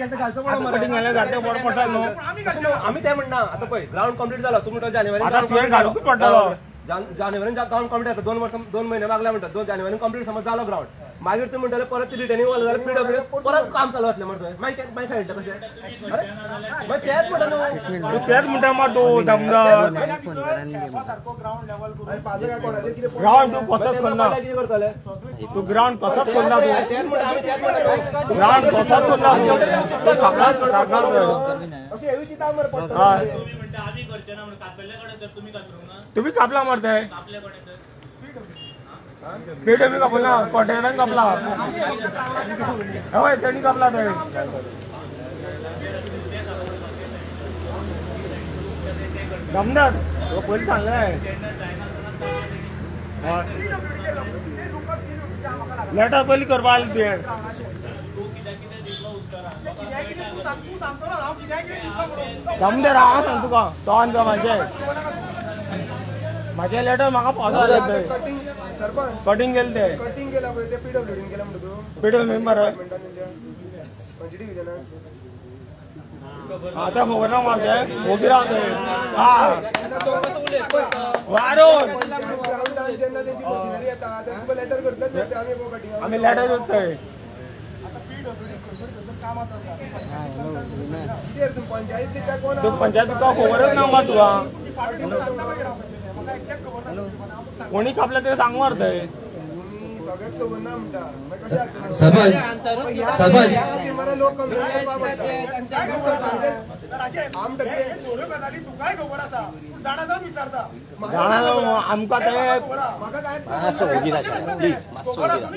केलं घालचो पडलो कटिंग घातलं घातलं बरो पडटा न्हू. आमी ते म्हणना आतां पळय ग्रावंड कंप्लीट जालो तूं म्हणटा जानेवारी तुवें घालूंकच पडटलो. जानेवारीन ग्रावंड कंप्लीट जाता 2 वर्सां 2 म्हयने मागले म्हणटा 2 जानेवारीन कंप्लीट समज जालो ग्रावंड. मागीर तूं म्हणटले परत रिटर्निंग वॉल जाल्यार पीडब्ल्यूडी परत काम चालू जातलें मरे थंय. मागीर मागीर खेळटा कशें? अरे मागीर तेंच म्हणटा न्हू तूं तेंच म्हणटा मरे तूं दमदार ग्रावंड तूं कसोच करना. कितें करतले तूं ग्रावंड कसोच करना. तूं ग्रावंड कसोच करना. तूं सगळ्यात सगळ्यात तुम्ही कापला मरते पीडब्ल्यू कापला कॉन्ट्रॅक्टरान कापला हय तेणी कापला ते. दमदार पयलीं सांगलें लेटर पयलीं करपा आसलें तुवें. दमदार हांव सांग तुका तो आनी म्हाजें म्हाजें लेटर म्हाका पावसा जालें. कटिंग केलें तें कटिंग केला पळय ते पीडब्ल्यूडीन केलां म्हणटा तूं पीडब्ल्यू मेंबर पंचायती आतां खबर ना म्हाका वोगी राव तें. वारोन ग्रावंडान जेन्ना तेंची मशिनरी येता तेन्ना तुका लेटर करतात आमी कटिंग आमी लेटर करताय. पंचायत कोण पंचायत तुका खबरच ना मरे तुका कोणी कापला ते सांग मरे ते. सगळेच खबर ना म्हणटा कशें सरपंच सरपंच लोक कंप्लेन करपाक पडटा. जाणा आमकां ते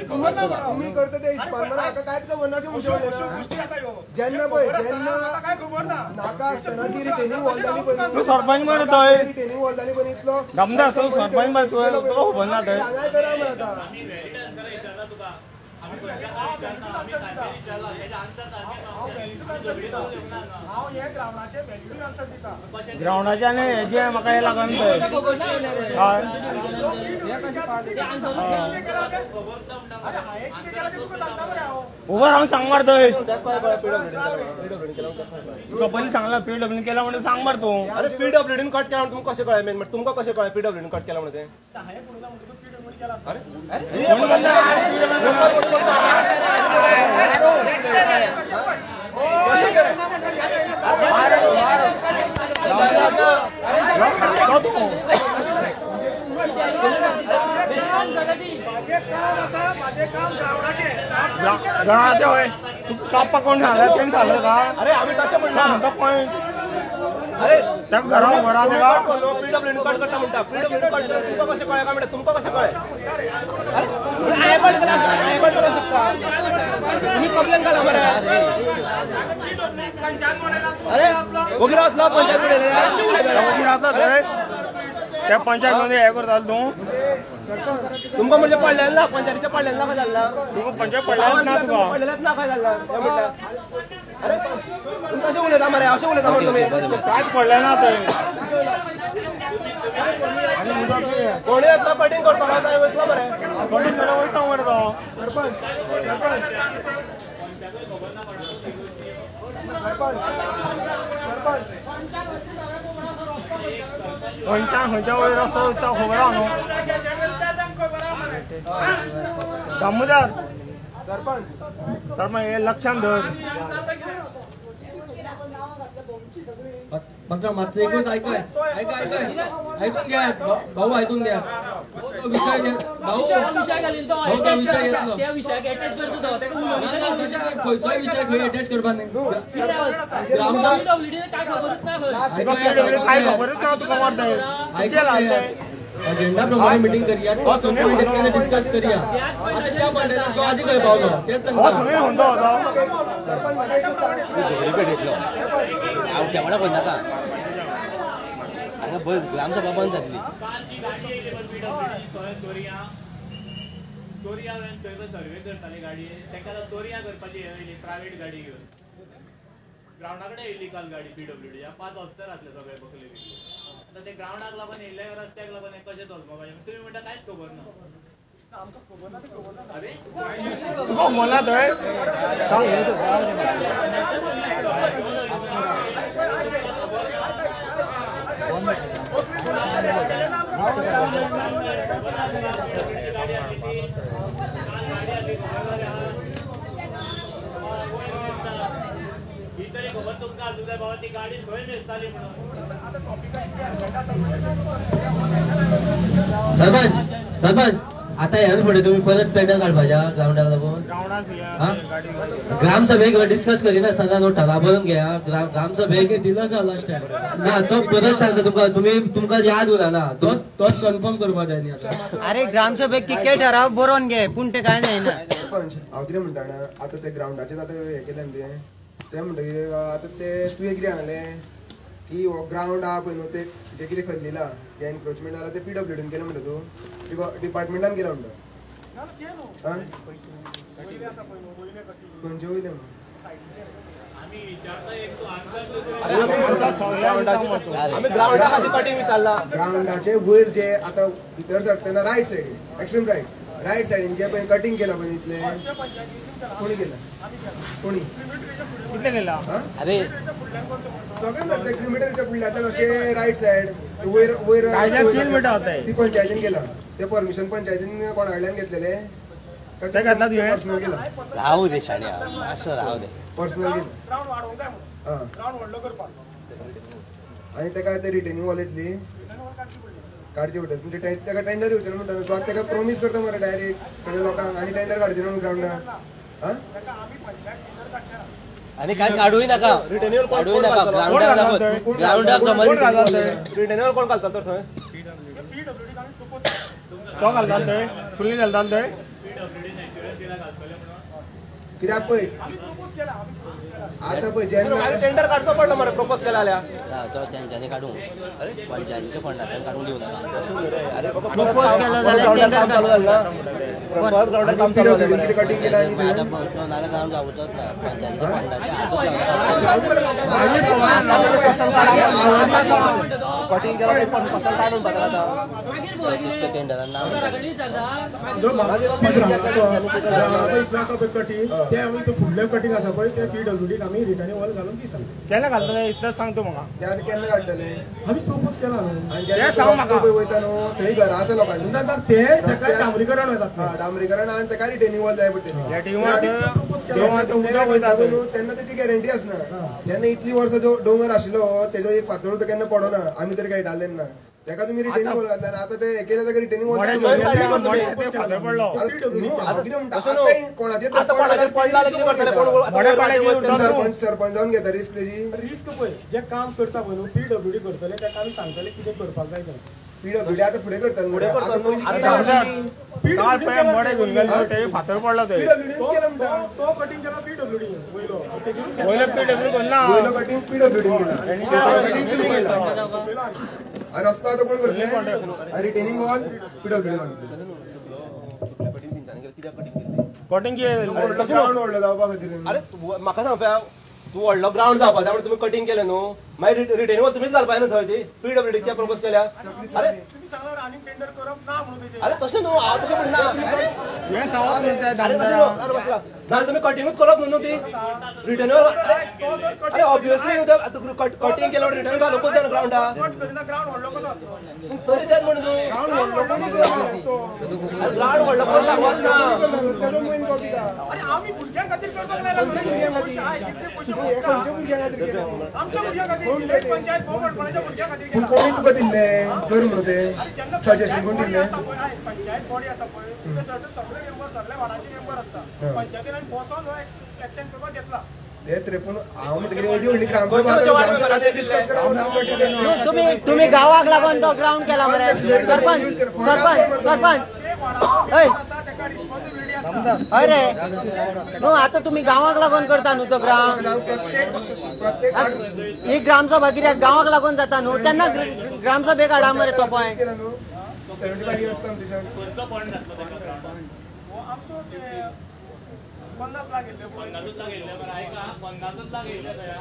तुमी करता ते हिस्पान म्हाका कांयच खबर ना अशें म्हणूंक. जेन्ना पळय जेन्ना नाका आसतना ती रिटेनिंग वॉल जाली पळय तूं सरपंच मरे थंय रिटेनिंग वॉल जाली पळय इतलो दमदार तूं सरपंच मरे तुवें तुका खबर ना थंय. हांगाय करा मरे आतां. ग्रावंडाचे आनी हेजे म्हाका हें लागना थंय. हय उबो रावन सांग मरे थंय. तुका पयलीं सांगलां पीडब्ल्यूडीन केला म्हणून सांग मरे तूं. अरे पीडब्ल्यूडीन कट केला म्हणून तुमकां कशें कळ्ळें मेन तुमकां कशें कळ्ळें पीडब्ल्यूडीन कट केला म्हणून तें? अरे ग्रावंडाचे हय तूं कापपाक कोण सांगला तेणी सांगलें का? अरे आमी तशें म्हणना म्हणटा पॉयंट. अरे ताका घरा घरा तेका पीडब्ल्यूडीन कट करता म्हणटा. पीडब्ल्यूडीन कट करता तुमकां कशें कळ्ळें काय म्हणटा तुमकां कशें कळ्ळें? अरे हांवें कट केला हांवें कट करूंक शकता तुमी कंप्लेन घाला मरे. अरे वोगी रावतलो पंचायत वोगी रावतलो थंय त्या पंचायत मध्ये हें करतालो तूं. तुमकां म्हणजे पडलेलें ना पंचायतीचें पडलेलें ना काय जालें तुका पंचायत पडलेलें ना तुका पडलेलेंच ना काय जालें हें म्हणटा. अरे तुमी कशें उलयता मरे अशें उलयता मरे तुमी कांयच पडलें ना थंय. कोणूय येतलो कटिंग करतलो थंय वयतलो मरे. कटिंग करता वयता मरे तो. सरपंच सरपंच सरपंच सरपंच खंयच्या खंयच्या वयर रस्तो वयता खबर आहा न्हू. दामोदर सरपंच सरपंच हे लक्षान धर. मात्र मातसं एकूच ऐकाय ऐका ऐकाय ऐकून घ्या भाऊ ऐकून घ्या. तो विषय भाऊ तो विषय घेतलो त्या विषयाक अटॅच करतो तो खंयचोय विषय खंय अटॅच करपाक न्ही. काय खबरूच ना काय खबरूच ना तुका मरे. अजेंडा प्रमाणे मिटिंग करूया डिस्कस करूया. आता त्या म्हणटा तो आधी खंय पावलो तेच सांगता. तेवढा खंय नाका हांगा ग्रामसभा बंद जातली. सर्वे करताले गाडी ताका चोरया करपाची येयली प्रायव्हेट गाडी घेवन ग्रावंडा कडेन येयली काल गाडी पीडब्ल्यूडी 5 ऑफिसर आसले सगळे बकले. आतां ते ग्रावंडाक लागून येयल्ले रस्त्याक लागून कशें चलपाक तुमी म्हणटा कांयच खबर ना. तुका खबर ना थंय? ही तरी खबर तुमकां आसूं जाय बाबा ती गाडी खंय मेजताली म्हणून. सरपंच सरपंच आता ह्यान फुडें तुमी परत टेंडर काडपाच्या ग्रावंडाक लागून ग्रामसभेक डिस्कस करिनासतना न्हू ठराव बरोवन घेया. ग्रामसभेक दिलो जा लास्ट टायम ना तो परत सांगता तुमकां, तुमी तुमकां याद उरना, तोच कन्फर्म करपा जाय न्ही आतां. अरे ग्रामसभेक कितके ठराव बरोवन घे पूण ते कांय जायना. सरपंच हांव कितें म्हणटा जाणा, आतां ते ग्रावंडाचेर आतां हें केलें न्ही तें म्हणटकीर आतां ते तुवें कितें सांगलें की हो ग्रावंड आहा पळय न्हू ते जें कितें खल्लिलां जें एनक्रोचमेंट जालां तें पीडब्ल्यूडीन केलें म्हणटा तूं, डिपार्टमेंटान केलें म्हणटा. खंयचे वयलें ग्रावंडाचे वयर जे आतां भितर सरतना रायट सायडीन एक्स्ट्रीम रायट रायट सायडीन जे पळय कटिंग केलां पळय इतलें कोणी केलां कोणी कितलें केलां? अरे सगळें म्हणटा किलोमिटरच्या फुडल्या आतां अशें रायट सायड वयर वयर 3 मिटर जाताय. ती पंचायतीन केलां ते परमिशन पंचायतीन कोणा कडल्यान घेतलेलें पर्सनल केलां. रावू दे शाण्या असो रावू दे पर्सनल केलां आनी तेका ते रिटेनिंग वॉल येतली काडची पडटली. म्हणजे तेका टेंडर येवचें ना म्हणटा तूं, आतां तेका प्रोमीस करता मरे डायरेक्ट सगळ्या लोकांक आनी टेंडर काडचें ना म्हणून ग्रावंडाक. आनी काय काडूय नाका, काडूय नाका ग्रावंडाक लागून, ग्रावंडाक समज रिटेनिंग वॉल कोण घालता तर थंय? तो घालता थंय, सुनील घालता थंय. कित्याक पळय आतां पळय जेन्ना टेंडर काडचो पडलो मरे प्रपोज केला जाल्यार तो तेंच्यांनी काडूंक, पंचायतीच्या फंडांतल्यान काडूंक दिवं नाका. प्रपोज केलो जाल्यार टेंडर चालू जालें ना, परत ग्रावंडार काम चालू जालें. कितें कटिंग केलां आनी आतां नाल्यार ग्रावंड जावचोच ना, पंचायतीच्या फंडाच्या हातूच लावनाका. कटिंग केलां ते पसल काय म्हणपाक आतां तितके टेंडरान नांव इतलें आसा पळय कटिंग ते आमी फुडलें कटिंग आसा पळय ते पीडब्ल्यूडीक आमी रिटर्न वॉल घालून दी सांगता. केन्ना घालतले इतलेंच सांग तूं म्हाका. ते आतां केन्ना काडटले आमी प्रपोज केला न्हू. आनी जेन्ना पळय वयता न्हू थंय घरां आसा लोकांची, ते तेका डांबरीकरण वयता, डांबरीकरण आनी तेका रिटेनिंग वॉल जाय पडटली. न्हू तेन्ना तेची गॅरंटी आसना. जेन्ना इतली वर्सां जो दोंगर आशिल्लो तेजो एक फातर तो केन्ना पडना, आमी तरी खेळटाले ना तेका तुमी रिटेनिंग वॉल घातला. आतां ते हे केलें तेका रिटेनिंग वॉल कोणाचेर सरपंच सरपंच जावन घेता रिस्क तेजी. रिस्क पळय जे काम करता पळय न्हू पीडब्ल्यूडी करतले तेका आमी सांगतले कितें करपाक जाय तें. पीडब्ल्यूडी आतां फुडें करतले, फातर पडलो तो कटिंग केला पीडब्ल्यूडी वयलो, वयलो कटिंग पीडब्ल्यूडीन केला, कटिंग तुमी केला. रस्तो आतां कोण करतले? रिटेनिंग वॉल पीडब्ल्यूडी बांदतले. कटिंग व्हडलो ग्रावंड व्हडलो जावपा खातीर. अरे म्हाका सांग तूं व्हडलो ग्रावंड जावपा जाय म्हणून तुमी कटिंग केलें न्हू, मागीर रिटेनिंग वॉल तुमीच घालपा न्हू थंय ती पीडब्ल्यूडी कित्याक प्रपोज केल्या? अरे अरे तशें न्हू, हांव तशें म्हणना. अरे तशें न्हू, नाजाल्यार तुमी कटिंगूच करप न्हू ती रिटर्न वॉल. अरे ऑब्वियसली कटिंग केलं रिटर्न घालूंकच जाय ग्रावंडाक, तरी तेच म्हणून तूं ग्रावंड व्हडलो कसो सांगत ना. कोणी तुका दिल्लें कर म्हणून ते सजेशन कोण दिल्लें? पंचायत बॉडी आसा पळय सगळे मेंबर सगळे वार्डाचे मेंबर आसता, पंचायतीन बसोन एक्शन पेपर घेतला. तेच रे, पूण हांव म्हणटकीर येदी व्हडली ग्रामसभा डिस्कस करा. तुमी गांवाक लागून तो ग्रावंड केला मरे सरपंच सरपंच सरपंच. हय हय रे न्हू आतां तुमी गांवाक लागून करता न्हू तो ग्रावंड. ही ग्रामसभा कित्याक गांवाक लागून जाता न्हू, तेन्ना ग्रामसभेक हाडा मरे तो पॉयंट.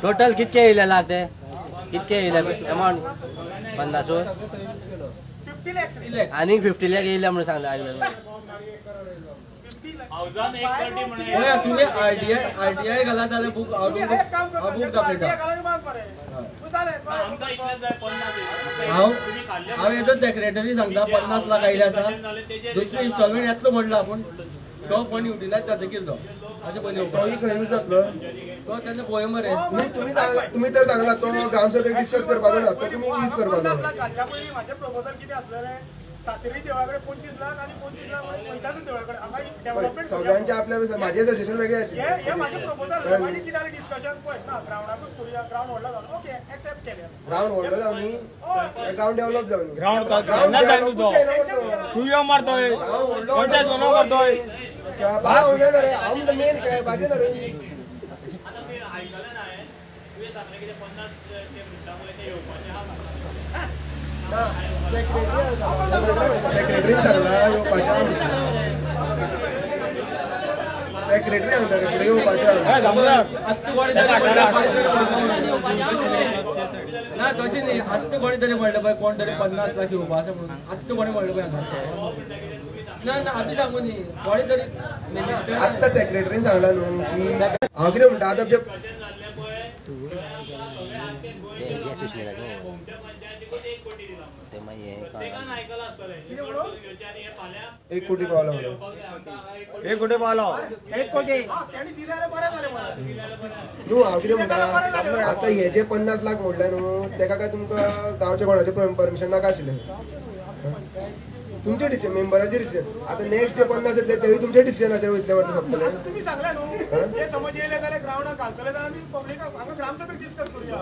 टोटल कितके येयले लाख ते कितके येयले अमावंट? 50 आनीक 50 लाख येयले म्हणून सांगले. तुमी आरटीआय घाला जाल्यार बूक हांव बूक दाखयता. हांव एज अ सेक्रेटरी सांगता 50 लाख आयले आसा, दुसरी इन्स्टॉलमेंट येतलो म्हणला पूण तो फंड युटिलायज जातकीर तो हाचे पयलीं तोय खंय यूज जातलो तो तेन्ना पळय मरे. तुमी तर सांगला तो ग्रामसभेक डिस्कस करपाचो ना, तो तुमी यूज करपाचो. 50 लाख घालच्या पयलीं म्हाजें प्रपोजल कितें आसलेलें, सातेरी देवळा कडेन 25 लाख आनी 25 लाख पैसासून देवळा कडेन हांगा डेव्हलपमेंट सगळ्यांचे आपल्या म्हाजें सजेशन वेगळें आशिल्लें. हें म्हाजें प्रपोजल. मागीर कितें जालें डिस्कशन पळय ना ग्रावंडाकूच करुया, ग्रावंड व्हडलो जावन ओके एक्सेप्ट केलें. ग्रावंड व्हडलो जावन ग्रावंड डेव्हलप जावन ग्रावंड तूं यो मारतोय पंचायत सोनो मारतोय हांव रे, हांव म्हणटा मेन खेळपाचें ना रे. सेक्रेटरीन सांगला येवपाचें, सेक्रेटरी सांगता रे फुडें येवपाचें. ना तशें न्ही, आत्तां कोणी तरी म्हणलें पळय कोण तरी 50 लाख येवपा आसा म्हणून आत्तां कोणी म्हणलें पळय. ना ना आमी सांगू न्ही, कोणी तरी मिनिस्टर आत्तां सेक्रेटरीन सांगला न्हू की हांव कितें म्हणटा आतां एक कोटी पावलो म्हणून 1 कोटी पावलो 1 कोटी न्हू. हांव कितें म्हणटा आतां हे जे 50 लाख म्हणलें न्हू तेका काय तुमकां गांवच्या कोणाचें परमिशन नाका आशिल्लें, तुमचे डिसिजन मेंबराचे डिसिजन. आतां नेक्स्ट जे 50 येतले तेवूय तुमच्या डिसिजनाचेर वयतले मरे सोंपतले. तुमी सांगलें न्हू हे समज येयले जाल्यार ग्रावंडाक घालतले जाल्यार आमी पब्लिकाक हांगा ग्रामसभेक डिस्कस करुया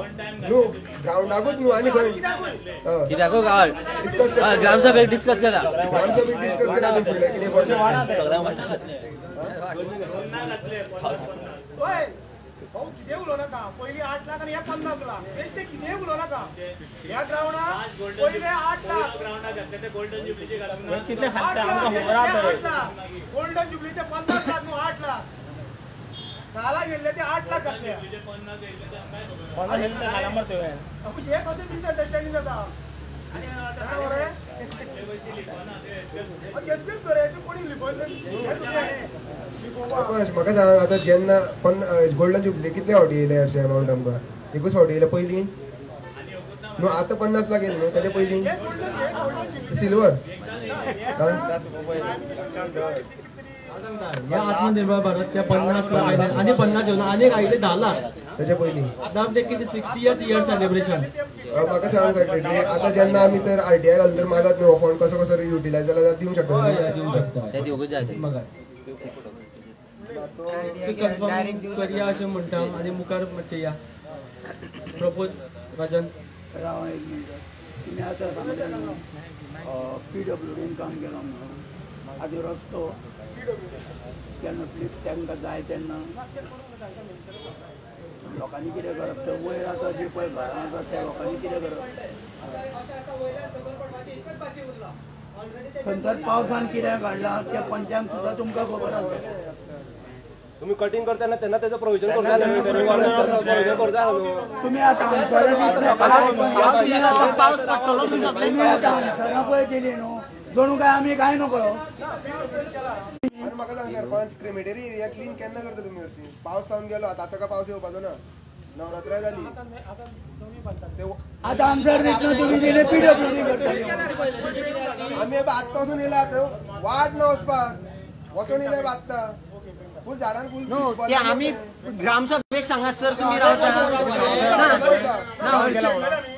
न्हू. ग्रावंडाकूच न्हू आनी खंय कित्याकूच डिस्कस करा, ग्रामसभेक डिस्कस करा, ग्रामसभेक डिस्कस करा तुमी फुडलें कितें फंड. हय भाऊ कितें उलोवं नाका, पयलीं 8 लाख आनी हे 50 लाख बेश्टे कितेंय उलोवं नाका. ह्या ग्रावंडाक पयले 8 लाख गोल्डन जुबलीचे 50 लाख न्हू 8 लाख 10 लाख येयल्ले ते 8 लाख घातले. हे कशें मिसअंडरस्टँडींग जाता घेतलीच बरें तूं कोणी लिपयलें. म्हाका सांग आतां जेन्ना गोल्डन जुबली कितले फावटी येयले हरशे अमावंट आमकां? एकूच फावटी येयले पयलीं न्हू, आतां 50 लाख येयले न्हू, तेजे पयलीं सिल्वर. ह्या आत्मनिर्भर भारत त्या 50 लाख आयले आनी 50 येवन आनी आयले 10 लाख तेजे पयलीं. आतां आमचें कितें 60th year celebration. म्हाका सांग सेक्रेटरी आतां जेन्ना आमी तर आरटीआय घालून तर मागत न्हू हो फंड कसो कसो युटिलायज जाला जाल्यार दिवंक शकता, दिवंक शकता, ते दिवंकूच जाय. मागात कन्फर्म करया अशें म्हणटा आनी मुखार मातशें या प्रपोज राजन. राव एक मिनट, तुमी आतां सांगलें न्हू पीडब्ल्यूडीन काम केलां म्हणून, आतां रस्तो केन्ना फ्लिप तांकां जाय तेन्ना लोकांनी कितें करप, ते वयर आसा जी पळय घरां आसा त्या लोकांनी कितें करप, थंयसर पावसान कितें घडलां त्या पंचांक सुद्दां तुमकां खबर आसा. तुम्ही कटिंग करताना तेन्ना तेजो प्रोविजन करता, तुमी आतां आन्सरां पळय दिली न्हू, जणू काय आमी कांय नकळो. म्हाका सांग सरपंच, क्रिमेटरी एरिया क्लीन केन्ना करता तुमी हरशीं? पावस जावन गेलो आतां, आतां काय पावस येवपाचो ना, नवरात्राय जाली, आतां आन्सर दितना तुमी दिले पीडब्ल्यूडी करतली. आमी आतां पासून येयला, आतां वाट ना वचपाक, वचून येयले आत्तां फूल झाडान फूल. न्हू ते आमी ग्रामसभेक सांगासर तुमी रावता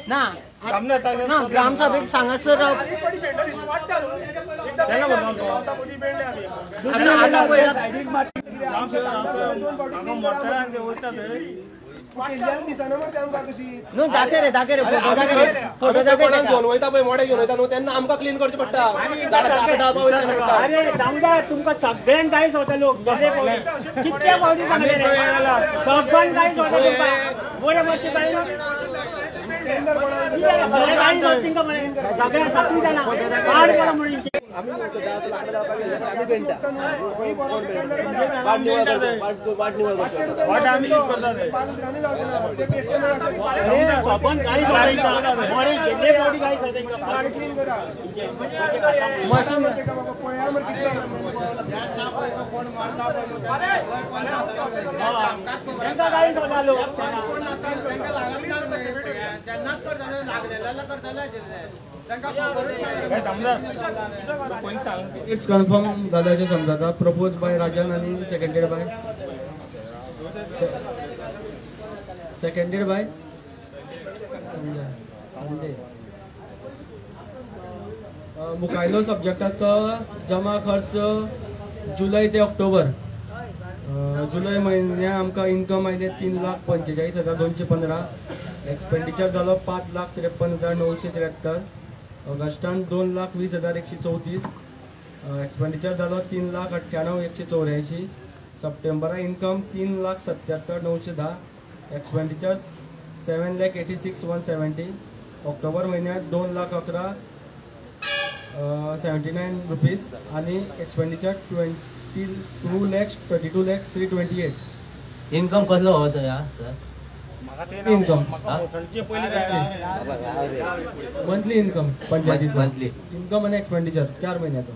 ना ना ग्रामसभेक सांगासर राव. न्हू दाखय रे, दाखय रे, फोटो दाखय रे, फोटो दाखय. घेवन वयता पळय, मोडे घेवन वयता न्हू, तेन्ना आमकां क्लीन करचें पडटा. अरे समजा तुमकां सगळ्यांक गायस वता लोक, कितले फावटी सांगले सगळ्यांक गायस वता तुमकां, बरें मातशें कांय. It's confirm जाल्याचें समजाता. प्रपोज बाय राजन आनी सेकंडेड बाय संडे. मुखायलो सब्जेक्ट आसता जमा खर्च जुलय ते ऑक्टोबर. जुलय म्हयन्या आमकां इन्कम आयले 3,45,215. एक्सपेंडिचर जालो 5,53,973. ऑगस्टान 2,20,134. एक्सपेंडिचर जालो 3,98,184. सप्टेंबरा इन्कम 3,77,910. एक्सपेंडिचर 7,86,170. ऑक्टोबर म्हयन्यात 2,11,79 रुपीज आनी एक्सपेंडिचर 22,32,328. इन्कम कसलो हो sir? Sir income monthly income पंचायतीचो मंथली इन्कम आनी एक्सपेंडिचर 4 म्हयन्याचो.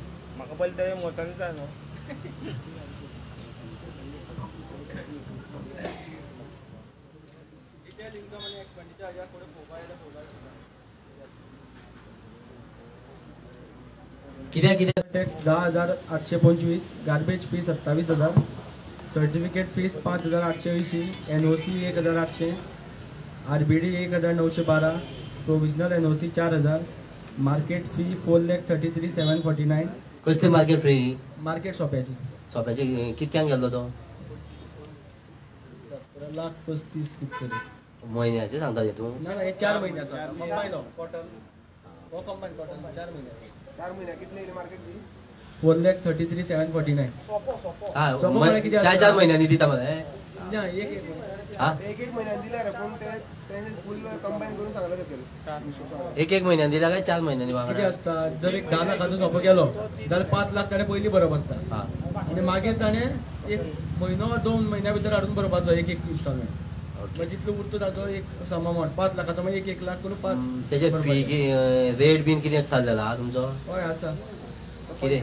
डिटेल इन्कम आनी एक्सपेंडिचर कितें कितें tax 10,825, garbage fee 27,000, certificate fees 5,880, NOC 1,800, RBD 1,912, provisional NOC 4,000, market fee 4,33,749. कसली मार्केट फी? मार्केट सोप्याची. सोप्याची कितक्यांक गेल्लो तो? 17,35,000 कितें तरी म्हयन्याचे सांगता तूं? ना ना, हे 4 म्हयन्याचो कंबायन हो क्वॉर्टर, हो कंबायन क्वॉर्टर 4 म्हयन्याचो. 4 म्हयन्या कितले येयले मार्केट फी? 4,33,749. चार चार म्हयन्यांनी दिता मरे? ना, एक एक एक एक म्हयन्यान दिल्या रे, पूण ते फूल कंबायन करून सांगला सकयल. एक एक म्हयन्यान दिल्या काय 4 म्हयन्यांनी? वांगडा कितें आसता, जर एक 10 लाखाचो सोपो गेलो जाल्यार 5 लाख ताणें पयलीं भरप आसता आनी मागीर ताणें एक म्हयनो 2 म्हयन्या भितर हाडून भरपाचो एक एक इन्स्टॉलमेंट. मागीर जितलो उरता ताचो एक सम अमावंट 5 लाखाचो मागीर 1-1 लाख करून 5. तेजे फी रेट बीन कितें थारलेला आहा तुमचो? हय आसा. कितें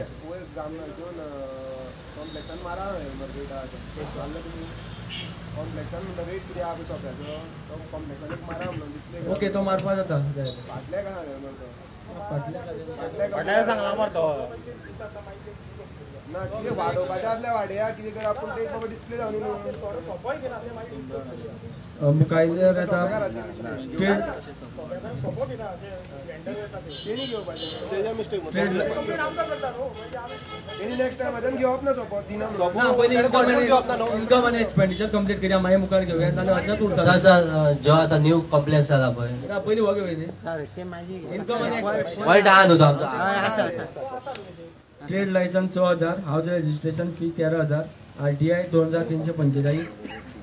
कॉम्प्लेक्सान मारा कॉम्प्लेक्सान म्हणटा रेट कितें आहा पळय सोप्याचो, तो कॉम्प्लेक्सान एक मारा म्हणून दिसले. ओके, तो मारपा जाता. फाटल्या का सांगलें मरे तो? फाटल्या सांगला मरे तो. ना कितें वाडोवपाचें आसल्यार वाडया, कितें करा, पूण ते बाबा डिस्प्ले जावन न्हू. मुखायल्यार येता ट्रेड ना पयलीं इन्कम आनी एक्सपेंडिचर कंप्लीट करूया, मागीर मुखार घेवया. नाजाल्यार अशेंच उरता. सर जो आतां न्यू कॉम्प्लेक्स जाला पळय पयलीं हो घेवया इन्कम आनी वायट आहा न्हू तो आमचो. Trade licence 6,000, house registration fee 13,000, RTI 2,345,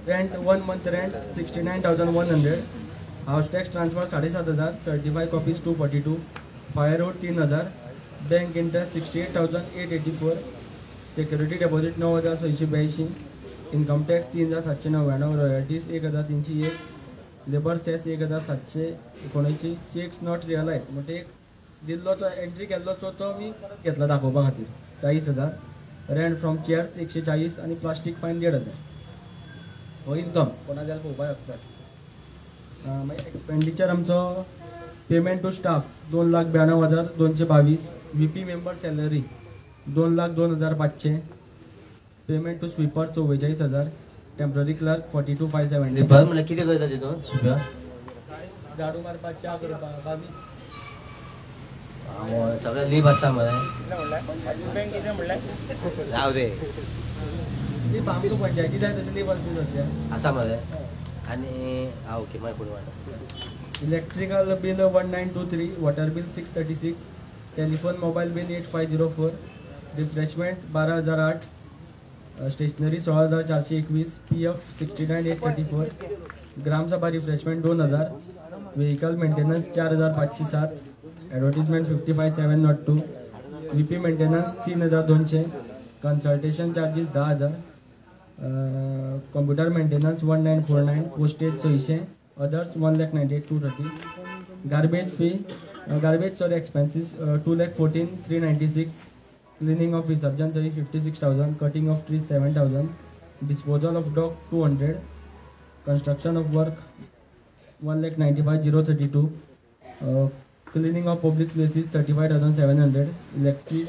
rent 1 month rent 69,100, house tax transfer 7,500, certify copies 242, firewood 3,000, bank interest 68,884, security deposit 9,682, income tax 3,799, royalties 1,301, labour cess 1,779, cheques not realise म्हणजे एक दिल्लो तो एंट्री केल्लो सो तो आमी घेतला दाखोवपा खातीर 40,000, रेंट फ्रॉम चेअर्स 140 आनी प्लास्टीक फायन 1,500. हो इन्कम कोणा जाल्यार पळोवपाक शकतात. मागीर एक्सपेंडिचर आमचो payment to staff 2,92,222, VP member salary 2,02,500, payment to sweeper 44,000, temporary clerk 42,570. Sweeper म्हणल्यार कितें करता तितून? स्वीपर झाडू मारपाक, च्या करपाक, बाबी सगळें लीप आसता मरे. राव रे, लीप आमकां पंचायती जाय तशें लीप आसता सद्या आसा मरे. आनी आं ओके, मागीर फुडें वाडटा. Electrical bill 1923, water bill 636, telephone mobile bill 8504, refreshment 12,008, stationery 16,421, PF 69,834, Gram Sabha refreshment 2,000, Vehicle maintenance 4507, advertisement 55,702, VP maintenance 3200, consultation charges 10,000, computer maintenance 1949, postage 600, others 1,98,230, garbage fee garbage sorry expenses 2,14,396, cleaning of Visarjan थंय 56,000, cutting of trees 7,000, disposal of dog 200, construction of work 1,95,032, cleaning of public places 35,700, electric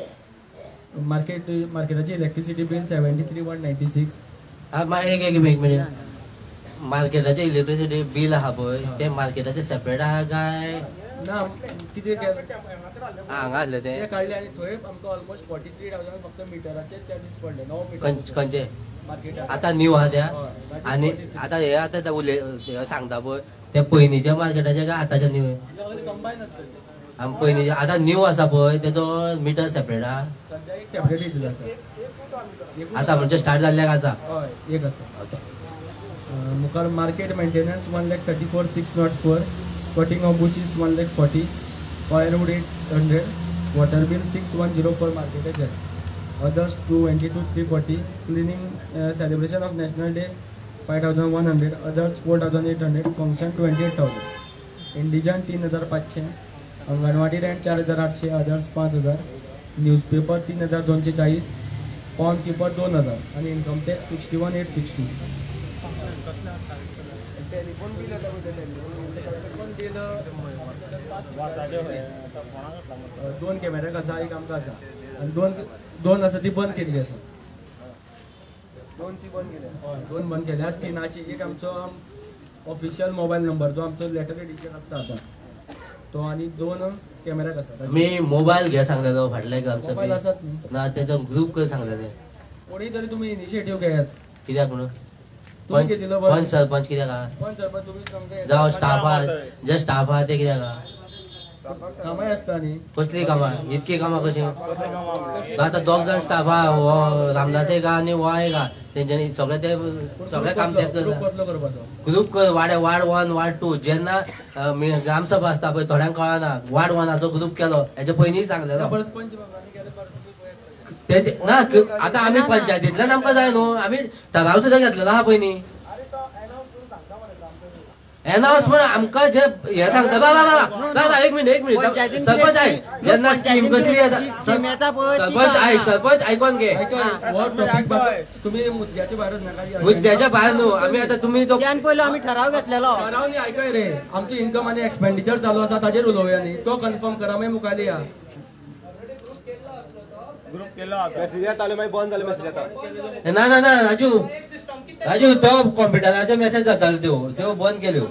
market मार्केटाची electricity bill 73,196. एक एक एक minute, मार्केटाचे electricity bill आहा पळय ते मार्केटाचे separate आहा काय ना? कितें हांगा आसलें तें काडलें आनी थंय आमकां ऑलमोस्ट 43,000 फक्त मिटराचे चार्जीस पडले. 9 मिटर खंयचे मार्केटात आतां न्यू आहा त्या? आनी आतां हे आतां उलय सांगता पळय ते पयलींच्या मार्केटाचे काय आतांचे न्यू? कंबायन आसतले. आम पयलीं आतां न्यू आसा पळय तेजो मिटर सेपरेट आहा सद्या, एक सेपरेट दिलें आसा आतां, म्हणजे स्टार्ट जाल्ल्याक आसा. हय, एक आसा. ओके, मुखार market maintenance 1,34,604, cutting of bushes 1,40,000, firewood 800, water bill 6104 मार्केटाचेर, others 222,340, cleaning celebration of national day 5,100, others 4,800, function 28,000, indigent 3,500, anganwadi rent 4,800, others 5,000, newspaper 3,240, pond keeper 2,000 आनी income tax 61,860. Telephone bill येता पळय, टेलिफोन बील 2 कॅमेराक आसा, एक आमकां आसा आनी दोन आसा ती बंद केल्ली आसा. 2 ती बंद केल्या. हय, 2 बंद केल्या. 3ची एक आमचो ऑफिशियल मोबायल नंबर जो आमचो लेटर एडिचेर आसता आतां तो, आनी 2 कॅमेराक आसा. मी मोबायल घे सांगलेलो फाटल्या मोबायल आसात न्ही ना तेजो ग्रूप कर सांगलेले. कोणी तरी तुमी इनिशिएटीव घेयात. कित्याक म्हणून पंच सरपंच कित्याक आहा? पंच सरपंच तुमी जावं स्टाफ आहा, जे स्टाफ आहा ते कित्याक आहा? कामां आसता न्ही. कसली कामां? इतकी कामां कशी? आतां 2 जाण स्टाफ आहा, हो रामदास एक आहा आनी हो एक आहा, तेंच्यांनी सगळे ते सगळे काम तेच करता. करपाचो ग्रूप कर, वाड वार्ड 1 वार्ड 2. जेन्ना ग्रामसभा आसता पळय थोड्यांक कळना, वार्ड 1 ग्रूप केलो हेच्या पयलीं सांगलेलो ना. आतां आमी पंचायतींतल्यान आमकां जाय न्हू, आमी ठराव सुद्दां घेतलेलो आहा पयलीं. एनाउन्स म्हण आमकां जे हे सांगता बाबा बाबा एक मिनिट एक मिनिट सरपंच आयक, जेन्ना स्कीम कसली येता सरपंच आयक, सरपंच आयकोन घे. तुमी मुद्द्याच्या भायर नाका, मुद्द्याच्या भायर न्हू. आमी आतां तुमी तो पयलो आमी ठराव घेतलेलो. ठराव न्ही, आयकय रे, आमचें इन्कम आनी एक्सपेंडिचर चालू आसा ताजेर उलोवया न्ही, तो कन्फर्म करा मागीर मुखार या. मेसेज येताले मागीर बंद जाले मेसेज येता. ना ना ना राजू राजू तो कॉम्प्युटराचो मेसेज जातालो त्यो त्यो बंद केल्यो.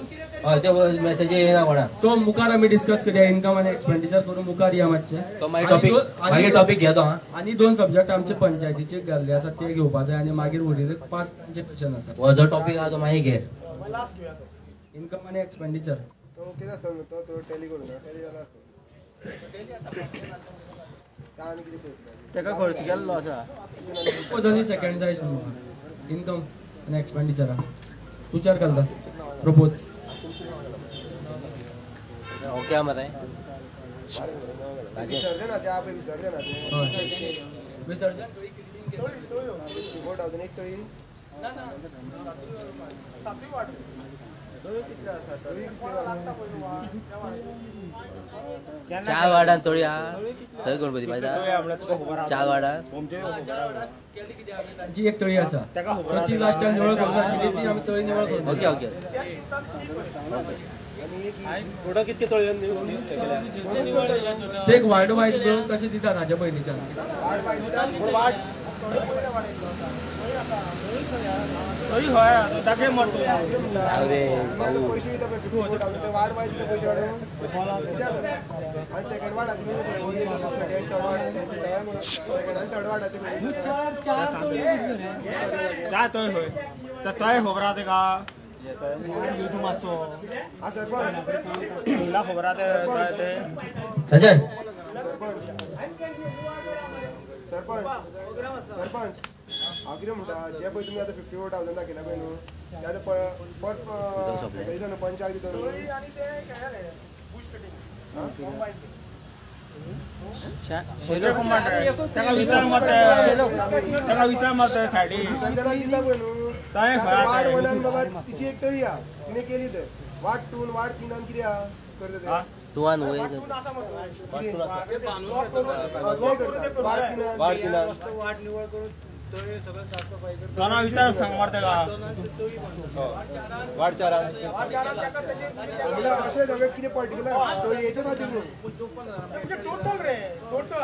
हय, त्यो मेसेज येना कोणाक. तो मुखार आमी डिस्कस करया, इन्कम आनी एक्सपेंडिचर करून मुखार या मातशें. तो मागीर टॉपीक, मागीर टॉपीक घे तो. आनी 2 सब्जेक्ट आमचे पंचायतीचे घाल्ले आसा ते घेवपा जाय आनी मागीर उरिल्ले 5 तांचे क्वेश्चन आसा. हो जो टॉपीक आहा तो मागीर घे, इन्कम आनी एक्सपेंडिचर. तो कितें आसता तो टॅली करूं ना, टॅली जाला आसता. तेका खर्च केल्लो आसा. आनी सेकंड जाय आशिल्लो म्हाका इन्कम आनी एक्सपेंडिचरा विचार घालता प्रपोज. ओके मरे विसर्जन 4,000 एक तळी 4 वार्डान तळी आहा थंय गणपती पायता. 4 वार्डान तांची एक तळी आसा, ती लास्ट टायम निवळ करूंक नाशिल्ली, ती आमी तळी निवळ करूंक. Okay okay. ते एक वार्ड वायज मेळून तशें दितात हाज्या पयलींच्यान. संजय सरपंच सरपंच हांव कितें म्हणटा, जे पळय तुमी आतां 54,000 दाखयला पळय न्हू, ते आतां परत दिता न्हू पंचाक दिता न्हू. ताका विचार मारता सायडी दिता पळय न्हू. वार्ड वनान बाबा तिची एक तळी आहा, तिणें केली थंय. वार्ड 2 वार्ड 3 कितें आहा करता ते तुवान वयर वार्ड 3 विचार सांग मारता का वार्ड 4 अशें सगळें कितें पर्टिक्युलर तळयेच्या खातीर न्हू. टोटल रे टोटल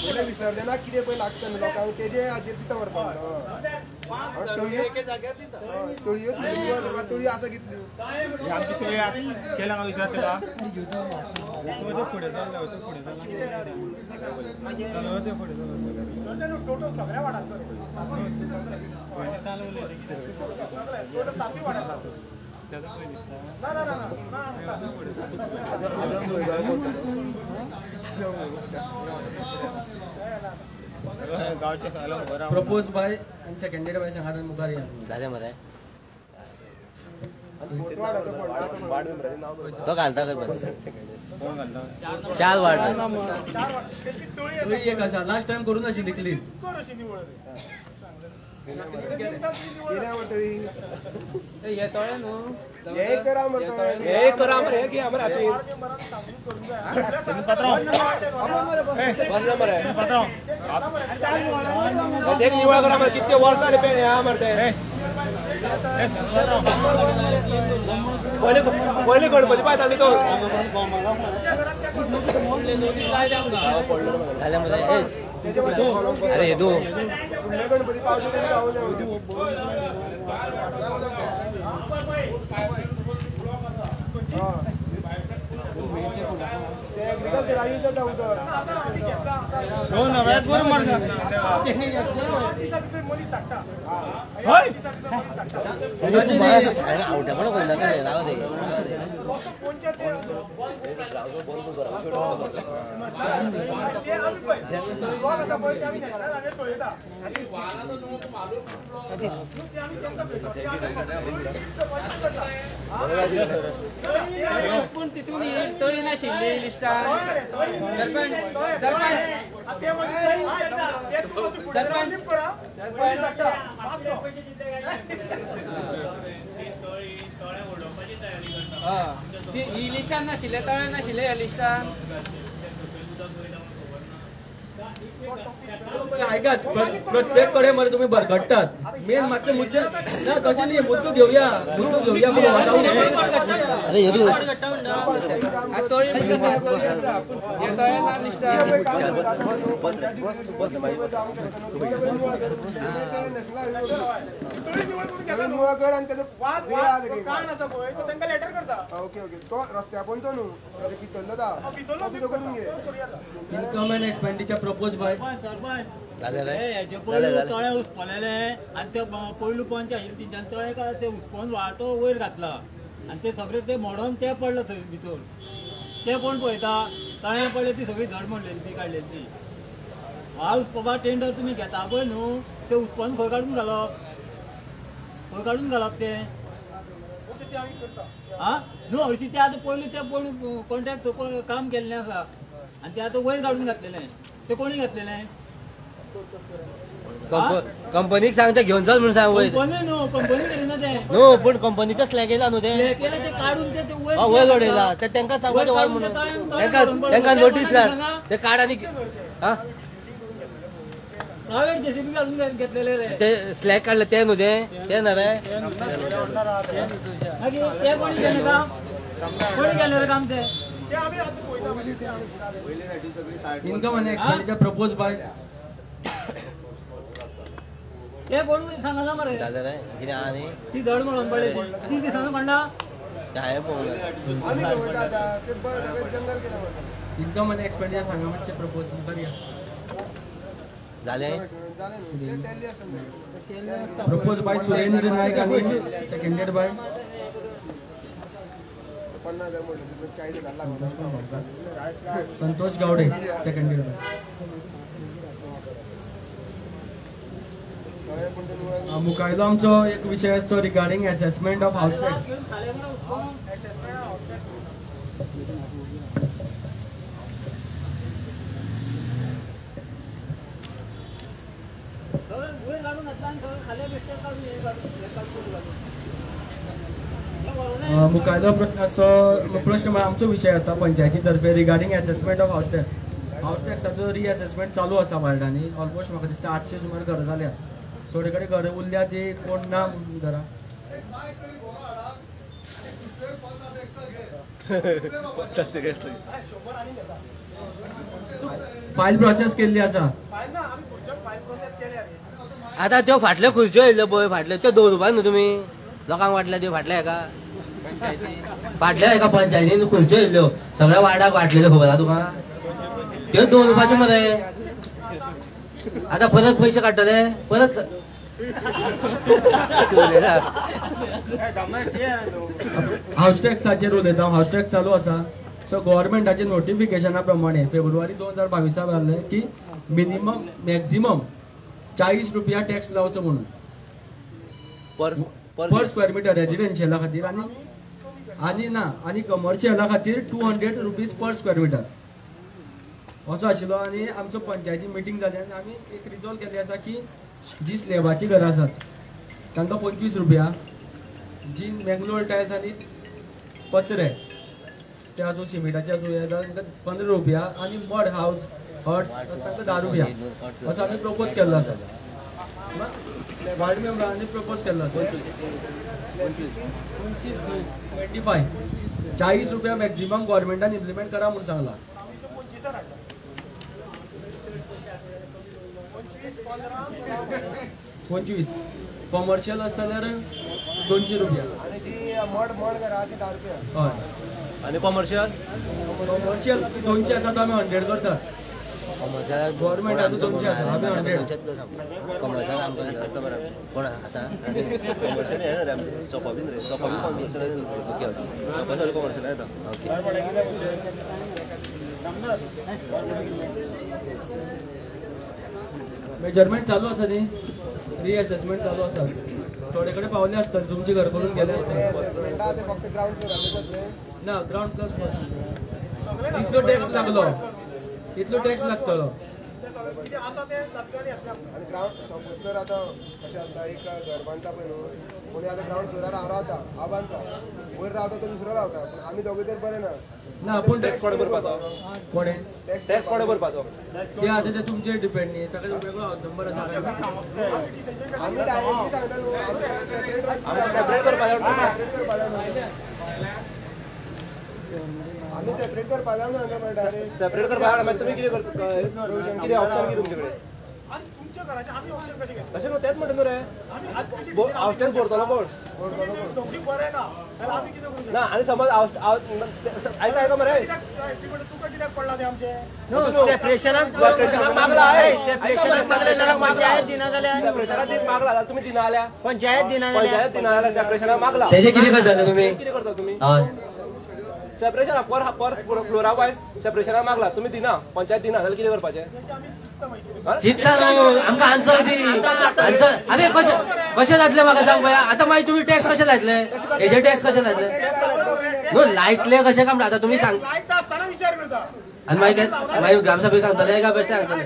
टोटल विसर्जनाक कितें पळय लागता न्हू लोकांक तेजे हाजेर दिता मरपाक. तळयो निवळ करपाक तळयो आसा कितल्यो आमची तळी केला काय विचार तेका फुडें टोटल सगळ्या वाडांचो टोटल सातूय वाडांचो. ना ना ना propose by and seconded by सांगात मुखार या. जालें मरे तो घालता खंय 4 वार्ड एक आसा लास्ट टायम करून नाशिल्ली क्लीन. निवळ करा मरे कितके वर्सां मरते. पयले गणपती पायताली तो जालें मरे. अरे हेदू गणपती पावले पूण तितून तळी नाशिल्ली लिस्टान. ही लिस्टान नाशिल्ले, तळे नाशिल्ले ह्या लिस्टान. आयकात, प्रत्येक कडेन मरे तुमी भरकट्टात. मेन मातशें मुद्दे ना तशें न्ही, मुद्दो घेवया, मुद्दो घेवया. Income and expenditure propose by तळे उसपलेले आनी ते पयलू पंच आशिल्ले तेंच्यान तळे काडले, ते उसपोन वाटो वयर घातला आनी ते सगळे ते मोडोन ते पडला थंय भितर. ते कोण पळयता? तळ्या पडले ती सगळी धड म्हणलेली ती काडलेली ती व्हाळ उसपोवपा टेंडर तुमी घेता पळय न्हू, ते उसपोन खंय काडून घालप, खंय काडून घालप ते आं न्हू. हरशीं ते आतां पयलू ते पयलू कॉन्ट्रॅक्ट काम केल्लें आसा आनी ते आतां वयर काडून घातलेलें, ते कोणी घातलेलें? कंपनीक सांगता घेवन चल म्हणून सांग. कंपनी न्हू, कंपनी करिना ते न्हू, पूण कंपनीचो स्लॅग येयला न्हू, ते काडून ते वयर उडयला. ते तेंकां सांगपाचें वयर म्हणून तेंकां नोटीस काड, ते काड आनी प्रायव्हेट जेसीबी घालून घेतलेले ते स्लॅग काडले ते न्हू, ते ते ना रे. मागीर ते कोणी केलें काम, कोणी केलें काम ते? इन्कम आनी एक्सपेंडिचर प्रपोज बाय ते कोण सांगना मरे. जालें रे कितें आहा न्ही ती धड म्हणून पडली ती दिसना कोणा हांवें पळोवंक. इन्कम आनी एक्सपेंडिचर सांगा मातशें प्रपोज मुखार या. जालें प्रपोज बाय सुरेंद्र नायक आनी सेकंडेड बाय संतोष गावडे सेकंडेड बाय. मुखायलो आमचो एक विशय आसा तो regarding assessment of house tax. मुखायलो प्रश्न आसा तो प्रश्न म्हळ्यार आमचो विशय आसा पंचायती तर्फे regarding assessment of house tax. House टॅक्साचो रिएसेसमेंट चालू आसा वार्डांनी. ऑलमोस्ट म्हाका दिसता 800 सुमार घरां जाल्या. थोडे कडेन घरां उरल्या ती कोण ना घरां. फायल प्रोसेस केल्ली आसा. आतां त्यो फाटल्यो खुर्च्यो येयल्ल्यो पळय, फाटल्यो त्यो दवरुपा न्हू तुमी लोकांक वाटल्या त्यो फाटल्या हेका फाटल्या एका पंचायतीन खुर्च्यो येयल्ल्यो सगळ्या वार्डाक वाटलेल्यो, खबर आहा तुका? त्यो दवरुपाच्यो मरे. आतां परत पयशे काडटले परत. हावस टॅक्साचेर उलयता. हावस टॅक्स चालू आसा. सो गव्हर्मेंटाचे नोटिफिकेशना प्रमाणे फेब्रुवारी 2022 जाल्लें की मिनिमम मॅक्झिमम 40 रुपया टॅक्स लावचो म्हणून पर स्क्वेअर मिटर रेजिडेन्शियला खातीर आनी आनी ना आनी कमर्शियला खातीर 200 रुपीज पर स्क्वेअर मिटर असो आशिल्लो. आनी आमचो पंचायती मिटींग जाली आनी आमी एक रिजॉल्व केल्ली आसा की जी स्लॅबाची घरां आसात तांकां 25 रुपया, जी मँगलोर टायल्स आनी पत्रे ते आसूं सिमेंटाचे आसूं हे तांकां 15 रुपया आनी मड हावज हट्स तांकां 10 रुपया असो आमी प्रपोज केल्लो आसा. वार्ड मेंबरांनी प्रपोज केल्लो आसा 25 40 रुपया मॅक्झिमम गव्हर्मेंटान इम्प्लिमेंट करा म्हूण सांगला. 25 कॉमर्शियल आसा जाल्यार 200 रुपया. हय. आनी कॉमर्शियल कॉमर्शियल 200 आसा तो आमी 100 करतात. गव्हर्मेंटाचो 200 आसा आमी 100. कॉमर्शियल आमकां कोण आसा कॉमर्शियल हें रे सोपा बीन रे, सोपा बीन कॉमर्शियल कॉमर्शियल येता. ओके. मेजरमेंट चालू आसा न्ही, रिएसेसमेंट चालू आसा. थोडे कडेन पावले आसतले, तुमचे घर करून गेले आसतले. ना ग्रावंड प्लस तितलो टॅक्स लागलो, तितलो टॅक्स लागतलो. ग्रावंड सपोज तर आतां कशें आसता, एक घर बांदता पळय न्हू, कोणी आतां ग्रावंड फ्लोरार हांव रावता, हांव बांदता, वयर रावता तो दुसरो रावता, पूण आमी दोगूय तर बरें ना. ना पूण टॅक्स कोणे भरपाचो? कोणे टॅक्स कोणे भरपाचो? ते आतां ते तुमचेर डिपेंड न्ही, ताका वेगळो नंबर आसा. आमी डायरेक्टली सांगता न्हू, सेपरेट करपाक आमी सेपरेट करपाक जाय न्हू, डायरेक्ट सेपरेट करपाक. मागीर तुमी कितें करता? कितें ऑप्शन कितें तुमचे कडेन? तुमच्या घराचे आमी ऑप्शन कशें घेतले? तशें न्हू, तेंच म्हणटा न्हू रे, हावस टॅक्स भरतलो कोण? दोगूय बरें ना जाल्यार आमी कितें करूं शकता? ना आनी समज आयका आयका मरे, तुका कित्याक पडला तें आमचें? न्हू सेपरेशनाक मागला, सेपरेशनाक मागलें जाल्यार पंचायत दिना जाल्यार, सेपरेशनाक मागला जाल्यार तुमी दिना जाल्यार, पंचायत दिना जाल्यार, पंचायत दिना जाल्यार सेपरेशनाक मागला तेजें कितें करतले तुमी? कितें करता तुमी? हय. सेपरेशन पर फ्लोरा वायज सेपरेशनाक मागला तुमी दिना, पंचायत दिना जाल्यार कितें करपाचें? चिंतला न्हू आमकां आन्सर दी. आन्सर आरे कशें कशें जातलें म्हाका सांग पळया. आतां मागीर तुमी टॅक्स कशें लायतले? हेजे टॅक्स कशें लायतले? न्हू लायतले कशें काय म्हणटा आतां तुमी सांग. आनी मागीर मागीर ग्रामसभेक सांगतले काय बेश्टें सांगतले?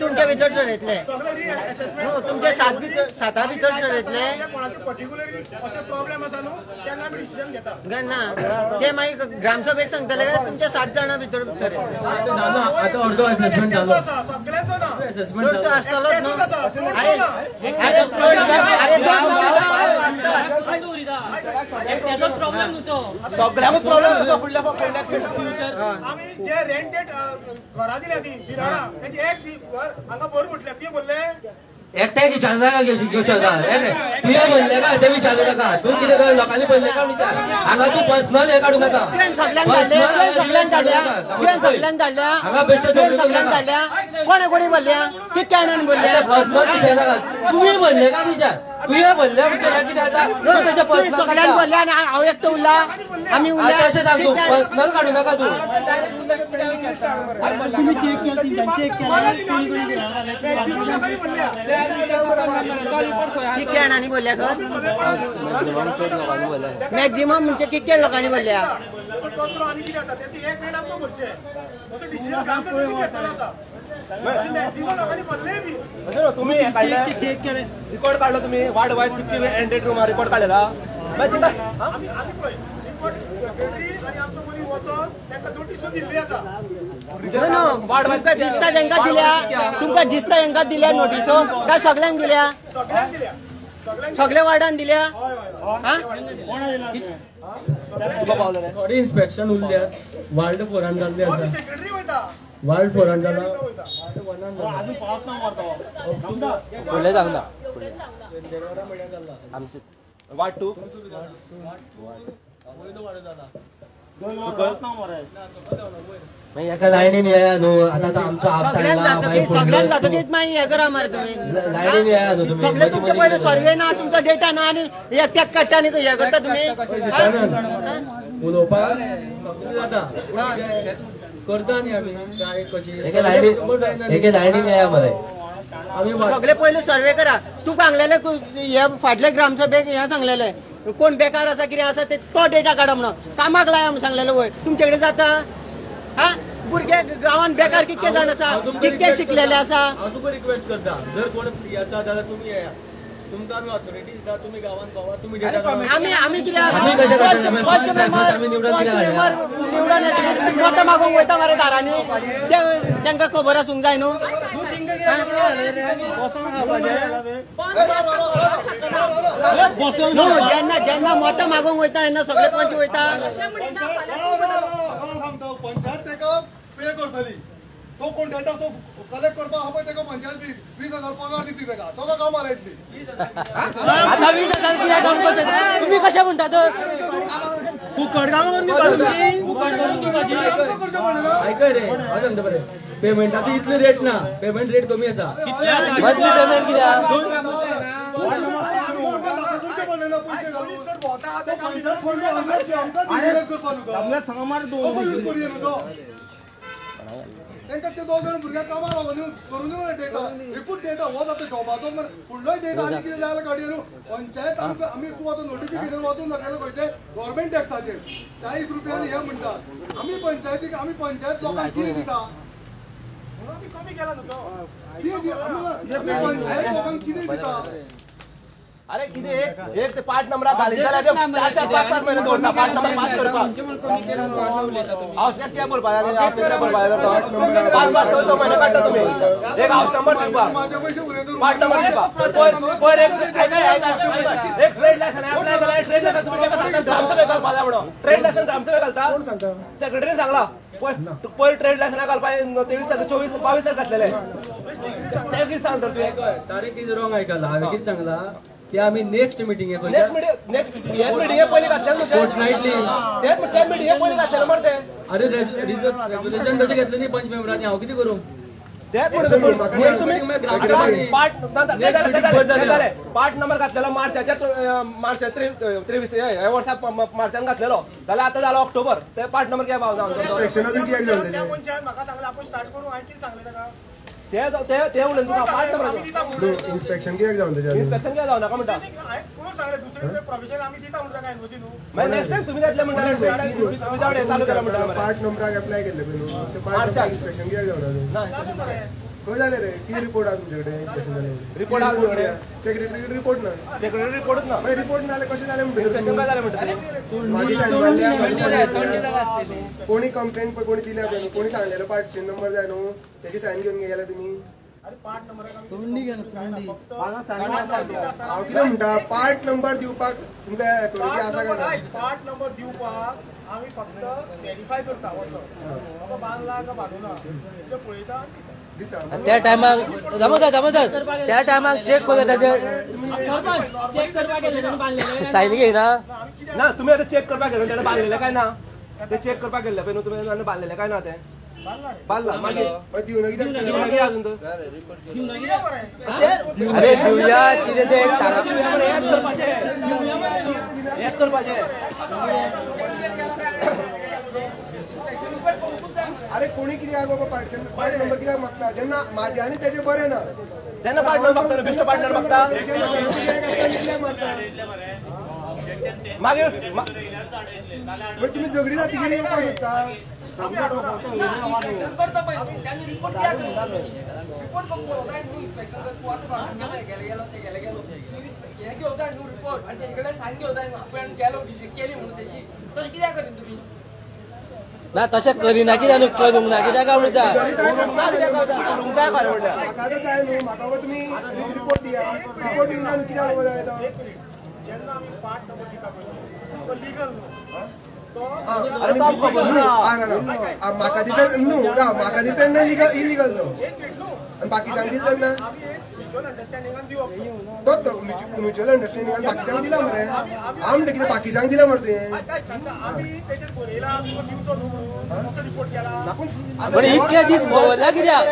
तुमच्या भितर ठरयतले न्हू, तुमच्या साता भितर ठरयतले ना ते मागीर ग्रामसभेक सांगतले काय तुमच्या 7 जाणां भितर ठरयतले? आतां अर्दो असेसमेंट जालो, चडसो आसतलोच न्हू. अरे अरे अरे सगळ्यांकूच प्रॉब्लेम जाता फुडल्या. आमी जे रेंटेड घरां दिल्या ती बिराडां तेंचे एक घर हांगा भर म्हटल्या, तुवें भरलें? एकट्याक विचारू नाका, तुवें भरलें काय तें विचारू नाका. तूं कितें कर, लोकांनी भरलें काय विचार. हांगा तूं पर्सनल हें काडूं नाका. हांगा बेश्टें सगळ्यांक धाडल्या, कोणा कोणी भरल्या, कितक्या जाणांनी भरल्या? पर्सनल विचार नाका, तुमी भरलें काय विचार. तुवें भरल्या म्हणटा कितें आतां तेजें पर्सनल सगळ्यांनी भरल्या आनी हांव एकटो उरला. आमी उरला अशें सांग तूं पर्सनल काडू नाका तूं. कितके जाणांनी भरल्या खर? मॅक्झिमम म्हणजे कितके लोकांनी भरल्या? तुम्ही रिकॉर्ड काढलो तुम्ही वार्ड वाईज कितके एंडेड रूम रिकॉर्ड काढलेला? तुमकां दिसता तांकां दिल्या, तुमकां दिसता तांकां दिल्या नोटिसो काय सगळ्यांक दिल्या? सगळ्या वार्डान दिल्या. थोडे इन्स्पेक्शन उरल्यात वार्ड 4 जाल्ले आसा, वार्ड 4 जाला, वार्ड 1 फुडले जावंक ना, वार्ड 2 एका लायनीन येया न्हू आतां आमचो आप सगळ्यांक जातकीच मागीर हें करा मरे तुमी. लायनीन येया न्हू तुमी. सगळे तुमचे पयले सर्वे ना, तुमचो डेटा ना आनी एकट्याक काडटा आनी हें करता तुमी. उलोवपाक सगळें जाता करता न्ही आमी कशी एके लायनीन येया मरे. सगळे पयले सर्वे करा. तूं सांगलेले हे फाटले ग्रामसभेक हें सांगलेले कोण बेकार आसा कितें आसा ते तो डेटा काडा म्हणून कामाक लाया म्हणून सांगलेले वय तुमचे कडेन जाता? हा भुरगे गांवान बेकार कितके जाण आसा, कितके शिकलेले आसा. हांव तुका रिक्वेस्ट करता, जर कोण फ्री आसा जाल्यार तुमी येया, तुमकां आमी ऑथॉरिटी दिता, तुमी गांवान भोंवा, तुमी डेटा काडा. आमी आमी कित्याक निवडून मतां मागूंक वयता मरे दारांनी, तांकां खबर आसूंक जाय न्हू. न्हू जेन्ना जेन्ना मतां मागूंक वयता तेन्ना सगळे पंच वयता. पंचायत तेका पे करतली, तो कोण डेटा तो कलेक्ट करपाक आहा पळय तेका पंचायत 20,000 पगार दितली तेका, तो कामार येतली. आतां 20,000 कित्याक काम करता तुमी? कशें म्हणटा तर फुकट कामां करून दिवपाची. आयकय रे, हांव सांगता बरें, पेमेंटाची इतली रेट ना, पेमेंट रेट कमी आसा. मंथली पेमेंट कित्याक? तांकां ते 2 जाण भुरग्यांक कामाक लागून करून डेटा एकूच डेटा हो जाता जॉबाचो फुडलोय डेटा आनी कितें जाय जाल्यार काडया न्हू. पंचायत आमकां आमी तूं आतां नोटिफिकेशन वाचून दाखयलें खंयचें गव्हर्मेंट टॅक्साचेर 40 रुपयांनी हें म्हणटात. आमी पंचायतीक आमी पंचायत लोकांक कितें दिता? पंचायत लोकांक कितें दिता? अरे कितें एक ते 5 नंबराक घाली जाल्यार 4 4 5 5 म्हयने दवरता 5 नंबर पास करपाक. हावस टॅक्स कित्याक भरपाक जाय? हावस टॅक्स कित्याक भरपाक जाय? 5 5 6 6 म्हयने काडटा तुमी एक हावस नंबर दिवपाक, 5 नंबर दिवपाक. पयर एक ट्रेड लायसन अप्लाय केल्यार ट्रेड लायसन तुमी ताका सांगता ग्रामसभेक घालपाक जाय म्हणून. ट्रेड लायसन ग्रामसभेक घालता? सेक्रेटरीन सांगला पयर ट्रेड लायसना घालपाक 23 तारखे 24 22 तारखे घातलेले. तें कितें सांगता तुवें? ताणें कितें रॉंग आयकलां? हांवें कितें सांगलां की आमी नेक्स्ट मिटिंगे पयलीं घातलें फोर्टनायटली मिटिंगे पयलीं घातलें मरे ते. अरे रेजोल्युशन तशें घेतलें न्ही पंच मेंबरांनी, हांव कितें करूं? पार्ट नंबर घातलेलो मार्चाच्या मार्च 23 ह्या वर्सा मार्चान घातलेलो जाल्यार आतां जालो ऑक्टोबर. ते पार्ट नंबर कित्याक पावना? ते ते उलयन तुका पार्ट नंबर इन्स्पेक्शन कित्याक जावन? इन्स्पेक्शन कित्याक जावना म्हणटा? मागीर नेक्स्ट टायम तुमी जातले म्हणटा चालू केला म्हणटा. पार्ट नंबराक एप्लाय केल्ले पळय न्हू, ते पार्ट नंबराक इन्स्पेक्शन कित्याक जावना? खंय जालें रे? कितें रिपोर्ट आहा तुमचे कडेन इन्स्पेक्शन जालें? रिपोर्ट आहा सेक्रेटरी रिपोर्ट ना, सेक्रेटरी रिपोर्टूच ना. मागीर रिपोर्ट ना जाल्यार कशें जालें म्हणटा? इन्स्पेक्शन काय जालें म्हणटा? म्हाजी सायन मारल्या, कोणी कंप्लेन पळय कोणी दिल्या पळय न्हू, कोणी सांगलेलो पार्टचे नंबर जाय न्हू, तेजी सायन घेवन गेले तुमी. हांव कितें म्हणटा, पार्ट नंबर दिवपाक तुमकां अथॉरिटी आसा काय ना? पार्ट नंबर दिवपाक आमी फक्त व्हेरीफाय करता वचोन बाबा बांदला काय बांदूना ते पळयता. त्या टायमाक दामोदर दामोदर त्या टायमाक चेक करता ताचे सायन घेयना ना. तुमी आतां चेक करपाक गेले तेणें बांदलेलें काय ना? ते चेक करपाक गेल्ले पळय न्हू तुमी, बांदलेलें काय ना तें? बांदला मागीर दिवना अजून तर. अरे दिवया कितें तें सांगा. हेच करपाचें. अरे कोणी कित्याक बाबा पार्टनर पार्ट नंबर कित्याक मागता जेन्ना माझे आनी तेजे बरें ना तेन्ना पार्टनर मागता, बेश्टो पार्टनर मागता मारता. मागीर तुमी झगडी जाती कितें येवपाक शकता. ना तशें करिना कित्याक न्हू, करूंक ना कित्याक काय म्हणटा. म्हाका जाय न्हू, म्हाका तुमी रिपोर्ट दिया, रिपोर्ट दिवना न्हू कित्याक जाय तो. जेन्ना आमी पार्ट नंबर दिता पळय तो लिगल न्हू. म्हाका दिता न्हू, राव म्हाका दिता तेन्ना इलिगल न्हू आनी बाकीच्यांक दिता तेन्ना तो म्युच्युअल अंडरस्टँडिंगान बाकीच्यांक दिला मरे. हांव म्हणटा कितें बाकीच्यांक दिला मरे तुवें. इतके दीस दवरला कित्याक?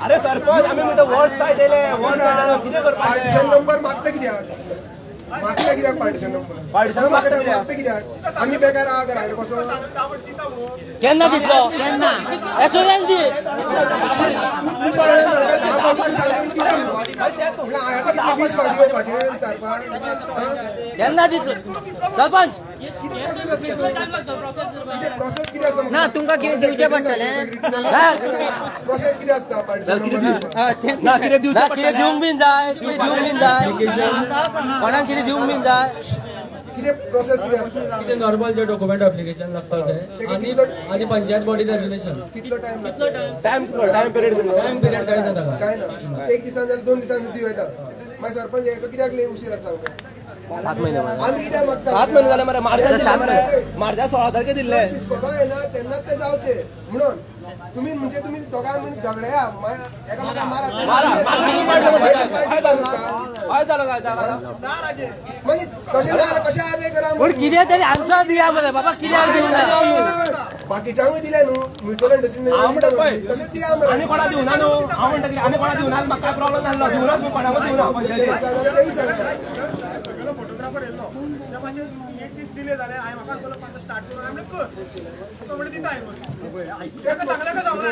अरे सरपंच आमी म्हणटा वर्स काय दिलें, वर्स कितें करपाचें? पार्टिशन नंबर मागता कित्याक, मागता कित्याक पार्टिशन नंबर मागता कित्याक? आमी बेकार आहा घरा कडेन कसो केन्ना दितलो? केन्ना एसोऱ्यान दी. तुज्या कडेन 10 फावटी तूं सांगता दिता म्हणून, हांवें आतां कितले 20 फावटी येवपाचें विचारपाक? केन्ना दितलो सरपंच? कितें प्रोसेस आसली हितून? कितें प्रोसेस कितें आसता? ना तुमकां कितें दिवचें पडटलें? प्रोसेस कितें आसता पार्टिशन नंबर? ना कितें दिवंक बीन जाय, कितें दिवंक बीन जाय, कोणाक कितें दिवंक बीन जाय, कितें प्रोसेस कितें आसता? कितें नॉर्मल जे डॉक्युमेंट एप्लिकेशन लागता ते आनी पंचायत बॉडी रेज्युलेशन. कितलो टायम लागता? टायम कितलो? टायम पिरियड टायम पिरियड कांय ना ताका, कांय ना. 1 दिसान जाल्यार 2 दिसान दिवं येता. मागीर सरपंच हेका कित्याक उशीर आसा सांगता? 7 महिने आमी कित्याक मागता? 7 महिने जाले मरे. मार्चा 16 तारखे दिल्ले बिस्कोटो येना तेन्नाच ते जावचे म्हणून तुमी म्हणजे तुमी दोगां म्हणून झगडया एकामेकांक मारा मागीर कशें ना कशें आहा तें करा. पूण कितें तरी आन्सर दिया मरे बाबा, कितें बाकीच्यांकूय दिलें न्हू म्युच्युअल अंडरस्टँडिंग तशेंच दिया मरे. आनी कोणा दिवना न्हू, हांव म्हणटा कितें आनी कोणा दिवना, म्हाका काय प्रॉब्लम जाल्लो दिवनाच न्हू, कोणाकूच दिवना. सगळो फोटोग्राफर येयल्लो त्या मातशें एक दीस डिले जालें. हांवें म्हाका सांगलो आतां स्टार्ट करूं, हांवें म्हणलें कर, तो म्हणलें दिता. हांवें ताका सांगलें का जावना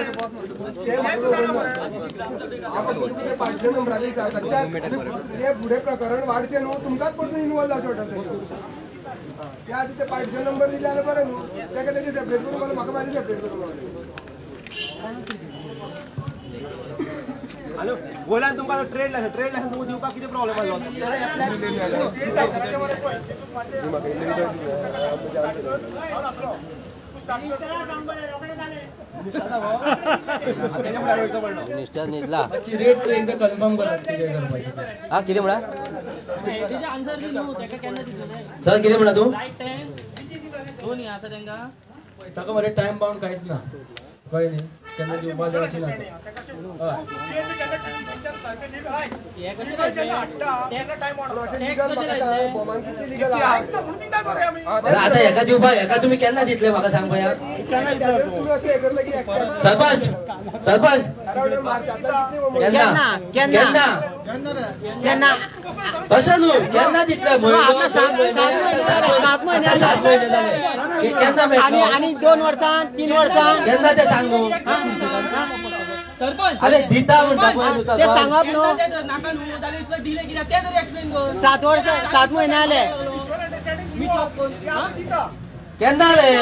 पार्टिशन नंबराचेर विचारता कित्याक जे फुडें प्रकरण वाडचें न्हू तुमकांच परतून इनवॉल्व जावचें पडटलें तेजेर. त्या आदी ते पार्टिशन नंबर दिले जाल्यार बरें न्हू, ताका तेजें सेपरेट करूंक गावलें, म्हाका म्हाजें सेपरेट करूंक गावलें. आनी वयल्यान तुमकां ट्रेड लायसन्स, ट्रेड लायसन्स तुमकां दिवपाक कितें प्रॉब्लम आसलो? मिनिस्टर न्हिदला. रेट्स एकदां कन्फर्म करात कितें करपाचें. हा कितें म्हणा सर, कितें म्हणा तूं? ताका मरे टायम बाउंड कांयच ना, कळ्ळें न्ही? केन्ना दिवपा जाय अशें ना. आतां हेका दिवपाक, हेका तुमी केन्ना दितले म्हाका सांग पळया? सरपंच सरपंच केन्ना केन्ना केन्ना तशें न्हू, केन्ना दितले? आतां 7 महिने 7 महिने जाले, केन्ना मेळटलो? आनी 2 वर्सां 3 वर्सां केन्ना तें सांग न्हू. अरे दिता म्हणटा ते सांगप न्हू. 7 वर्सां 7 महिने जाले केन्ना रे?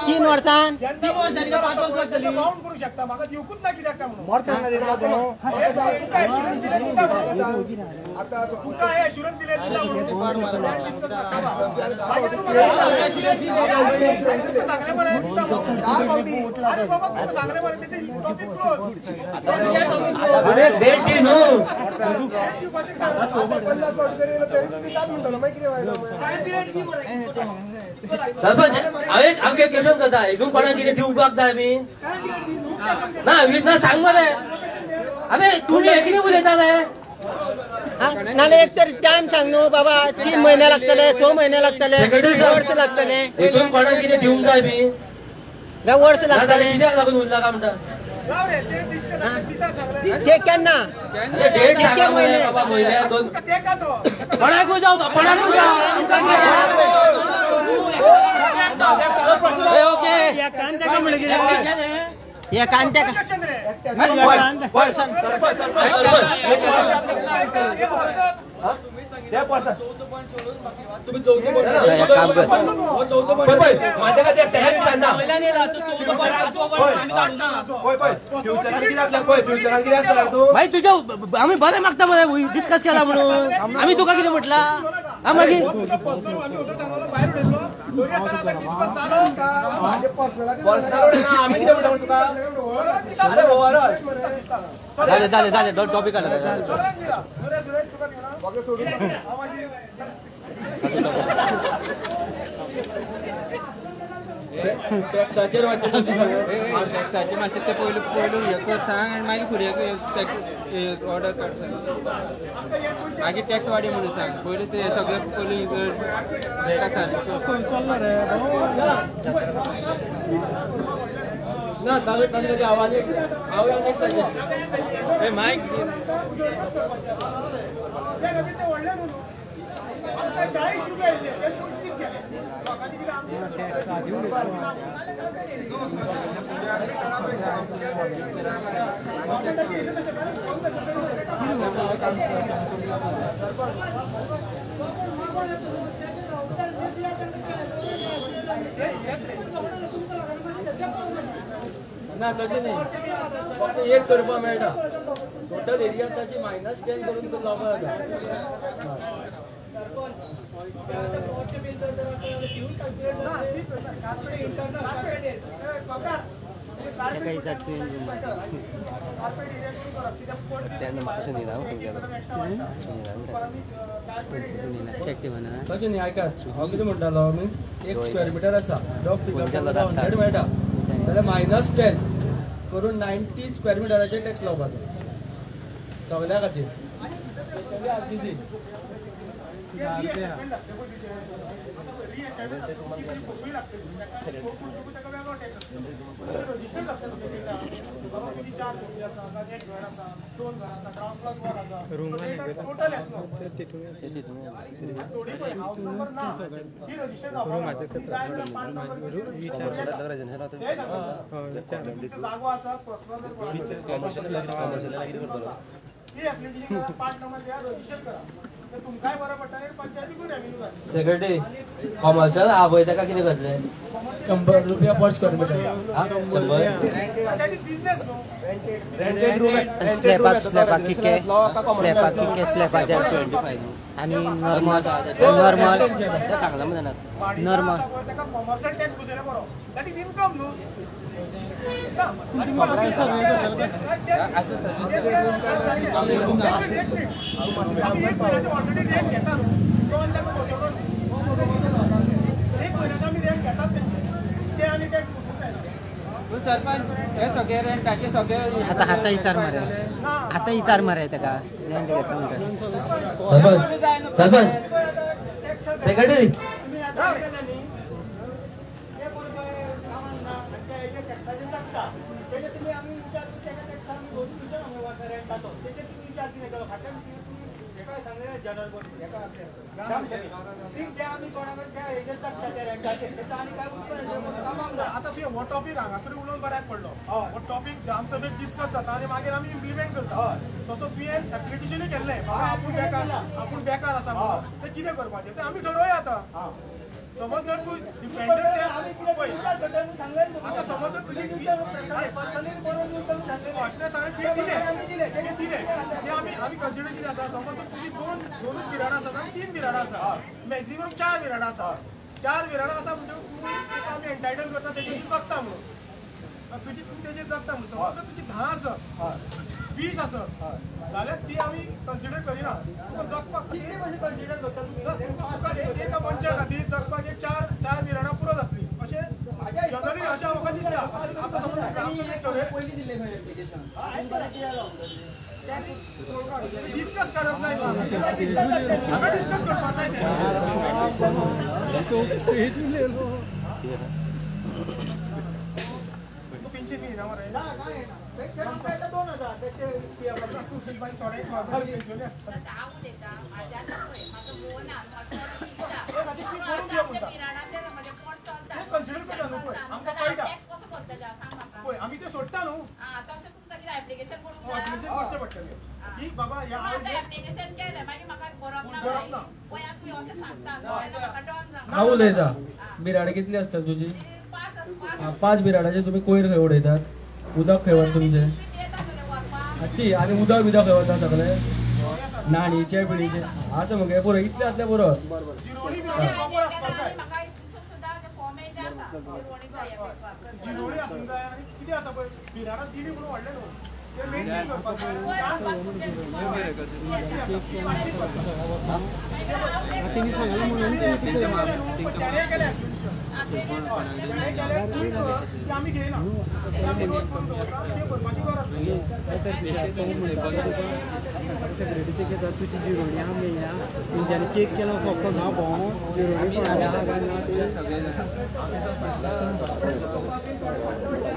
3 वर्सां करूंक शकता, म्हाका दिवकूच ना कित्याक काय म्हणून. तुका हे एश्युरन्स दिले सांगले मरे, अरे बाबा तुका सांगले मरे, तेजें टॉपीक क्लोज. डेट दी न्हू. 50 फावटी तरी येयलो तरी तूं दितात म्हणटलो, मागीर कितें फायदो? सरपंच हांवें हांव एक क्वेश्चन करता, हितून कोणाक कितें दिवपाक जाय आमी? ना ना सांग मरे. आमी तुमी हें कितें उलयता रे? नाल्यार एक तर टायम सांग न्हू बाबा, 3 महिने लागतले, 6 महिने लागतले, वर्स लागतले. हितून कोणाक कितें दिवंक जाय बी? काय वर्स लागतलें कित्याक लागून उरला काय म्हणटा ते केन्ना डेट बाबा म्हयन्या दोन कोणाकूय जावं कोणाकूय जावं ओके भाई तुझ्या आम्ही बरें मागता मरे डिस्कस केला म्हणून आम्ही तुका कितें म्हटला मागीर जालें जालें जालें टॉपिक आलो टॅक्साचेर टॅक्साचेर मातशें ते पयलू पयलू हें कर सांग आनी मागीर फुडें टॅक्स ऑर्डर कर सांग मागीर टॅक्स वाडी म्हणून सांग पयलू ते सगळें पयलू टॅक्साचेर ना चालू तांचे आवाज हांव टॅक्साचेर मायक 40 रुपये येयले ते 25 केले लोकांनी कितें आमचे ना तशें न्ही फक्त एक करपाक मेळटा टोटल एरिया ताची -10 करून लावपाक जाता. तशें न्ही आयकात हांव कितें म्हणटालो मिन्स एक स्क्वेअर मिटर आसा रफ फिगर 100 मेळटा जाल्यार -10 करून 90 स्क्वेअर मिटराचेर टॅक्स लावपाचो सगळ्या खातीर आरसीसी. सेक्रेटरी कॉमर्शियल हा पळय ताका कितें करतले 100 रुपया पर स्क्वेअर मिटर 100 स्लॅबाक स्लॅबाक कितके स्लॅबाक कितके स्लॅबाचे 25 आनी नॉर्मल नॉर्मल सांगला मग जाणात नॉर्मल कॉमर्शियल टॅक्स बसयल्यार बरो that is income न्हू. एक म्हयन्याचे ऑलरेडी रेंट घेता न्हू तो आनी ताका बसयलो न्हू एक म्हयन्याचो आमी रेंट घेतात तेंचे ते आनी टॅक्स बसूंक जायना. सरपंच हे सगळे रेंटाचे सगळे आतां आतां विचार मरे आतां विचार मरे ताका रेंट घेता म्हणटा. सरपंच सरपंच सेक्रेटरी आतां हो टॉपीक हांगासर उलोवन बऱ्याक पडलो. हो टॉपीक ग्रामसभेक डिस्कस जाता आनी मागीर आमी इम्प्लिमेंट करता. तसो तुवें एप्लिकेशनूय केल्लें बाबा आपूण बेकार आपूण बेकार आसा म्हणून तें कितें करपाचें तें आमी ठरोवया. आतां समज जर तूं डिपेंडंट आतां समज जर तुजी तें सांगलें तुवें दिलें तें दिलें तें आमी आमी कन्सिडर कितें आसा समज जर तुजी दोनूच बिराडां आसा जाल्यार 3 बिराडां आसा मॅक्झिमम 4 बिराडां आसा 4 बिराडां आसा म्हणजे तूं ताका आमी एन्टायटल करता तेजेर तूं जगता म्हणून तुजी तूं तेजेर जगता म्हणून समज जर तुजी 10 आसत 20 आसत जाल्यार ती आमी कन्सिडर करिना. तुका जगपाक कन्सिडर करता तुका एका मनशा खातीर जगपाक एक 4 बिराडां पुरो जातली अशें जनरली अशें म्हाका दिसता. आतां समज ग्रामसभेक डिस्कस करप जाय हांगा डिस्कस करपाक जाय तें. पेन्शन बी येना मरे. 2000 कन्सिडर करता न्हू पळय आमकां कळटा पळय आमी ते सोडटा न्हू एप्लिकेशन करचें पडटलें की बाबा एप्लिकेशन केलें मागीर म्हाका बरोवप ना पळय तूं अशें सांगता. हांव उलयता. बिराड कितली आसता तुजी? 5 बिराडाचे तुमी कोयर खंय उडयतात? उदक खंय वता तुमचें? ती आनी उदक बिदक खंय वता सगळें? न्हाणीचे बिणीचे आसा मगे पुरो इतलें आसलें पुरो. जिरोणी आसूंक जाय आनी कितें आसा पळय बिराडां दिली म्हणून व्हडलें न्हू ते मेंटेन करपाक जाय. तेणें केलें एप्लिकेशन आमी घेयना ते आमी नोट करून दवरता तें भरपाची गरज. तुजी जिरोणी आहा मेळना तेंच्यांनी चॅक केला सोंपतो ना भोंव जिरोणी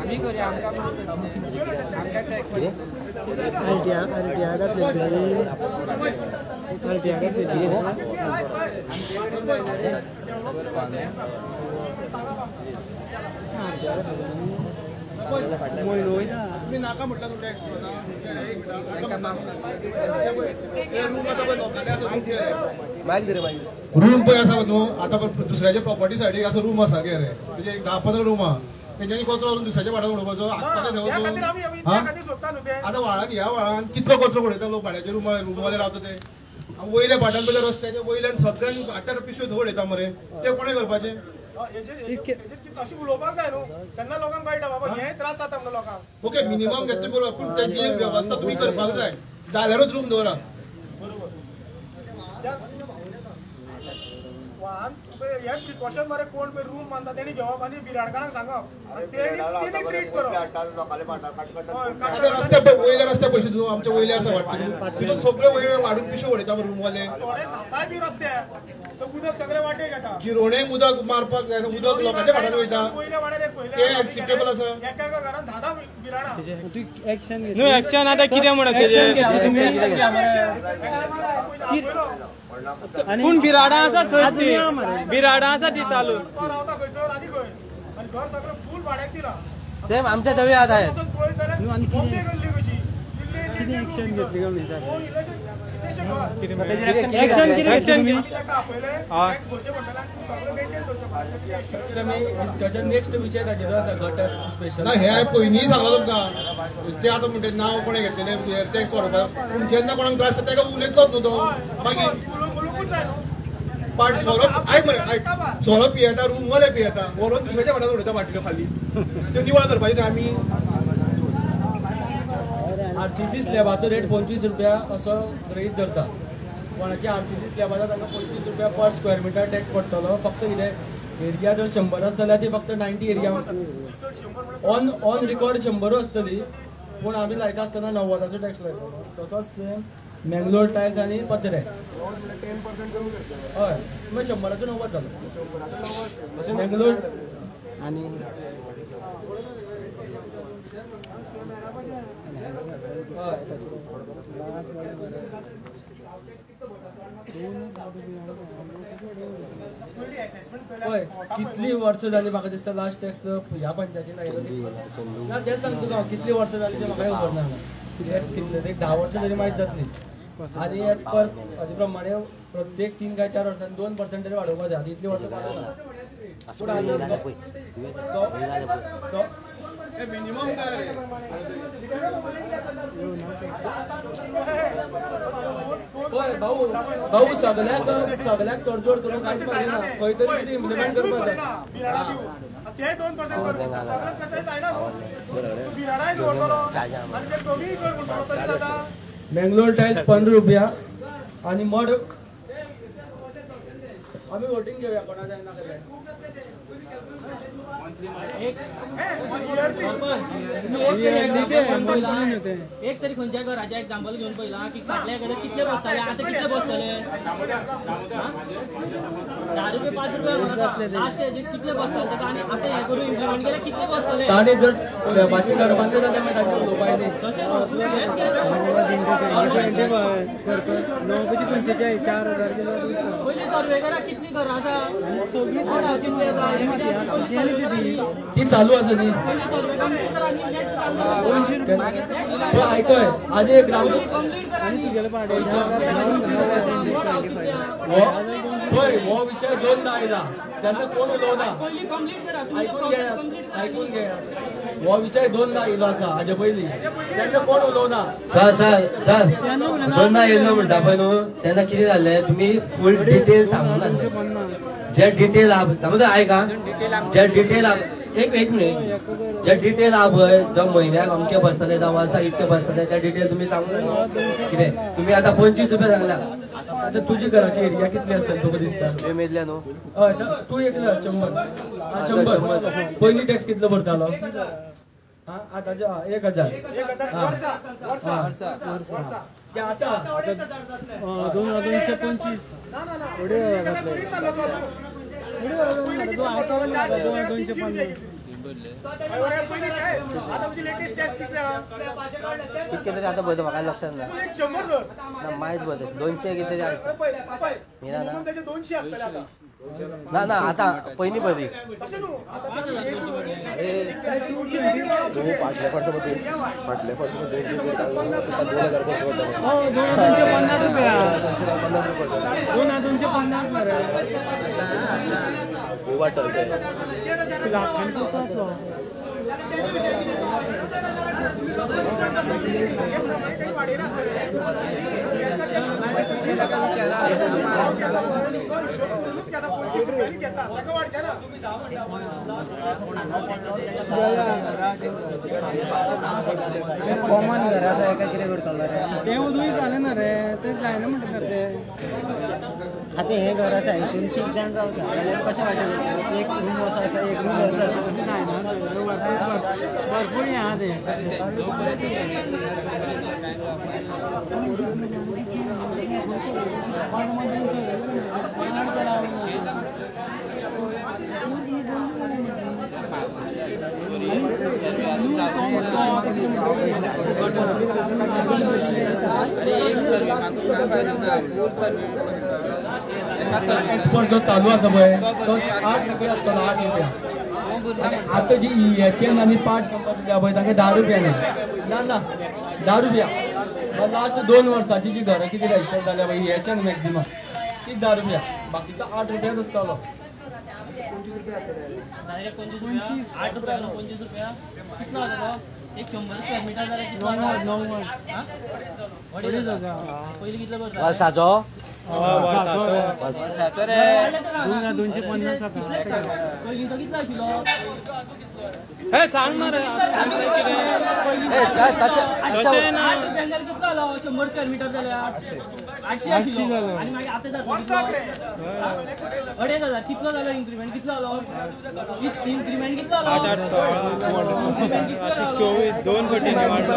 आमी करया आमकां आरटीआय घातली आरटीआय घातली. तुम्ही नाका म्हटलं तू टॅक्स रूम पळय आसा न्हू आतां दुसऱ्याच्या प्रॉपर्टी सायडीक असो रूम आसा गे रे तेजे एक 10-15 रूम आहा तेंच्यांनी कचरो व्हरून दुसऱ्याच्या भाड्यान उडोवपाचो. आतां व्हाळान ह्या व्हाळान कितलो कचरो उडयता लोक भाड्याचे रुमवाले रावता ते वयल्या भाटान पळय रस्त्याच्या वयल्यान सगळ्यांक 8-8 पिशव्यो थंय उडयता मरे ते कोणें करपाचें? अशें उलोवपाक जाय न्हू तेन्ना लोकांक कळटा बाबा हे त्रास जाता म्हणून लोकांक. ओके मिनिमम घेतले बरोबर पूण तेजी वेवस्था तुमी करपाक जाय जाल्यारूच रूम दवरा. बरोबर वाहन हे प्रिकॉशन मरे कोण पळय रूम बांदता तेणी घेवप आनी बिराडकारांक सांगप तेणी ट्रीट करप. आतां रस्त्या वयल्या रस्त्या पयशे न्हू आमच्या वयले आसा वाटते तितून सगळे वयले वाडून पिशे उडयता रूमवाले. थोडे न्हाताय बी रस्त्यार तो उदक सगळे वाटेक येता. जिरोणेक उदक मारपाक जायना उदक लोकांच्या भाटान वयता ते एक्सेप्टेबल आसा? एका एका घरान 10-10 बिराडां. न्हू एक्शन आतां कितें म्हणत तेजेर पूण बिराडां आसा थंय ती बिराडां आसा ती चालू. रावता खंयसर आनी खंय आनी घर सगळें फूल भाड्याक दिलां. सेम आमच्या थंय आतां बॉम्बे गल्ली कशी नेक्स्ट विषय गटर स्पेशल ना हे पयलीं सांगला तुमकां ते आतां म्हणटे नांव कोणें घेतलें टॅक्स वाडोवपाक पूण जेन्ना कोणाक त्रास जाता ताका उलयतलोच न्हू तो मागीर पाट सोरो आयक मरे आयक सोरो पियेता रूमवाले पियेता व्हरून दुसऱ्याच्या भाटान उडयता बाटल्यो खाली त्यो निवळ करपाच्यो न्हू आमी. आरसीसी स्लॅबाचो रेट 25 रुपया असो गृहीत धरता. कोणाचे आरसीसी स्लॅब आसा तांकां 25 रुपया पर स्क्वेअर मिटर टॅक्स पडटलो. फक्त कितें एरिया जर 100 आसता जाल्यार ती फक्त 90 एरिया ऑन ऑन रिकॉर्ड 100 आसतली पूण आमी लायता आसतना 90 टॅक्स लायतलो. तसोच सेम मँगलोर टायल्स आनी पत्रे हय मागीर 100 90 जालो मँगलोर आनी पळय कितली वर्सां जाली म्हाका दिसता लास्ट टॅक्स ह्या पंचायतीन आयलो ना तेंच सांगता तुका हांव कितली वर्सां जाली तें म्हाका खबर ना. टॅक्स कितले एक 10 वर्सां तरी मायत जातली आनी एज पर हाजे प्रमाणे प्रत्येक 3 काय 4 वर्सांनी 2% तरी वाडोवपाक जाय. आतां इतली वर्सां वाडोवना पूण आतां मिनिमम पळय भाऊ भाऊ सगळ्याक सगळ्याक तडजोड करून कांयच ना खंय तरी कितें इम्प्लिमेंट करपाक जाय. ते 2% जायना न्हू बिराडाय दवरतलो आनी ते कमी कर म्हणटलो तशें जाता. मँगलोर टायल्स 15 रुपया आनी मड आमी वोटींग घेवया कोणा जाय नाका जाय. एक तरी खंयच्या घराच्या एग्जाम्पल घेवन पळयला की फाटल्या घरात कितले बसताले आतां कितले बसतले? 10 रुपये 5 रुपये लास्ट हेजेर कितले बसताले ताका आनी आतां हें करून इम्प्लिमेंट केल्यार कितले बसतले? ताणें जर स्लॅबाचें घर बांदलें जाल्यार मागीर तांकां उलोवपा येयलें. पयलीं सर्वे करा कितली घरां आसा, ती चालू आसा न्ही. आयकय आनी एक ग्राउंड पळय, हो विशय दोनदा आयला तेन्ना कोण उलोवना. आयकून घेयात, आयकून घेयात. हो विशय दोनदा आयिल्लो आसा हाजे पयलीं, तेन्ना कोण उलोवना. सर सर सर दोनदा येयल्लो म्हणटा पळय न्हू, तेन्ना कितें जालें तुमी फूल डिटेल सांगूंक नासले. जे डिटेल आहा दामोदर आयका, जे डिटेल आहा एक एक मिनिट, जे डिटेल आहा पळय जो म्हयन्याक अमके बसतले जावं वर्साक इतके बसतले ते डिटेल तुमी सांगूंक नासले. कितें तुमी आतां 25 रुपया सांगला. आतां तुजी घराची एरिया कितली आसतली तुका दिसता? मेजल्या न्हू. हय, तूं एकलो 100 100. पयलीं टॅक्स कितलो भरतालो? आतांचे 1000. ते आतां 225. कितके तरी आतां पळयता म्हाका लक्षात ना. मायज पळयता 200 कितें तरी ना ना आतां पयलीं बरी. फाटल्या वर्सा फाटल्या वर्सा 2000 250 रुपया 250 रुपया 250 मरे. कॉमन घर आसा एका कितें करतलो रे तें तुवें जालें ना रे, तें जायना म्हणटा ते. आतां हें घर आसा हितून तीग जाण रावता जाल्यार कशें वाटें एक रूम असो आसा, एक रूम असो आसा, जायना भरपूर हें आहा तें. एक्सपर्ट जो चालू आसा पळय तो 8 रुपया आसतलो, 8 रुपया. आनी आतां जी EHN आनी पार्ट नंबर दिल्या पळय तांकां 10 रुपया ना ना 10 रुपया. लास्ट 2 वर्साची जी घरां कितें रजिस्टर जाल्या पळय EHN maximum ती 10 रुपया, बाकीचो 8 रुपयाच आसतलो. डायरेक्ट 25 रुपया, 8 रुपया 25 रुपया कितलो जाता? 100 स्क्वेअर मिटर जाल्यार कितलो? 2.5 पयलीं कितलो भरता? वर्साचो वर्साचो रे 250 जाता. पयलींचो कितलो आशिल्लो? हे सांग मरे तशें ना. 8 रुपयांक जाल्यार कितलो जालो? 100 स्क्वेअर मिटर जाल्यार 800 आशिल्लो. आनी मागीर आतां जाता 2500. कितलो जालो इन्क्रिमेंट? कितलो जालो इन्क्रिमेंट? कितलो जालो? 24 2 पटींनी वाडलो.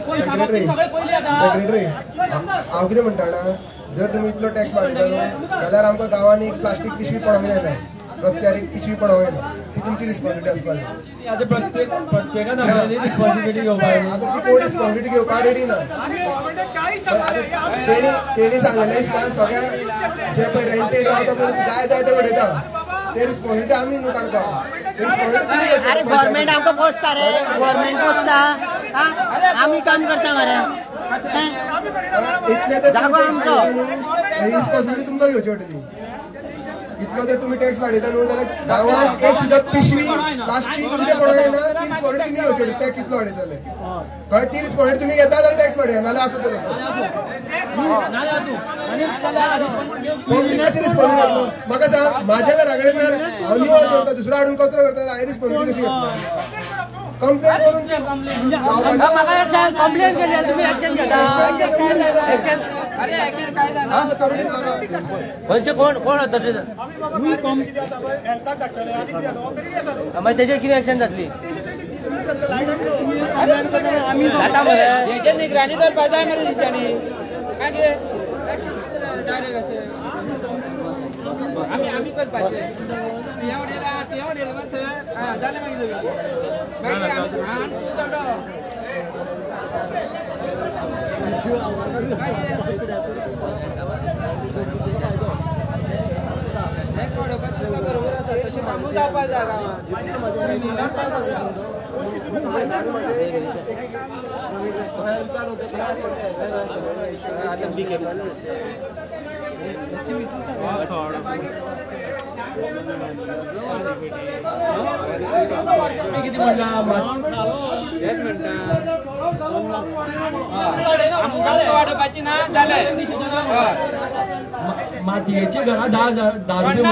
सेक्रेटरी हांव कितें म्हणटा जाणा, जर तुमी इतलो टॅक्स वाडयता न्हू जाल्यार आमकां गांवांनी एक प्लास्टीक पिशवी पडोवंक जायना, रस्त्यार एक पिशवी पडोवंक जायना, ती तुमची रिस्पॉन्सिबिलिटी आसपाक जाय. आतां प्रत्येकान आपणाली रिस्पॉन्सिबिलिटी घेवपाक जाय. आतां ती कोण रिस्पॉन्सिबिलिटी घेवपाक रेडी ना. तेणी सांगलेल्या हिसपान सगळ्यांक जे पळय रेंटेड रावता पळय जाय जाय ते उडयता, ते रिस्पॉन्सिबिलिटी आमी न्हू काडपाक. अरे गव्हर्मेंट आमकां पोसता रे, गव्हर्मेंट पोसता, आमी काम करता मरे. इतले तर जागो आमचो, रिस्पॉन्सिबिलिटी तुमकां घेवची पडटली. इतलो जर तुमी टॅक्स वाडयता न्हू जाल्यार गांवांत एक सुद्दां पिशवी प्लास्टीक कितें पडोवंक जायना, ती रिस्पॉन्सिबिलिटी तुमी घेवची पडटली. टॅक्स इतलो वाडयतले कळ्ळें, ती रिस्पॉन्सिबिलिटी तुमी घेता जाल्यार टॅक्स वाडया, नाल्यार आसूं तें तसो. पब्लीक कशी रिस्पॉन्सिबिलिटी घेतलो म्हाका सांग? म्हाज्या घरा कडेन जर हांव निवळ दवरता, दुसरो हाडून कचरो करता, हांवें रिस्पॉन्सिबिलिटी कशी घेतलो? कंप्लेन करून म्हाका एक सांग, कंप्लेन केली तुम्ही ऍक्शन घेता? ऍक्शन अरे ऍक्शन काय जाणार? खंयचे कोण कोण मागीर तेजेर कितें ऍक्शन जातली? जाता मरे हेचे निगराणी दवरपा जाय मरे तेंच्यांनी. मागीर ऍक्शन डायरेक्ट अशें आमी आमी करपाचें. हें उडयलां तें उडयलें मरे थंय जालें मागीर सगळें. मागीर आमी आनी तूं थोडो टॅक्स वाडोवपाचें तुका बरोबर आसा, तशें कामूय जावपा जाय गांवांत. किती म्हणला वाडोवपाची ना जालें. मातयेची घरां 10,000 10 रुपये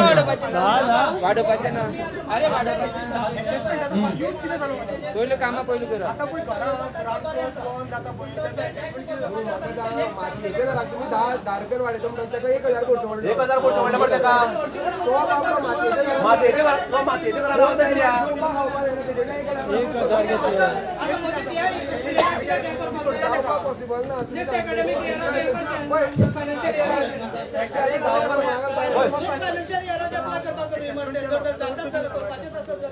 वाडोवपाचें ना. अरे वाडोवपाचें पयलू कामां पयलू करा. मातयेच्या घराक तुमी 10 रुपयान वाडयता म्हणटा ताका 1,000 करचो पडलो. 1,000 करचो पडलो मरे ताका. मातयेच्या घराक तो मातयेच्या घराक रावता कित्याक? पॉसिबल ना.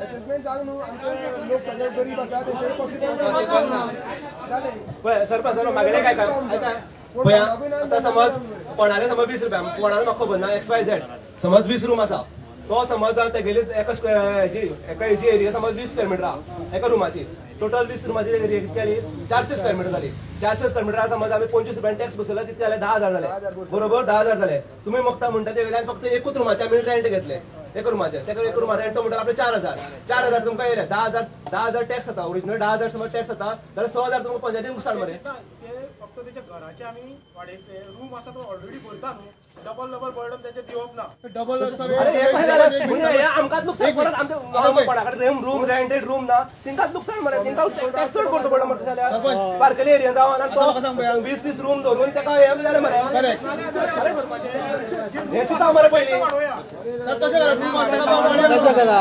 असेसमेंट सांग न्हू, आमचे लोक सगळे गरीब आसा, तेंच्यानी पॉसिबल ना. पळय सरपंच मागेलें काय काय आतां समज कोणाले समज 20 रुपया कोणाले म्हाका खबर ना XYZ समज 20 रूम आसा तो समज तेगेली एका स्क्वेअर एका हेजी एरिया समज 20 स्क्वेअर मिटर आहा एका रुमाची. टोटल 20 रुमाची एरिया कितली जाली? 400 स्क्वेअर मिटर जाली. 400 स्क्वेअर मिटर समज आमी 25 रुपयान टॅक्स बसयलो कितले जाले? 10,000 जाले. बरोबर 10,000 जाले. तुमी मगता म्हणटा ते वयल्यान फक्त एकूच रुमाचे आमी रेंट घेतले एका रुमाचे. तेका एक रुमा रेंट म्हणटा आपले 4,000. 4,000 तुमकां येयले 10,000 टॅक्स जाता. ओरिजिनल 10,000 समज टॅक्स जाता जाल्यार 6,000 तुमकां पंचायतीन लुकसाण मरे. फक्त तेच्या घराचे आमी वाडयतले रूम आसा तो ऑलरेडी भरता न्हू, डबल डबल बर्डन तेंचे दिवप ना. डबल आमकांच लुकसाण परत आमच्या कोणा कडेन रूम रेंटेड रूम ना तेंकांच लुकसाण मरे. तेंकां टॅक्स चड करचो पडलो मरे जाल्यार बारकेले एरियन रावन आनी तो 20-20 रूम धरून तेका हें जालें मरे. हें चिंता मरे पयलीं. तशें करा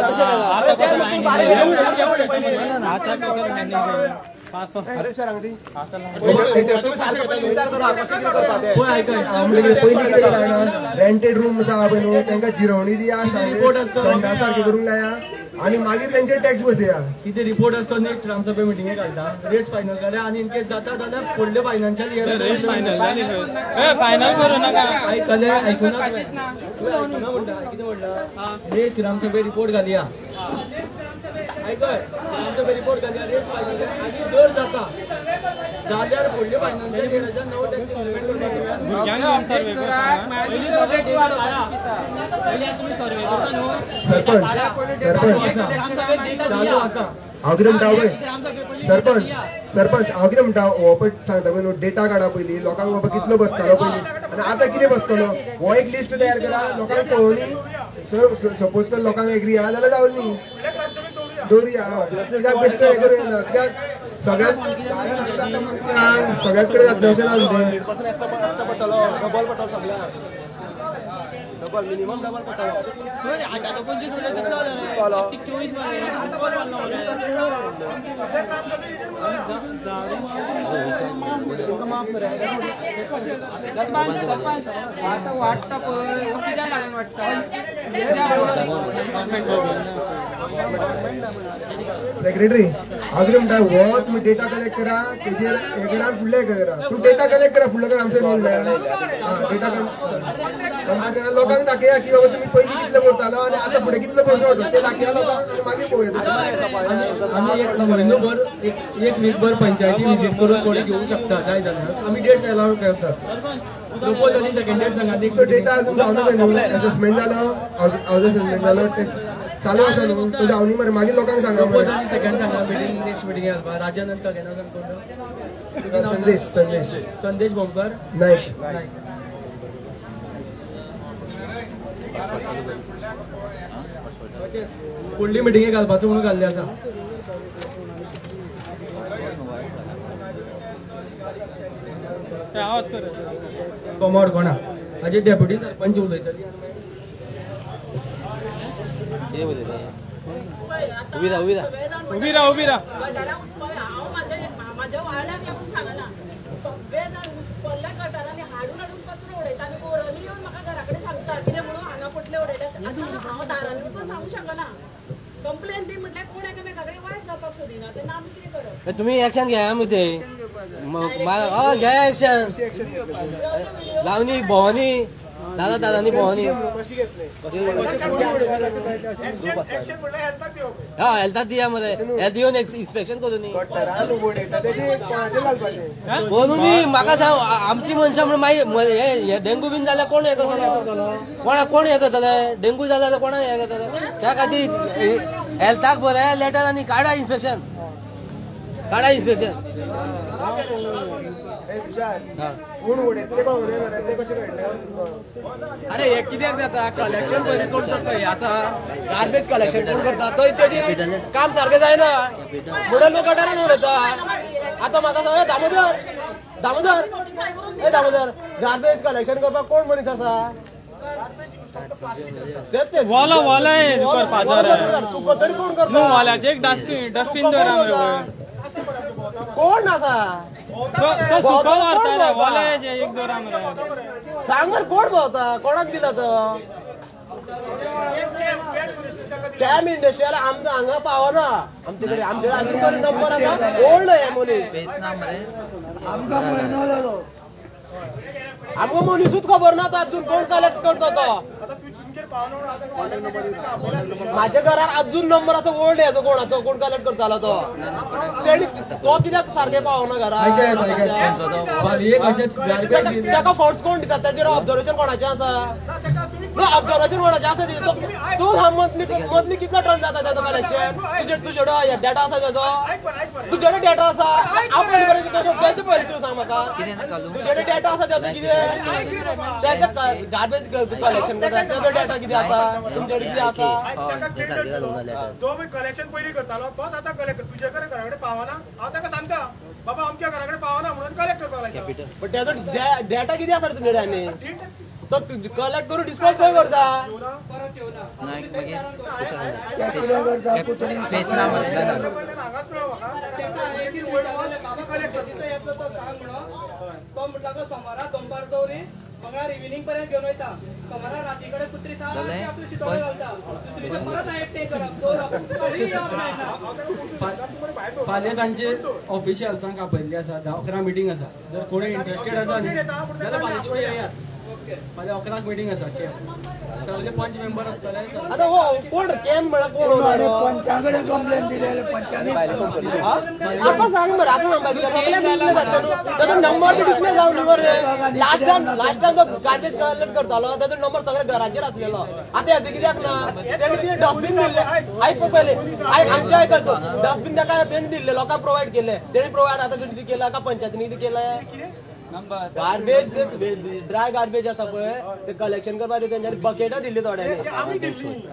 तशें करा. रेंटेड रूम आसा पळय न्हू तांकां जिरवणी दिया, संडास सारकी करूंक लाया आनी मागीर तेंचे टॅक्स बसया. कितें रिपोर्ट आसतो नेक्स्ट ग्रामसभे मिटिंगे घालता, रेट्स फायनल जाल्या आनी इनकेस जाता जाल्यार फुडले फायनान्शियल इयर फायनल करूं नाका. आयकलें आयकुना तुवें आयकुना म्हणटा कितें म्हणटा? नेक्स्ट ग्रामसभे रिपोर्ट घालया. आयकय ग्रामसभे रिपोर्ट घालया, रेट्स फायनल जाल्या आनी जर जाता जाल्यार फुडले फायनान्शियल इयराच्या नवो टॅक्स इम्प्लिमेंट करपाक. सरपंच सरपंच चालू आसा. हांव कितें म्हणटा पळय सरपंच सरपंच हांव कितें म्हणटा, हो पळय सांगता पळय न्हू डेटा काडा पयलीं लोकांक बाबा कितलो बसतालो पयलीं आनी आतां कितें बसतलो हो एक लिस्ट तयार करा लोकांक कळोवनी. सर सपोज तर लोकांक एग्री आहा जाल्यार जावनी दवरुया. हय कित्याक बेश्टें हें करूया ना, कित्याक सगळ्यात सगळ्यात कडेन जातलें अशें ना न्हू तें. डबल मिनिमम डबल पडटलो. आतां वाडटा पळय कित्याक लागून वाडटा? सेक्रेटरी हांव कितें म्हणटा, हो तुमी डेटा कलेक्ट करा तेजेर हें करा फुडलें हें करा. तूं डेटा कलेक्ट करा फुडलो करा आमचें म्हणलें डेटा कलेक्ट लोकांक दाखया की बाबा तुमी पयलीं कितले भरतालो आनी आतां फुडें कितले भरचो पडटलो ते दाखया लोकांक आनी मागीर पळोवया. आनी एक म्हयनोभर एक वीकभर पंचायती विजीट करून कोणी घेवंक शकता जाय जाल्यार आमी डेट अलाउड करता. प्रपोज आनी सेकंड डेट सांगा. सो डेटा अजून जावना न्हू, असेसमेंट जालो, हावज असेसमेंट जालो, चालू आसा न्हू तो जावनी मरे. मागीर लोकांक सांगा. प्रपोज आनी सेकंड सांगा मिटींग नेक्स्ट मिटींग घालपा. राजानंद कागे नांव सांग कोण? संदेश संदेश संदेश भोमकर नायक. नायक. फुडली मिटिंगे घालपाचो म्हणून घाल्ली आसा. आवाज कर कमोड कोणा हाजे डेप्युटी सरपंच उलयतली. उबी राव उबी राव उबी राव उबी राव. हांव म्हाज्या वार्डाक लागून सांगना, सगळे जाण उस्पल्ल्या गटारांनी हाडून हाडून कचरो उडयता आनी ओरली येवन म्हाका घरा कडेन सांगता कितें म्हणून हांगा पोटले उडयल्यात. आतां हांव दारांनी वचून सांगूंक शकना, कंप्लेन दी म्हटल्यार कोण एकामेका कडेन वायट जावपाक सोदिना, तेन्ना आमी कितें करप? तुमी एक्शन घेया मग ते, घ्या एक्शन. लावनी भोंवनी दादा दादानी भोंवनी हा हेल्थाक दिया मरे, हेल्थ येवन इन्स्पेक्शन करूं न्ही करूं न्ही. म्हाका सांग आमची मनशां म्हणून मागीर डेंगू बीन जाल्यार कोण हें करतलो? कोणा कोण हें करतले? डेंगू जाल्यार कोणा हें करतले? त्या खातीर हेल्थाक बरें लेटर आनी काडा इन्स्पेक्शन, काडा इन्स्पेक्शन. अरे हे कित्याक जाता? कलेक्शन पयलीं कोण करता? हे आसा गार्बेज कलेक्शन कोण करता? थंय तेजें काम सारकें जायना म्हणून लोक गटारान उडयता. आतां म्हाका सांग दामोदर, दामोदर, ए दामोदर, गार्बेज कलेक्शन करपाक कोण मनीस आसा? वोलो वोलो सुको तरी कोण करता? वोल्याचें एक डस्टबीन डस्टबीन दवर. कोण आसा तो सुको व्हरता रे वोल्याचें एक दवर. सांग मरे कोण भोंवता? कोणाक दिला तो? कॅम इंडस्ट्रियल आमकां हांगा पावना. आमचे कडेन आमचे अजून पर्यंत नंबर आसा ओल्ड हे मनीस. आमकां मनीसूच खबर ना अजून कोण कलेक्ट करता तो. माझ्या घरार अजून नंबर आसा ओल्ड हेजो कोणाचो, कोण कलेक्ट करतालो तो. तो कित्याक सारकें पावना घरा? ताका फंड्स कोण दिता? ताचेर ऑब्जर्वेशन कोणाचें आसा? ऑब्जर्वेशन कोणाचें आसा? तूं सांग मंथली मंथली कितलो टर्न जाता ताचो कलेक्शन? तुजे कडेन डेटा आसा ताचो? तुजे कडेन डेटा आसा? हांव पयलीं पयलीं तूं सांग म्हाका, तुजे कडेन डेटा आसा ताचो कितें? तेजे गार्बेज कलेक्शन करता तेजो डेटा कितें आसा? तुमचे कडेन कितें आसा? जो कलेक्शन पयलीं करतालो तोच आतां कलेक्ट तुजे कडेन घरा कडेन पावना. हांव ताका सांगता बाबा अमक्या घरा कडेन पावना म्हणून कलेक्ट करपाक लायता. पण तेजो डेटा कितें आसा रे तुमचे कडेन? तो कलेक्ट करून डिस्पोज खंय करता? तो म्हटला सोमारा दनपार दवरी मंगळार इव्हिनिंग पर्यंत घेवन वयता. सोमारा राती कडेन कुत्री सारकी आपली शितोडे घालता. दुसरे दिसा परत एकटें करप दवरप तरी येवप जायना. फाल्यां तांचे ऑफिशियल्सांक आपयल्ली आसा, 10-11 मिटींग आसा. जर कोणी इंट्रस्टेड आसा न्ही जाल्यार फाल्यां तुमी येयात. फाल्यां 11 मिटींग आसा. सगळे पंच मेंबर आसतले. आतां हो कोण कॅम म्हळ्यार कोण? पंचा कडेन कंप्लेन दिले पंचांनी. आतां सांग मरे, आतां सांगपाक सगळे डिस्प्ले जाता न्हू, ताचो नंबर बी डिस्प्ले जावन न्हू मरे. लास्ट टायम तो गार्बेज कलेक्ट करतालो ताचो नंबर सगळे घराचेर आसलेलो. आतां हेजें कित्याक ना? तेणी कितें डस्टबीन दिल्लें. आयक पयलीं, आयक आमचें आयक, तो डस्टबीन ताका तेणी दिल्लें, लोकांक प्रोवायड केलें. तेणी प्रोवायड आतां कितें केलां का पंचायतीन कितें केलें? गार्बेज ड्राय गार्बेज आसा पळय ते कलेक्शन करपाक तेंच्यांनी बकेटां दिल्ली थोड्यांनी.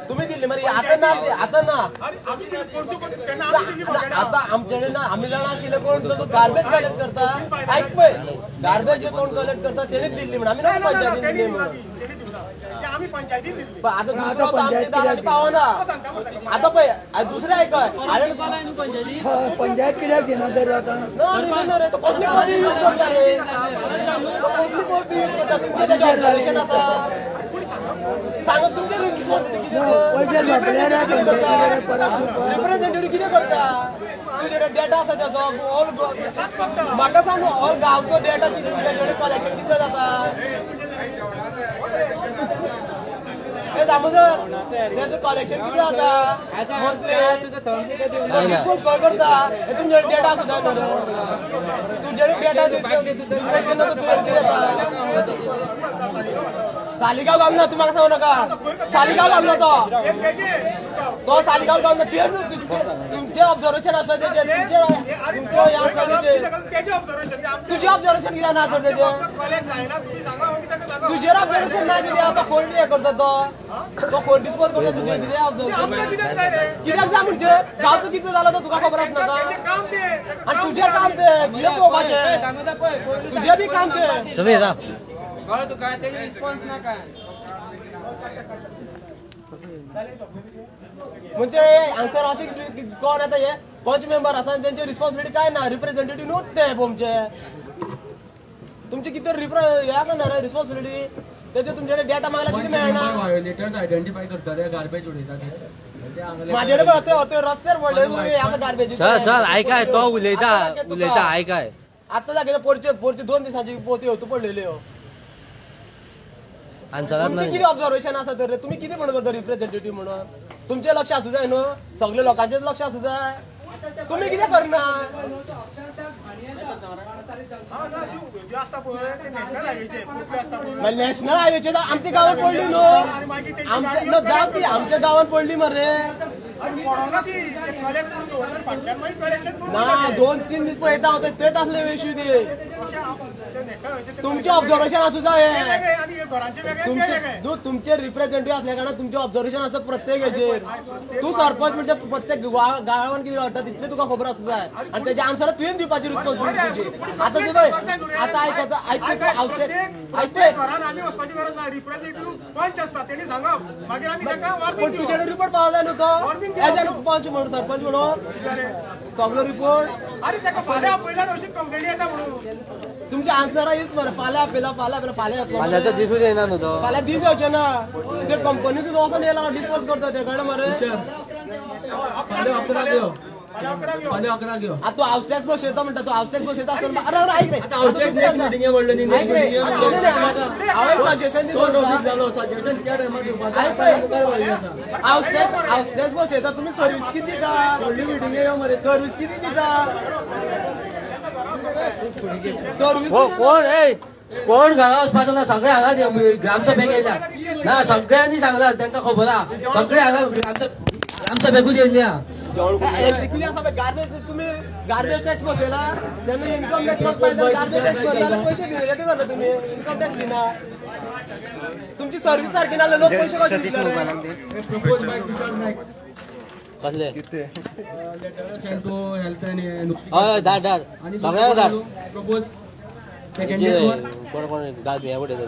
तुमी दिल्ली मरे. आतां ना, आतां ना, आतां आमचे कडेन ना. आमी जाणा आशिल्ले कोण तो गार्बेज कलेक्ट करता. आयक पळय, गार्बेज कोण कलेक्ट करता तेणीच दिल्ली म्हणून आमी ना पंचायतीन दिल्ली म्हणून. आतां दुसरो आमच्या दारांनी पावना. आतां पळय दुसरें आयक, पंचायत कित्याक दिना तर आतां? ना रे, तो कसली पोटी यूज करता रे? कसली पोटी यूज करता? तुमचें तेजें ऑब्जर्वेशन आसा? सांगा तुमचें रिप्रेझेंटेटिव्ह कितें करता? तुजे कडेन डेटा आसा तेजो? ऑल म्हाका सांग, ऑल गांवचो डेटा कितें तुमचे कडेन कलेक्शन कितलें जाता? हे दामोदर, तेजो कलेक्शन कितलें जाता मंथली? डिस्पोज खंय करता? हे तुमचे कडेन डेटा आसूं जाय न्हू. तुजे कडेन डेटा डिस्पोज केन्ना तुजें कितें जाता? सालिगांव घालना, तूं म्हाका सांगू नाका. सालिगांव घालना तो, तो सालिगांव घालना. तुमचें ऑब्जर्वेशन आसा तेजें, तुमचें हें आसा तेजें. तुजें ऑब्जर्वेशन कित्याक ना तर तेजें? तुजेर ऑब्जर्वेशन ना कितें आतां कोण हें करता तो तो कोण डिस्पोज करता तुजेर कितें ऑब्जर्वेशन कित्याक जाय म्हणजे गांवचो कितें जालो तो तुका खबर आसना आनी तुजें काम तें तुजें पळोवपाचें तुजें बी काम तें कळ्ळें तुका तेजे रिस्पॉन्स ना काय म्हणजे आन्सर अशें कोण येता हे पंच मेंबर आसा तेंची रिस्पॉन्सिबिलिटी काय ना रिप्रेझेंटेटिव्ह न्हूच ते तुमचे तुमचे कितें हे आसा ना रे रिस्पॉन्सिबिलिटी तेजे तुमचे डेटा मागल्यार कितें मेळना. व्हायोलेटर्स आयडेंटिफाय करता ते गार्बेज उडयता ते म्हाजे कडेन ते रस्त्यार पडले तुमी आतां गार्बेज. सर सर आयकाय तो उलयता उलयता आयकाय आतां दाखयता पोरचे पोरचे 2 दिसांची पोती होतू पडलेल्यो. तुमचें कितें ऑब्जर्वेशन आसा तर तुमी कितें म्हणून करता रिप्रेझेंटेटिव्ह म्हणून तुमचें लक्ष आसूं जाय न्हू सगळे लोकांचें लक्ष आसूं जाय तुमी कितें करना. नॅशनल हायवेचेर आमच्या गांवांत पडली न्हू आमच्या जावं ती आमच्या गांवांत पडली मरे ना 2-3 दीस पळयता हांव तेच आसले इश्यू ते तुमचें ऑब्जर्वेशन आसूं जाय तुमचे रिप्रेझेंटेटिव्ह असल्या कारणान तुमचें ऑब्जर्वेशन आसा प्रत्येक हेजेर. तूं सरपंच म्हणजे प्रत्येक गांवान कितें घडटा तितलें तुका खबर आसूं जाय आनी तेज्या आन्सर तुवें दिवपाची रिस्पॉन्सिबिलिटी तुजी. आतां तुवें आतां आयकता आयकता पूण तुजे कडेन रिपोर्ट पावला जाय न्हू तो एज एन पंच म्हणून सरपंच म्हणून सगलो रिपोर्ट. अरे ताका फाल्यां आपयल्यार अशी कंप्लेनी येता म्हणून तुमचे आन्सर हीच मरे फाल्यां आपयला फाल्यां आपयला फाल्यां येतलो फाल्यांचो दिसूच येना न्हू तो फाल्यां दीस येवचे ना ते कंपनी सुद्दां वचोन येयला डिस्पोज करता ते कळ्ळें मरे. आतां तूं हावस टॅक्स बसयता म्हणटा तूं हावस टॅक्स बसयता आसतना अरे अरे आयक रे हांवें सजेशन दिता हावस टॅक्स हावस टॅक्स बसयता तुमी सर्वीस कितें दिता सर्वीस कितें दिता सर्वीस कोण कोण घरा वचपाचो ना सगळे हांगा ग्रामसभेक येयल्या ना सगळ्यांनी सांगला तांकां खबर आहा सगळे हांगा ग्रामसभेकूच येयल्या. कितें आसा पळय गार्बेज तुमी गार्बेज टॅक्स बसयला तेन्ना इन्कम टॅक्स बसपाक गार्बेज टॅक्स बसयला पयशे दिले करता तुमी इन्कम टॅक्स दिना तुमची सर्वीस सारकी ना लोक पयशे कशे दितले. कसले हय धाड धाड सगळ्यांक धाड प्रपोज कोण कोण घाल हें उडयता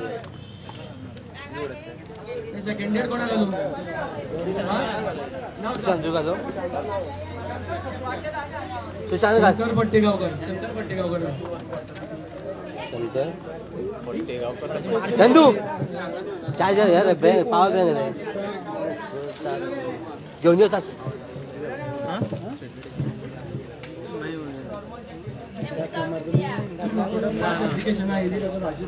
सेकंड इयर कोणा घालू सुशांत घालू सुशांत घाल शंकर पट्टेगावकर शंकर पट्टेगावकर शंकर चंदू चार्जर हे रे बँक पावर बँक रे घेऊन येतात. एप्लिकेशन आयली राजू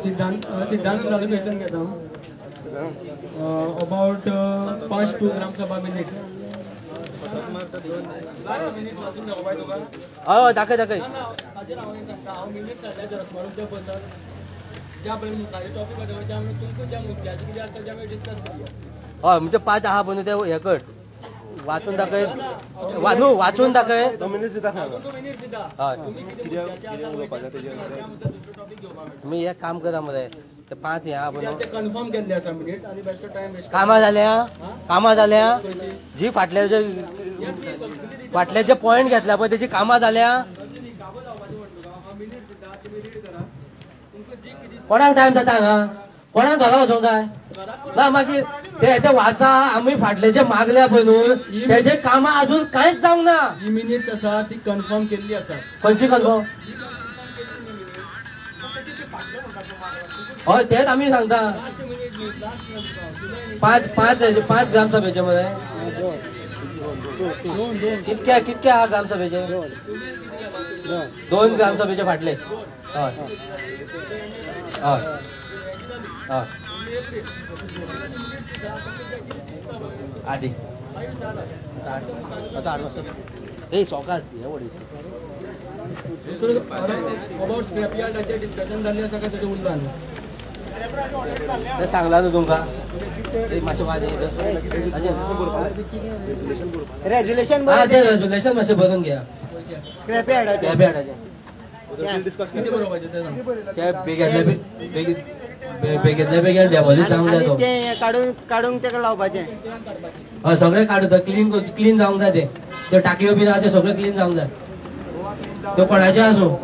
सिद्धांत सिद्धांत क्वेश्चन घेता about past 2 Gram Sabha minutes. हय दाखय दाखय ताजेर हांव सांगता हांव मिनिट्स हाडल्या झेरोक्स मारून ते बसात ज्या पळय मुखाचे टॉपीक आसा त्या तुमकां ज्या मुद्द्याचे कितें आसता ते आमी डिस्कस करुया. हय म्हणजे 5 आहा पळय न्हू ते हें कर वाचून दाखय न्हू वाचून दाखय मिनिट्स दिता हय तुमी एक काम करा मरे ते 5 हे आहा पळय कन्फर्म केल्ले आसा मिनिट्स आनी बेश्टो टायम वेस्ट. कामां जाल्या कामां जाल्या जी फाटल्या फाटले जे पॉयंट घेतल्या पळय तेजी कामां जाल्या. कोणाक टायम जाता हांगा कोणाक घरा वचोंक जाय ना मागीर ते वाचा आमी फाटले जे मागल्या पळय न्हू तेजे कामां अजून कांयच जावंक ना. ही मिनिट्स आसा ती कन्फर्म केल्ली आसा. खंयची कन्फर्म? हय तेच आमी सांगता 5 5 5 ग्रामसभेचे मरे कितक्या कितक्या आहा ग्रामसभेचे 2 ग्रामसभेचे फाटले. हय हय हय आडी आतां 8 वाजता ए सोकास हें व्हडलें अबाउट स्क्रॅप यार्डाचेर डिस्कशन जाल्लें आसा काय तेजें उरलां न्ही? ते सांगला न्हू तुमकां मातशें वाज रेज्युलेशन ते रेज्युलेशन मातशें बरोवन घ्या. स्क्रॅप यार्डाचें ते बेगीतल्या बेगीन डेमोलिश जावंक जाय. ते काडून तेका लावपाचें. हय सगळें काडूं, क्लीन क्लीन जावंक जाय. ते टाकयो बीन आहा ते सगळें क्लीन जावंक जाय. त्यो कोणाचें आसूं.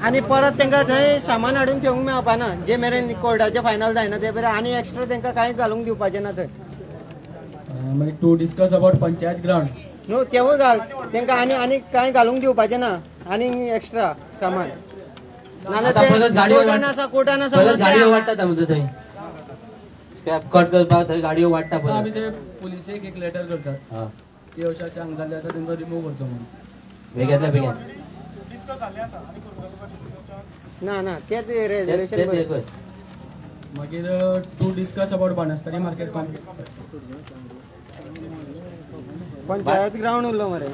आनी परत तांकां थंय सामान हाडून ठेवूंक मेळपाना जे मेरेन कोर्टाचें फायनल जायना ते मेरेन आनी एक्स्ट्रा तांकां कांय घालूंक दिवपाचें ना थंय. मागीर to discuss about panchayat ground न्हू तेवूय घाल तांकां आनी आनी कांय घालूंक दिवपाचें ना आनी एक्स्ट्रा सामान. नाल्यार कोर्टान आसा कोर्टान आसा गाडयो वाडटात आमकां थंय स्क्रॅप कट करपाक थंय गाडयो वाडटा. आमी ते पुलिसेक एक लेटर करतात की अशें अशें हांगा जाल्लें आसा तांकां रिमूव करचो म्हणून बेगीतल्या बेगीन. ना ना तेच रेजोल्युशन. मागीर to discuss about Banastari market complex panchayat ground उरलो मरे.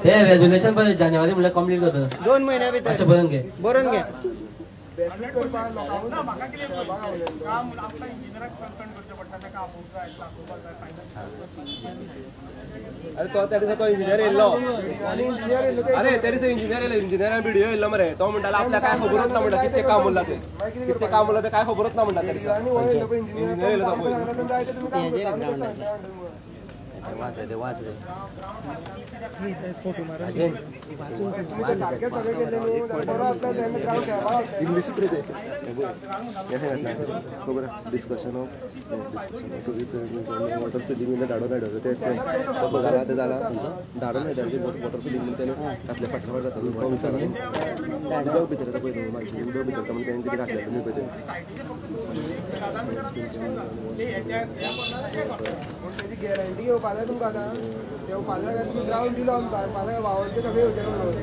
हे रेजोल्युशन जानेवारी म्हणल्यार कंप्लीट करता 2 म्हयन्या भितर. बरोवन घे बरोवन घे. अरे तो त्या दिसा तो इंजिनियर येयल्लो. अरे त्या दिसा इंजिनियर येयलो, इंजिनियरान व्हिडिओ येयल्लो मरे. तो म्हणटालो आपल्याक काय खबरूच ना म्हणटा कितकें काम उरलां तें, कितकें काम उरलां तें काय खबरूच ना म्हणटा त्या दिसा. इंजिनियर येयलो तो पळय. वाच रे वाच रे इंग्लिश खबर discussion of water filling in the Dhadon Hyder ते जाला ते जाला धाडोन हायडराचे वॉटर फिलिंग तेणें घातले फाटल्या फाट जाता तो विचारला उदक भितर येता पळय न्हू मातशें उदक भितर येता म्हणून तेणें कितें घातलें तुमी पळय तें. गॅरंटी घेवपा जाय तुमकां आतां घेवपा जाय तुमी ग्रावंड दिलो आमकां फाल्यां व्हांवोन ते सगळें येवचें म्हणून.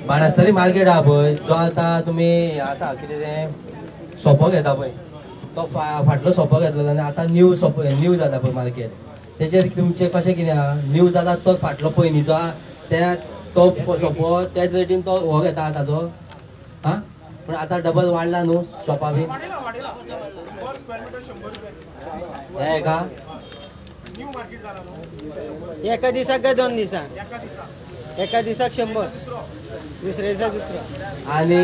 बाणस्तारी मार्केट आहा पळय जो आतां तुमी आसा कितें तें सोपो घेता पळय तो फाटलो सोपो घेतलो आनी आतां न्यू सोपो न्यू जाला पळय मार्केट. तेचेर तुमचें कशें कितें आहा न्यू जाला तो फाटलो पयलींचो आहा त्या तो सोपो त्याच रेटीन तो हो घेता ताजो. आं पूण आतां डबल वाडला न्हू शॉपा बीन हे का एका दिसाक काय 2 दिसाक? एका दिसाक 100, दुसऱ्या दिसा दुसरो. आनी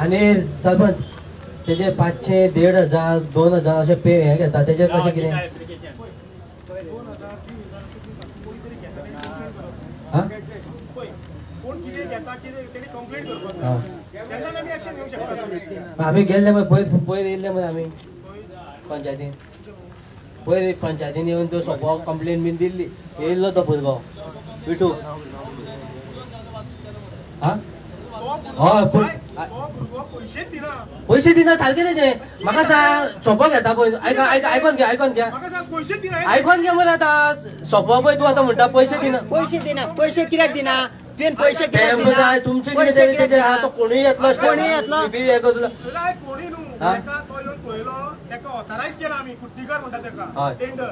आनी सरपंच तेजे 500, 1500, 2000 अशें पे हे घेता तेजेर कशें कितें? आमी गेल्ले मरे पयर पयर येयल्ले मरे आमी पंचायतीन. पयर पंचायतीन येवन त्यो सोपो कंप्लेन बीन दिल्ली. येयल्लो तो भुरगो विटू. आं हय पूण पयशे दिना सारकें तेजें. म्हाका सांग सोपो घेता पळय आयक आयक आयकोन घे आयकोन घे आयकोन घे मरे. आतां सोपो पळय तूं आतां म्हणटा पयशे दिना पयशे दिना पयशे कित्याक दिना? तुवें पयशे कित्याक दिना? तुमचे कितें तो कोणूय येतलो कोणूय येतलो कोणी न्हू तो येवन पळयलो तेका ऑथरायज केला आमी कुट्टीकर म्हणटा तेका टेंडर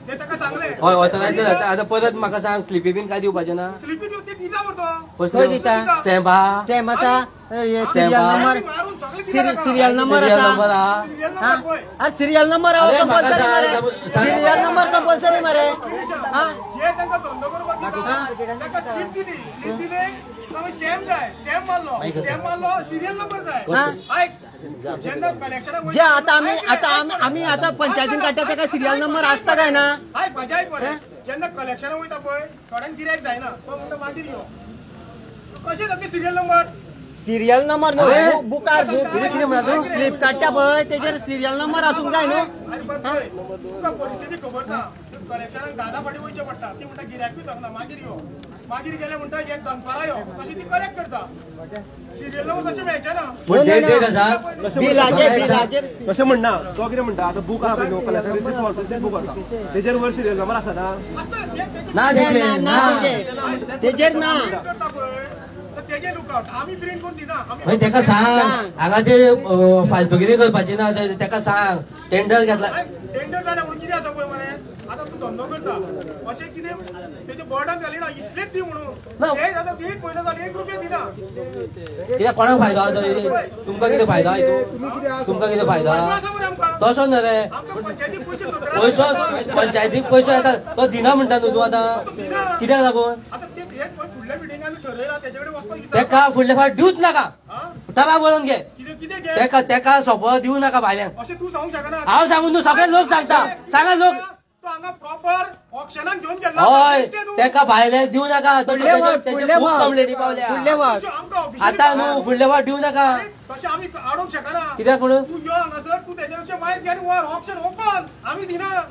ते तेका सांगलें. हय ऑथरायज केला. आतां परत म्हाका सांग स्लिपी बीन काय दिवपाचें ना? स्लिपी दिव ती दिता मरे तो खंय दिता? स्टॅम्प आहा स्टॅम्प आसा सिरियल नंबर सिरियल नंबर आसा सिरियल नंबर आहा कंपल्सरी मरे. सिरियल नंबर कंपल्सरी मरे. जे तांकां धंदो करपाक दिता ताका स्लिप दिली स्लिप दिले स्टॅम्प जाय स्टॅम्प मारलो स्टॅम्प मारलो सिरियल नंबर जाय. आयक जेन्ना कलेक्शनाक जे आतां आमी आतां आमी आतां पंचायतीन काडटा तेका सिरियल नंबर आसता काय ना? आयक म्हाजें आयक मरे जेन्ना कलेक्शनाक वयता पळय थोड्यांक गिरायक जायना तो म्हणटा मागीर यो कशें जातलें सिरियल नंबर? सिरियल नंबर न्हू बुकार स्लिप काडटा पळय तेजेर सिरियल नंबर आसूंक जाय न्हू. तुका परिस्थिती खबर ना कलेक्शनाक 10 फाटी वयचें पडटा ती म्हणटा गिरायकूय जावना मागीर यो मागीर गेले म्हणटा एक दनपारां यो अशी ती कलेक्ट करता. सिरियल नंबर तशें मेळचें ना. तशें म्हणना तो कितें म्हणटा आतां बूक आहा पळय न्हू कलेक्टर रिसीट बूक आसा तेजेर वयर सिरियल नंबर आसा ना? ना तेजेर ना. तेजे लुकआउट आमी प्रिंट करून दिना. मागीर तेका सांग हांगा ते फालतुगिरी करपाची ना, तेका सांग टेंडर घेतला. टेंडर जालें म्हणून कितें आसा पळय मरे, आतां तूं धंदो करता अशें कितें तेजें बर्डन घालिना इतलेच दी म्हणून ते आतां एक म्हयनो जालो 1 रुपया दिना. कित्याक कोणाक फायदो आसा? तुमकां कितें फायदो आसा? तुमकां कितें फायदो तसो न्हय रे, पयसो पंचायतीक पयसो येता तो दिना म्हणटा न्हू तूं आतां, कित्याक लागून? तेका फुडले फावट दिवच नाका, ताका बरोवन घे, तेका तेका सोपो दिवं नाका भायल्यान. हांव सांगून न्हू, सगळे लोक सांगता, सांगा लोक. हय, तेका भायले दिवं नाका, खूब कंप्लेनी पावल्या आतां न्हू, फुडले फावट दिवं नाका. कित्याक म्हणून?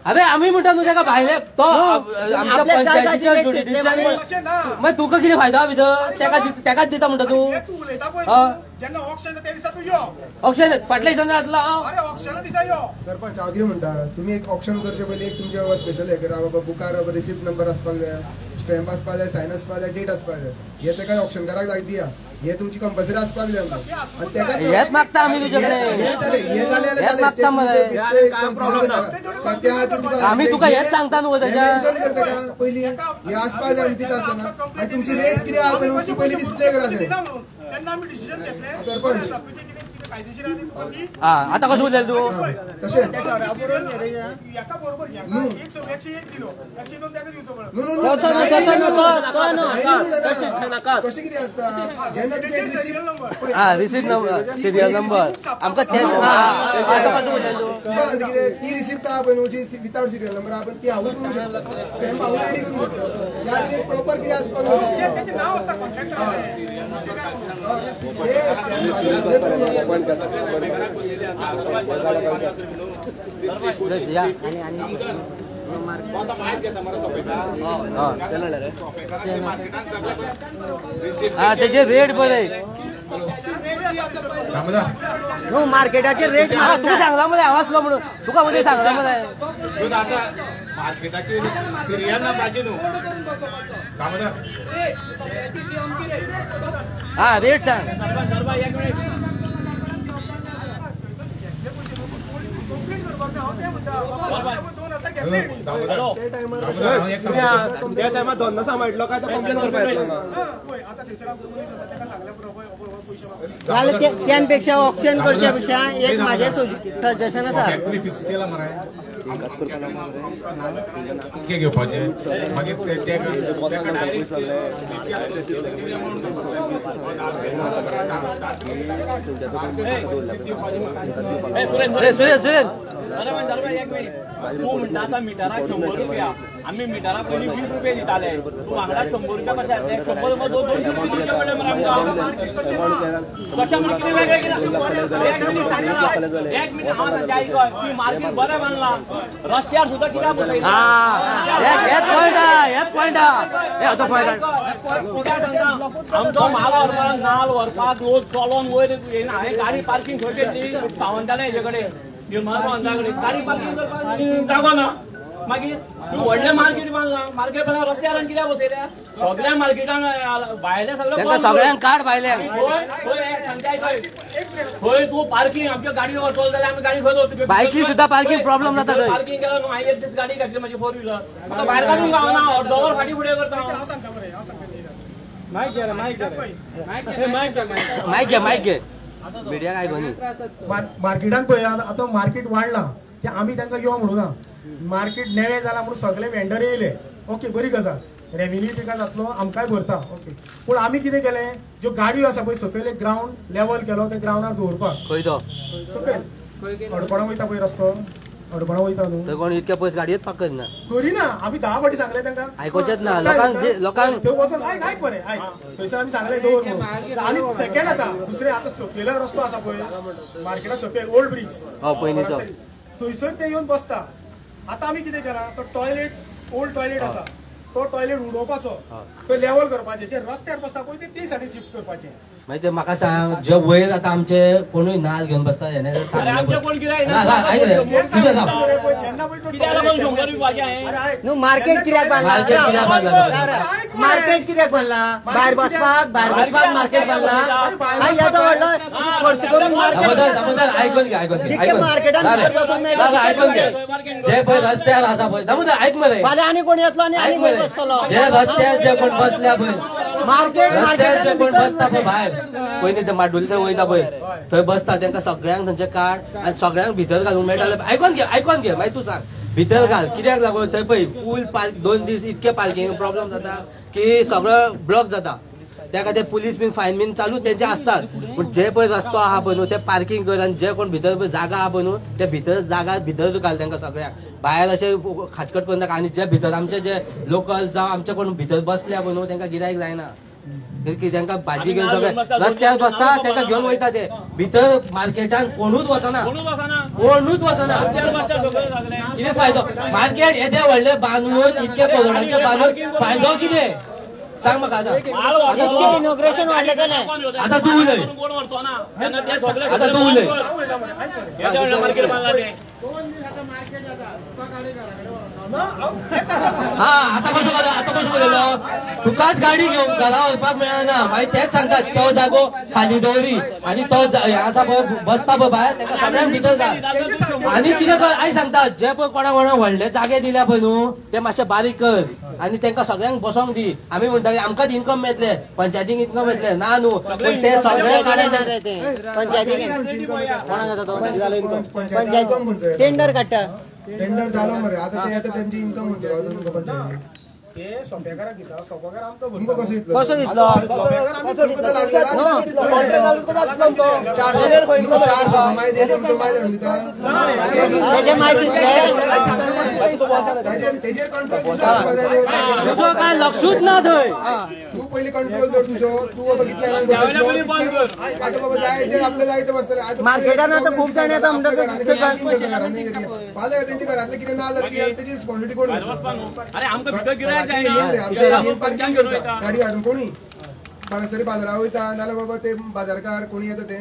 अरे आमी म्हणटा न्हू तेका भायले, तो आमच्या पंचायतीच्या मागीर तुका कितें फायदो आहा भितर? तेकाच दिता म्हणटा तूं. ऑक्शन फाटल्या दिसांनी जातलो. सरपंच हांव कितें म्हणटा, तुमी एक ऑक्शन करचे पयलीं एक तुमचे स्पेशल हें करा बाबा, बुकार रिसिप्ट नंबर आसपाक जाय, स्टॅम्प आसपाक जाय, सायन आसपाक जाय, डेट आसपाक जाय. हे तेका ऑक्शनकाराक जाय दिया, हे तुमची कंपल्सरी आसपाक जाय. हेच मागता आमी तुजे कडेन, आमी तुका हेच सांगता न्हू. पयलीं हे आसपाक जाय दिता आसतना आनी तुमची रेट्स कितें आहा पळय ती पयलीं डिस्प्ले करा. सरपंच आतां कशें उलयलें तूं? तशें कशें कितें आसता जेन्ना रिसिप्ट नंबर, सिरियल नंबर आमकां आतां कशें उलयलें तूं? ती रिसिप्ट आहा पळय न्हू, जी विताउट सिरियल नंबर आहा पळय ती हांवूय करूंक शकता, स्टॅम्प हांवूय रेडी करूंक शकता. त्या खातीर प्रॉपर कितें आसपाक जाय. तेजे रेट बरे न्हू, मार्केटाचे रेट तुका सांगला मरे हांव आसलो म्हणून, तुका मदीं सांगला मरे. मार्केटाचे सिरियल नंबराचे न्हू दामोदर, हा रेट सांग. त्या टायमार धंदो सांबाळटलो काय कंप्लेन करपाक येतलो. जाल्यार त्यान पेक्षा ऑक्शन करच्या पेक्षा एक म्हाजें सजेशन आसा, फिक्स केला मरे घेवपाचे, मागीर तूं म्हणटा आतां मिटराक 100 रुपया, आमी मिटराक पयलीं 20 रुपया दिताले, तूं वांगडा 100 रुपया कशें जातले? 100 रुपया 200 रुपया पडले मरे आमकां. कशें म्हणून कितें वेगळें कितें? एक मिनट हांव सांगता आयकय, तुवें मार्केट बरें बांदलां, रस्त्यार सुद्दां कित्याक बसयलां? आमचो म्हाल व्हरपाक, नाल व्हरपाक रोज चलोन वयर येना. हांवें गाडी पार्कींग खंय केली? सावंताले हेजे कडेन, निर्मला सावंता कडेन गाडी पार्कींग करपाक जागो ना. मागीर तूं व्हडलें मार्केट बांदलां, मार्केट बांदलां रस्त्यार आनी कित्याक बसयल्या? सगळ्या मार्केटान भायले सगळे सगळ्यांक काड भायल्यान. खंय तूं पार्कींग आमच्यो गाडयो व्हरतलो जाल्यार आमी गाडी खंय दवरतली? बायकी सुद्दां पार्कींग प्रॉब्लम जाता. थंय पार्कींग केला न्हू, हांवें एक दीस गाडी घातली म्हाजी 4 व्हिलर, म्हाका भायर काडूंक गावना, अर्दो वर फाटीं फुडें करता. मायक घे, मायक घे, मायक घे, मायक घे. मिडिया काय कोणी मार्केटान पळय आतां मार्केट वाडलां ते आमी तांकां यो म्हणूना, मार्केट नवें जालां म्हणून सगळे वेंडर येयले, ओके बरी गजाल, रेवेन्यू ताका जातलो, आमकांय भरता, ओके. पूण आमी कितें केलें, ज्यो गाडयो आसा पळय सकयल एक ग्रावंड लेवल केलो, त्या ग्रावंडार दवरपाक. खंय तो? सकयल हडफडा वयता पळय रस्तो, हडफडा वयता न्हू, कोण इतक्या पयस गाडयेच पार्क करिना. करिना, आमी 10 फावटी सांगलें तांकां, आयकोचेच ना लोकांक. लोकांक थंय वचोन आयक, आयक बरें आयक, थंयसर आमी सांगलें दवर म्हणून. आनी सेकंड आतां दुसरें आतां सकयलो रस्तो आसा पळय मार्केटा सकयल ओल्ड ब्रीज, हय पयलींचो, थंयसर ते येवन बसता. आतां आमी कितें केलां, तो टॉयलेट ओल्ड टॉयलेट आसा तो टॉयलेट उडोवपाचो, थंय लेवल करपाचें, जे रस्त्यार बसता पळय ते ते सायडीन शिफ्ट करपाचें. मागीर ते म्हाका सांग, जे वयर आतां आमचे कोणूय नाल घेवन बसता आमचे कोण कितें न्हू मार्केट कित्याक बांदला? मार्केट कित्याक बांदला? भायर बसपाक, भायर बसपाक मार्केट बांदला. येदो व्हडलो खर्च करून मार्केट आयकून घे, आयकून घे, मार्केटान आयकून घे. जे पळय रस्त्यार आसा पळय दामोदर आयक मरे, फाल्यां आनी कोण येतलो आनी आनी कोण बसतलो. जे रस्त्यार जे कोण बसल्या पळय मार्केट, रस्त्यार जे कोण बसता पळय भायर पयलीं ते माडुले थंय वयता पळय थंय बसता तेंका सगळ्यांक थंयचें कार्ड आनी सगळ्यांक भितर घालूंक मेळटा. आयकून घे, आयकून घे, मागीर तूं सांग. भितर घाल कित्याक लागून थंय पळय फूल पार्क 2 दीस इतके पार्किंग प्रॉब्लम जाता की सगळो ब्लॉक जाता. त्या खातीर पुलीस बीन फायन बीन चालू तेंचे आसतात. पूण जे पळय रस्तो आहा पळय न्हू ते पार्किंग कर आनी जे कोण भितर पळय जागा आहा पळय न्हू ते भितर जागा भितर घाल तेंका सगळ्यांक. भायर अशें खाचकट करूं नाका. आनी जे भितर आमचे जे लोकल जावं आमचे कोण भितर बसल्या पळय न्हू तेंका गिरायक जायना. तेंका भाजी घेवन सगळे रस्त्यार बसता तेंका घेवन वयता ते. भितर मार्केटान कोणूच वचना, कोणूच वचना. कितें फायदो? मार्केट येदे व्हडलें बांदून इतके करोडांचे बांदून फायदो कितें सांग म्हाका आतां. इनॉग्रेशन वाडलें जाल्यार आतां तूं उलय, आतां तूं उलय. हा आतां कसो आतां कसो उलयलो? तुकाच गाडी घेवन घरा वचपाक मेळना. मागीर तेच सांगतात तो जागो खाली दवरी आनी तो हे आसा पळय बसता पळय भायर तेका सगळ्यांक भितर घाल. आनी कितें कर आयज सांगतात जे पळय कोणा कोणा व्हडले जागे दिल्या पळय न्हू ते मातशे बारीक कर आनी तेंका सगळ्यांक बसोंक दी. आमी म्हणटा आमकांच इन्कम मेळटले, पंचायतीक इन्कम मेळटले ना न्हू, पूण ते सगळे पंचायतीक टेंडर काडटा. टेंडर जालो मरे आतां ते येता तेंची इन्कम खंयचो गावता तुमकां पंचायतीक? ते सोंपेकाराक दिता, सोंपेकार आमकां तुमकां कसो दितलो? कसो दितलो? तेजेर कंट्रोल तुजो काय लक्षूच ना थंय. तूं पयलीं कंट्रोल दवर तुजो. तूं बाबा कितल्या जाणांक बसयतलो आतां बाबा जाय ते आपल्या जाय ते बसतले. मार्केटान आतां खूब जाण येता म्हणटकच फाल्यां तेंच्या घरांतलें कितें ना जाल्यार कितें तेजी रिस्पॉन्सिबिलिटी कोण घेतलो? अरे गाडी हाडून कोणी हांगासर बाजारा वयता नाजाल्यार बाबा ते बाजारकार कोणी येता ते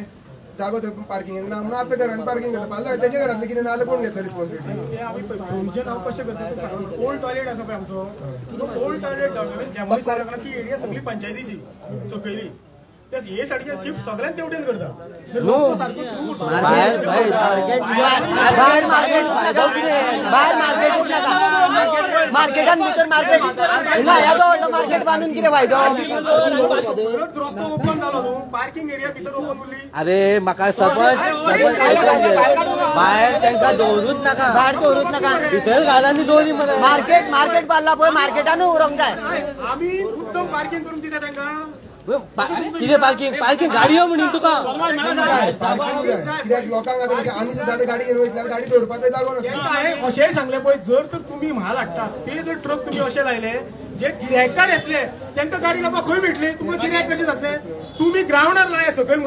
जागो थंय पार्किंगाक ना म्हणून आपल्या घरान पार्किंग करता. फाल्यां तेच्या घरांतलें कितें ना जाल्यार कोण घेतलो रिस्पॉन्सिबिलिटी? ते आमी प्रोविजन हांव कशें करता तें सांगता. ओल्ड टॉयलेट आसा पळय आमचो, तो ओल्ड टॉयलेट डेमोलिश जाल्या ती एरिया सगळी पंचायतीची सकयली. हे साडीचे शिफ्ट सगळ्यांक तेवटेन करता. भायर मार्केट भायर मार्केटूच नाका. मार्केटान भितर मार्केट ना, येदो व्हडलो मार्केट बांदून कितें फायदो? रस्तो ओपन जालो न्हू, पार्किंग एरिया भितर ओपन उरली. अरे म्हाका सरपंच भायर तेंका दवरूच नाका, भायर दवरूच नाका, भितर घाल आनी दवरी मरे. मार्केट मार्केट बांदला पळय मार्केटानूय उरोंक जाय. आमी उत्तम पार्किंग करून दिता तेंका. कितें पार्किंग? पार्किंग गाडयो म्हणून तुका कित्याक लोकांक आतां आमी सुद्दां गाडी घेवन वयतले गाडी दवरपाक जागो नासता. हांवें अशेंय सांगलें पळय, जर तर तुमी म्हाल हाडटा ते जर ट्रक तुमी अशे लायले जे गिरायकार येतले तेंका गाडी लावपाक खंय मेळटली? तुमकां गिरायक कशें जातलें? तुमी ग्रावंडार लाया सकयल,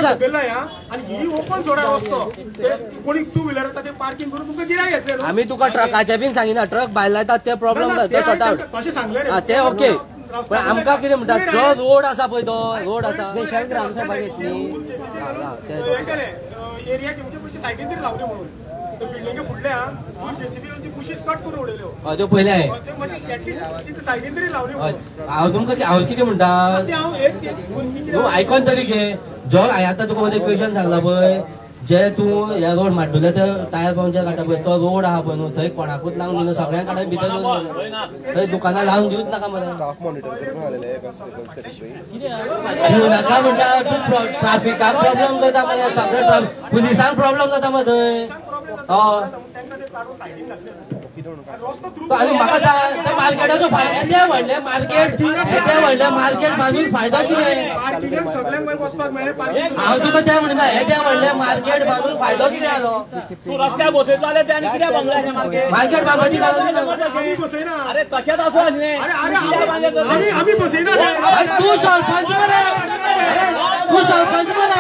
सकयल लाया आनी ही ओपन सोडा रस्तो, कोणी टू व्हिलर येता ते पार्किंग करून तुमकां गिरायक येतले. आमी तुका ट्रकाचे बीन सांगिना, ट्रक भायर लायतात ते प्रॉब्लम जाता, सॉर्ट आवट तशें सांगलें ते ओके. पण आमकां कितें म्हणटा जो रोड आसा पळय तो रोड आसा स्पेशल ग्रामसभा घेतली एरिया म्हणजे सायडीन तरी लावले म्हणून बिल्डिंगे फुडल्या जेसीबी बुशीस कट करून उडयल्यो. हय त्यो पयलें हांवें एटलीस्ट सायडीन तरी लावली. हांव तुमकां हांव कितें म्हणटा न्हू आयकोन तरी घे. जो हांवें आतां तुका एक क्वेशन सांगला पळय, जे तूं ह्या रोड माड्डुल्या ते टायर पंक्चर काडटा पळय तो रोड आहा पळय न्हू थंय कोणाकूच लावन दिना, सगळ्यांक काडून भितर थंय दुकानां लावन दिवच नाका मरे. दिवं नाका म्हणटा तूं ट्राफिकाक प्रॉब्लम करता मरे, सगळे पुलिसांक प्रॉब्लम जाता मरे थंय. हय आनी म्हाका सांग त्या मार्केटाचो फायदो येदें व्हडलें मार्केट, येदें व्हडलें मार्केट बांदून फायदो कितें? हांव तुका तें म्हणटा येदें व्हडलें मार्केट बांदून फायदो कितें जालो? तूं रस्त्यार बसयतलो जाल्यार ते आनी कित्याक बांदलें मार्केट? मार्केट बांदपाची गरज ना. अरे तशेंच आसूं आसलें. तूं सरपंच मरे, तूं सरपंच मरे.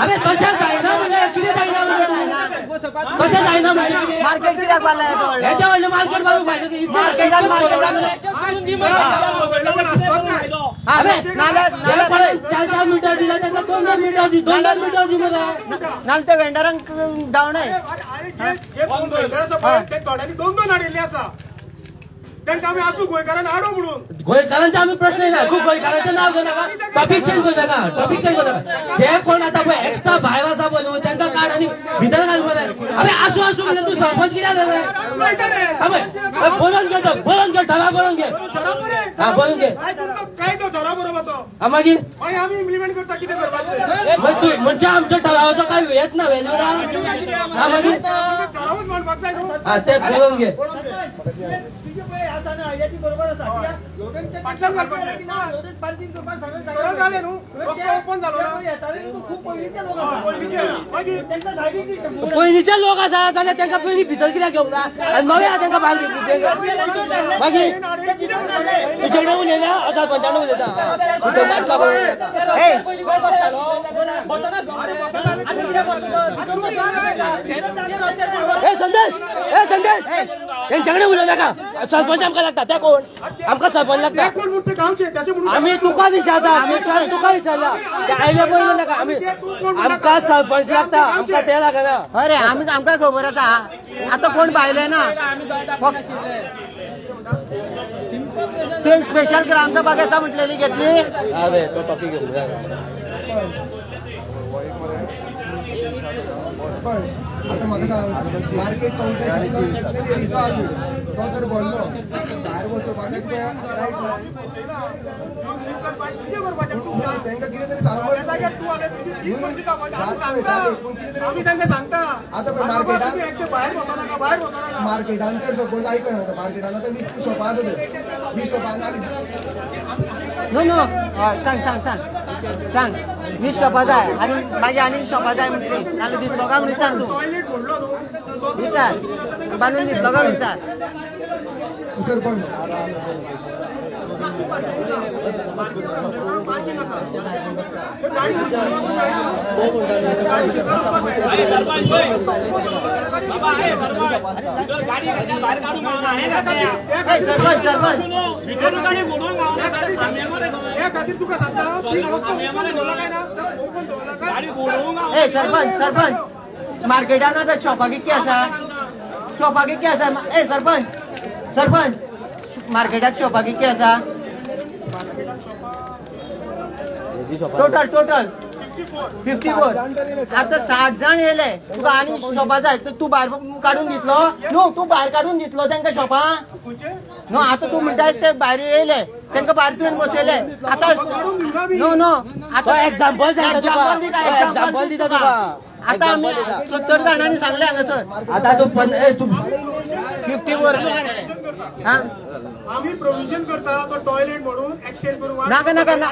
अरे तशें जायना म्हणलें, कितें जायना म्हणलें? तशें जायना. मार्केट कित्याक बांदला? येदें व्हडलें मार्केट बांदून फायदो कितें? मार्केटान चार चार मिटर दिला तांकां, 2 मिटर दी, 2 मिटर दी मरे. नाल्यार ते वेंडरांक धांवणाय. जे कोण गोंयकार आसा पळय ते थोड्यांनी 2-2 हाडिल्ले आसा, तांकां आमी आसूं गोंयकारान हाडू म्हणून. गोंयकारांचे आमी प्रश्न येना, खूब गोंयकारांचें नांव घेवनाका, टॉपीक चेंज करनाका, टॉपीक चेंज करनाका. जे कोण आतां पळय एक्स्ट्रा भायर आसा पळय न्हू तांकां काड आनी भितर घाल मरे. आमी आसूं आसूं म्हणल्यार तूं सरपंच कित्याक जालें? बरोवन घे, बरोवन घे, ठराव बरोवन घे. हा बरोवन घे. काय तो ठराव बरोवपाचो मागीर मागीर आमी इम्प्लिमेंट करता कितें करपाचें. मागीर तूं म्हणजे आमच्या ठरावाचो काय येत ना व्हॅल्यू ना. हा मागीर ठरावूच मांडपाक जाय न्हू. हा ते बरोवन घे. पयलींचे लोक आसा जाल्यार तांकां पयलीं भितर कित्याक घेवंक ना आनी नवे आहा तांकां भायर मागीर तुजे कडेन उलयना, सरपंचा कडेन उलयता. नाटकां करून उलयता. ए संदेश, ए संदेश, तेंच्या कडेन उलोवं नाका. सरपंच आमकां लागता, ते कोण आमकां सरपंच लागता. आमी तुका विचारता, आमी तुका विचारला आयले पळय नाका. आमी आमकां सरपंच लागता, आमकां ते लागना. अरे आमी आमकां खबर आसा आतां कोण भायले ना, तुवें स्पेशल ग्रामसभा घेता म्हटलेली घेतली. अरे तो टॉपीक घेवंक जाय. आतां म्हाका सांग, मार्केट काउन्सिल तो तर बोल्लो भायर बसोवपाक रायट ना, तांकां कितें तरी सांगपाक. आमी तांकां सांगता आतां पळय मार्केटान भायर बसोनाका, भायर बसोनाका. मार्केटान तर सपोज आयकय आतां मार्केटान आतां 20 शॉपां आसा, 20 शॉपां न्हू न्हू सांग सांग सांग सांग 20 शॉपां जाय आनी मागीर आनीक शॉपां जाय म्हटली नाल्यार दितलो काय म्हणून सांग तूं. विचार बांदून दितलो काय विचार. सरपंच सरपंच सरपंच खातीर तुका सांगता ए सरपंच सरपंच मार्केटान आतां शॉपां कितकी आसा, शॉपां कितकी आसा? ए सरपंच सरपंच मार्केटात शॉपां कितकी आसा? Total total 54. आतां 60 जाण येयले, तुका आनी शॉपां जाय तर तूं भायर काडून दितलो न्हू? तूं भायर काडून दितलो तांकां शॉपां न्हू? आतां तूं म्हणटा ते भायर येयले तांकां भायर तुवें बसयले. आतां न्हू न्हू आतां एग्जाम्पल दिता, एग्जाम्पल दिता तुका. आतां आमी 70 जाणांनी सांगलें हांगासर. आतां तूं 54 आमी प्रोविजन करता तो टॉयलेट म्हणून एक्सचेंज करून. नाका नाका ना.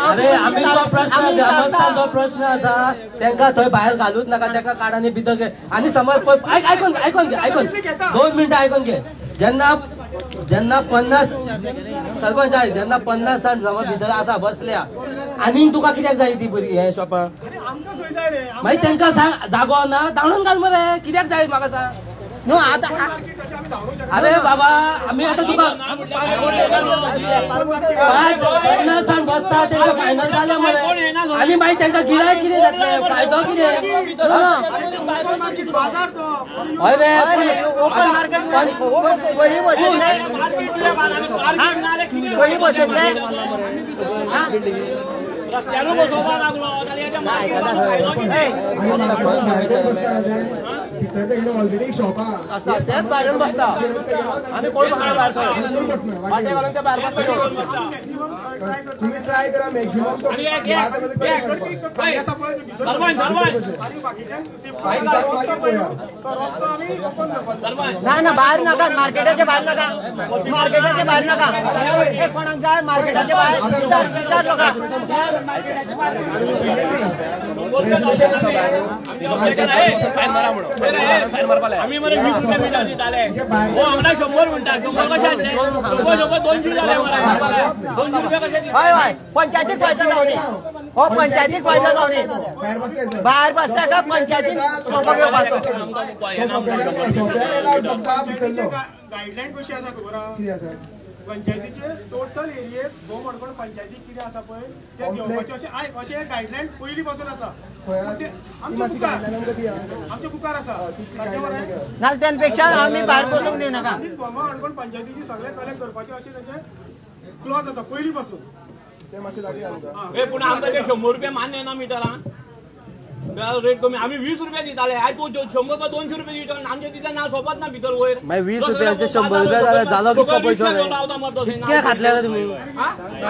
अरे आमी जो प्रश्न जो प्रश्न आसा तांकां थंय भायर घालूच नाका, तांकां काड आनी भितर घे. आनी समज आयकून आयकून घे, आयकून 2 मिनटां आयकून घे. जेन्ना जेन्ना 50 सरपंच जाय, जेन्ना 50 जाण समज भितर आसा बसल्या आनी तुका कित्याक जाय ती बरी हे शॉपां? मागीर तांकां सांग जागो ना धांवडून घाल मरे, कित्याक जाय म्हाका सांग न्हू. आतां अरे बाबा आमी आतां तुका 5-50 जाण बसता तेंचे फायनल जालें मरे, आनी मागीर तांकां गिरायक कितें जातलें, फायदो कितें? हय रे ओपन मार्केट पयलीं बसयतले, पयलीं बसयतले. भितर तेगेले ऑलरेडी शॉपां तुम्ही ट्राय करा मॅक्झिमम तो ना ना भायर नाका, मार्केटाच्या भायर नाका, मार्केटाच्या भायर नाका. कोणाक जाय मार्केटाच्या भायर विचार विचार लोकांक. आमी मरे 20 रुपया मिटर दिताले, हो हांगा 100 म्हणटा, 100 कशें जातले? 100 200 जाले मरे, 200 रुपया कशें? हय हय, पंचायतीक फायदो जावनी, हो पंचायतीक फायदो जावनी, भायर बसता का पंचायतीन सोपो घेवपाचो. गायडलायन कशी आसा खबर आसा? पंचायतीचे टोटल एरियेत भोव मडकण पंचायतीक कितें आसा पळय तें घेवपाचें अशें आयक, अशें गायडलायन पयलीं पासून आसा, आमच्या बुकार आसा. ना तेन पेक्षा आमी भायर बसूंक दिनाका. भोमा हणकोण पंचायतीची सगळें कलेक्ट करपाचें अशें तांचें क्लॉज आसा पयलीं पासून. पूण आमकां ते 100 रुपया मान्य ना मिटरान, रेट कमी. आमी 20 रुपया दिताले, आयज तूं 100 रुपया 200 रुपया दिता, आमचे तितले ना सोपत ना भितर वयर. मागीर 20 रुपयाचे 100 रुपया जाल्यार जालो कितको पयसो? कितके खातले आतां तुमी?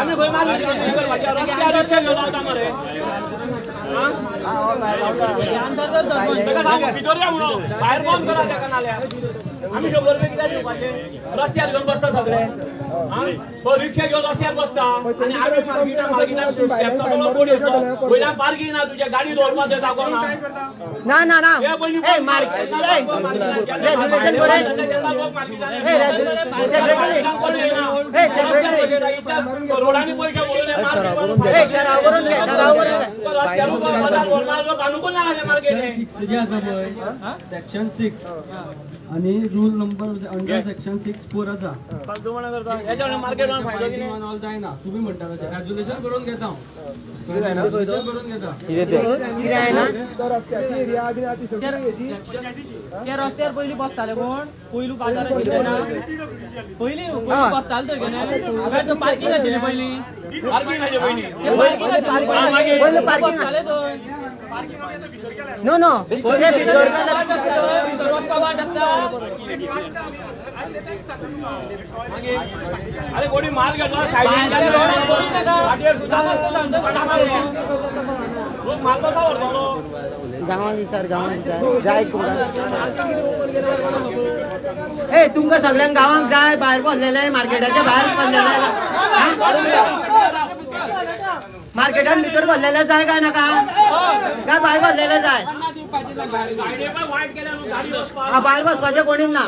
आमी खंय माल रस्त्यार रिक्षा घेवन रावता मरे, भितर या म्हणून भायर बंद करा ताका, नाल्यार आमी 100 रुपया कित्याक दिवपाचे? रस्त्यार घेवन बसता सगळे, तो रिक्षा घेवन रस्त्यार बसता आनी आमी मार्केटान वयल्यान पार्किंग ना, तुज्या गाडी दवरपाक जागो ना. ना ना ना, रेजोल्युशन बरें, रोडांनी पयशे जे आसा पळय सेक्शन 6 आणि रूल नंबर अंडर सेक्शन 6(4) आसा. जायना तुमी म्हणटा तशें रेजोल्युशन बरोवन घेता हांव, रेजोल्युशन बरोवन घेता. त्या रस्त्यार पयलीं बसताले कोण, पयलू बाजार आशिल्ले ना, पयलीं बसताले थंय, पार्किंग आशिल्ली पयलीं, पार्किंग नो नो ते भितर वाट आसता. अरे कोणी माल घेतला सायडीन माल कसो व्हरतलो? गांवांत विचार, गांवांत विचार जाय ए तुमकां सगळ्यांक गांवांक जाय, भायर बसलेले मार्केटाच्या भायर बसलेले, मार्केटान भितर बसलेले जाय काय नाका? काय भायर बसलेले जाय? भायर बसपाचें कोणीच ना.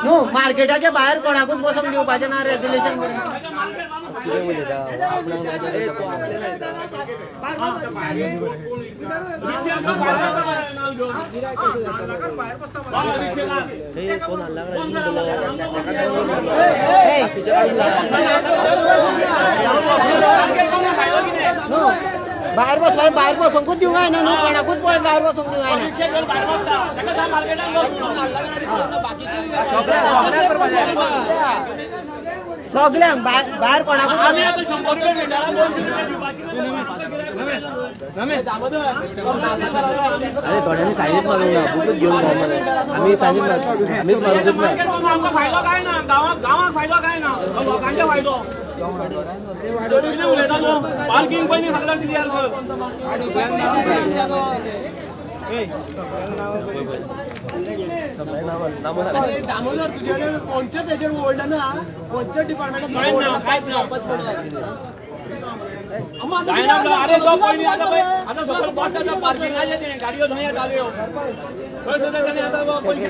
न्हू मार्केटाच्या भायर कोणाकूच बसूंक दिवपाचें ना रेजोल्युशन. भायर बसपाक, भायर बसूंकूच दिवंक जायना न्हू, कोणाकूच पळय भायर बसूंक दिवंक जायना. सगळ्यांक भायर कोणाकूच. अरे थोड्यांनी सायनीच मारूंक ना, बुकूच घेवन जाय मरे. आमी सायनीच आमीच मारूंकूच ना. आमकां फायदो काय ना, गांवाक फायदो काय ना, लोकांचे फायदो. पार्किंग पयलीं सगळ्यांक क्लियर कर. दामोदर तुझ्याकडे कोणत्याच हेजेर ओडलं ना, कोणत्याच डिपार्टमेंटात अरे तो पयलीं आतां सगळें बंद जाता पार्किंगाचें तें, गाडयो थंय येताल्यो, थंय सुद्दां ताणें आतां पयशे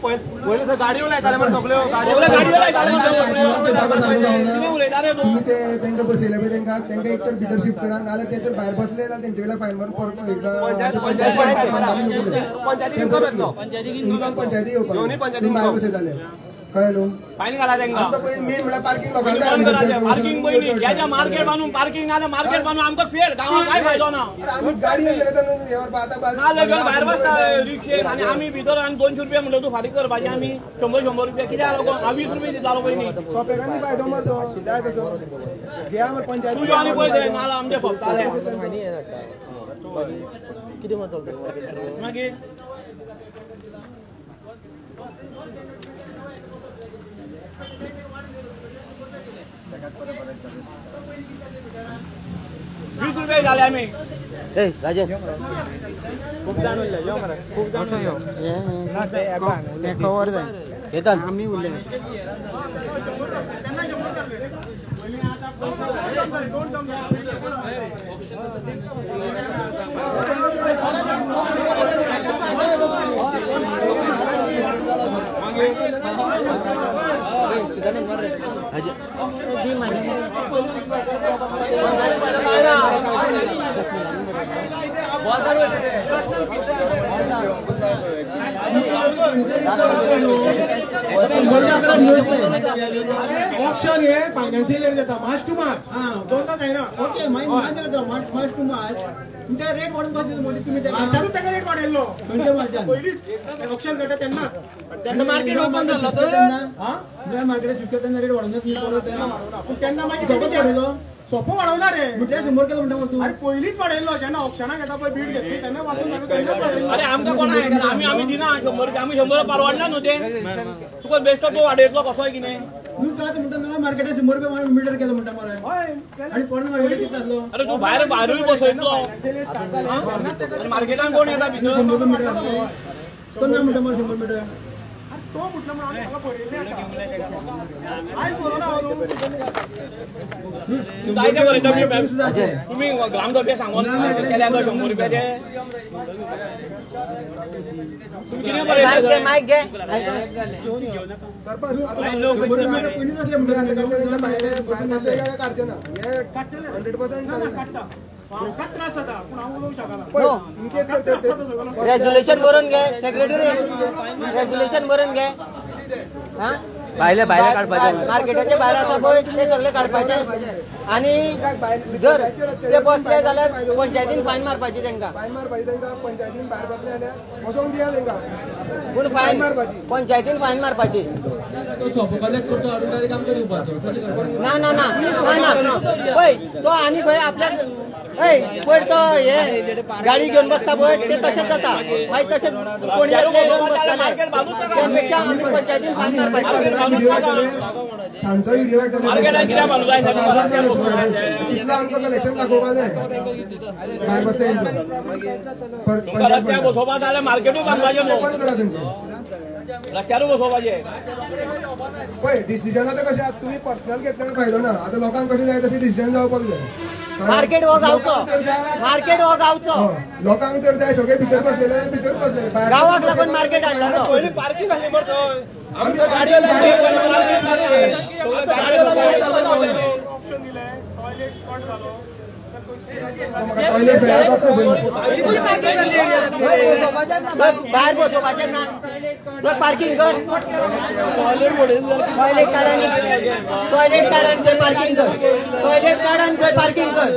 पयलीं थंय गाडयो लायताले मरे सगळ्यो, गाडयो लायताले. कितें उलयता रे तूं? तुमी ते तांकां बसयले पळय तांकां, तांकां एक तर भितर शिफ्ट करा, नाल्यार ते तर भायर बसले जाल्यार तेंचे कडल्यान फायन मारून परत एकदां इन्कम पंचायती येवपाक, तुमी भायर बसयताले कळ्ळें न्हू? फायन घाला तांकां. आमकां पयलीं मेन म्हणल्यार पार्किंग लोकांक पार्किंग पयलीं ह्याच्या मार्केट बांदून पार्किंग नाल्यार मार्केट बांदून आमकां फेल, गांवांक कांय फायदो ना. आमी गाडयो घेयले नाल्यार घेवन भायर बसता रिक्षेन आनी आमी भितर आनी 200 रुपया म्हणटा तूं फारीक करपाचें, आमी 100 100 रुपया कित्याक लागून हांव 20 रुपया दितालो पयलीं. सोंपेकांनी फायदो मरे तो, जाय तसो घेया मरे पंचायती. तुज्यो आनी पयशे नाल्यार आमचे सोंपताले मागीर. 20 रुपये झाले आम्ही. राजन खूब जाण उरले, यो मरे खूब जाण ते कवर जाय केतन आमी उरले. ऑक्शन हे फायनान्शियल इयर जाता मार्च टू मार्च दोनदा जायना. ओके मार्च टू मार्च तुमच्या रेट वाडून पाहिजे मोदी तुम्ही मार्चानूच ताका रेट वाडयल्लो पयलींच ऑक्शन करता तेन्नाच तेन्ना मार्केट ओपन जाल्लो तेन्ना मार्केट शिकता तेन्ना रेट वाडोवन पूण तेन्ना मागीर सोपो वाडयलो सोपो वाडवला रे मिटर 100 केलो म्हणटा तूं. अरे पयलींच वाडयल्लो जेन्ना ऑक्शनाक येता पळय बीड घेतली तेन्ना वाचून तेन्नाच वाडयल्लो. अरे आमकां कोणा आयकला आमी आमी दिना 100 आमी 100 परवडना न्हू ते तुका बेश्टो तूं वाडयतलो कसोय कितें तूं जाता म्हणटा नव्या मार्केटात 100 रुपया मिटर केलो म्हणटा मरे आनी पोरण्या मार्केटात कितें जाल्लो. अरे तूं भायर भायरूय बसयतलो मार्केटान कोण येता भितर 100 रुपया मिटर तो ना म्हणटा मरे 100 मिटर तो म्हटलं म्हणून आमी हांगा बरयल्लें आसा आयज बरोवना हांव जायते बरयता तुमी ग्रामसभे सांगून केल्या तो 100 रुपयाचे तुमी कितें बरयता मायक घे. सरपंच 100% म्हाका त्रास जाता पूण हांव उलोवंक शकना. रेजोल्युशन बरोवन घे सेक्रेटरी रेजोल्युशन बरोवन घे. भायले भायले काडपाचे मार्केटाचे भायर आसा पळय ते सगळे काडपाचे आनी जर ते बसले जाल्यार पंचायतीन फायन मारपाची तांकां. फायन मारपाची तांकां पंचायतीन भायर बसले जाल्यार बसोवंक दिया तांकां पूण फायन पंचायतीन फायन मारपाची. ना ना ना ना पळय तो आनी खंय आपल्याक पयर तो हे गाडी घेवन बसता पळय ते तशेंच जाता मागीर तशें कोण येवन बसताले त्या पेक्षा आमी पंचायतीन फायन मारपाची. सांजचो व्हिडिओ तितलो आमकां कलेक्शन दाखोवपा जाय भायर बसता रस्त्यार बसोवपा जाल्यार मार्केटूय बांदपाचें करा तेंचें रस्त्यारूय बसोवपाचें. पळय डिसिजन आतां कशें तुमी पर्सनल घेतल्यार फायदो ना आतां लोकांक कशें जाय तशें डिसिजन जावपाक जाय. मार्केट हो गांवचो मार्केट हो गांवचो लोकांक तर जाय सगळे भितर बसलेले भितर बसलेले गांवाक लागून मार्केट हाडला. पयलीं पार्किंग आसली मरे थंय ऑप्शन दिलें टॉयलेट कट जालो भायर बसोवपाचें ना पार्किंग कर टॉयलेट काड आनी टॉयलेट काड आनी थंय पार्किंग कर टॉयलेट काड आनी थंय पार्किंग कर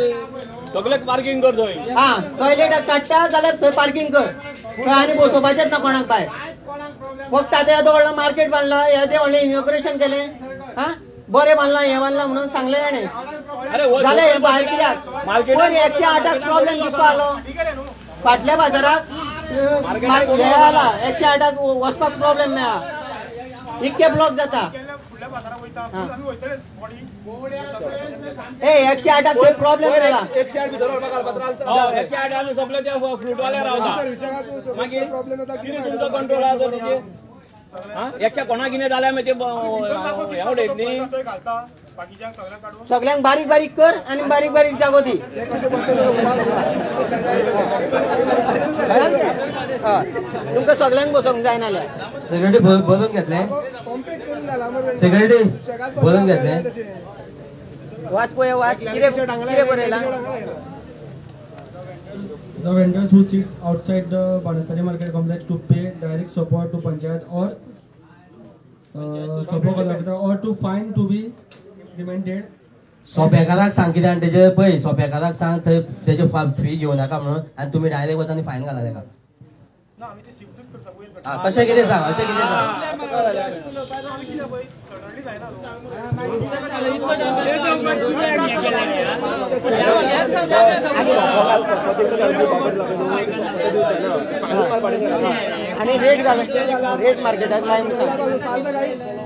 सगळे पार्किंग कर थंय. हा टॉयलेट काडटा जाल्यार थंय पार्किंग कर थंय आनी बसोवपाचेंच ना कोणाक भायर. फक्त आतां येदो व्हडलो मार्केट बांदला येदें व्हडलें इनॉग्रेशन केलें हा बरें बांदलां हें बांदलां म्हणून सांगलें ताणें जालें हें भायर कित्याक पयर 108 प्रॉब्लेम कितको आलो फाटल्या बाजाराक हें आला 108 वचपाक प्रॉब्लेम मेळ्ळा इतके ब्लॉक जाता. ए 108 थंय प्रॉब्लेम मेळ्ळा 108 भितर 108 सगळे ते फ्रुटवाले रावता मागीर कितें तुमचो कंट्रोल आसा तेजेर. एकट्या कोणा कितें जाल्यार मागीर ते हें उडयत न्ही सगळ्यांक बारीक बारीक कर आनी बारीक बारीक जागो दी. तुमकां सगळ्यांक बसोवंक जायना जाल्यार. सेक्रेटरी बरोवन घेतलें सेक्रेटरी बरोवन घेतलें वाच पळय वाच कितें कितें बरयलां. The vendors who sit outside the Banastari market complex to pay direct support to panchayat or support collector or to fine to be demanded. सोपेकाराक सांग कितें आनी तेजे पळय सोपेकाराक सांग थंय तेजे फी घेवं नाका म्हणून आनी तुमी डायरेक्ट वचा आनी फायन घाला तेका. तशें कितें सांग अशें कितें सांग. आनी रेट घाल रेट मार्केटाक लाय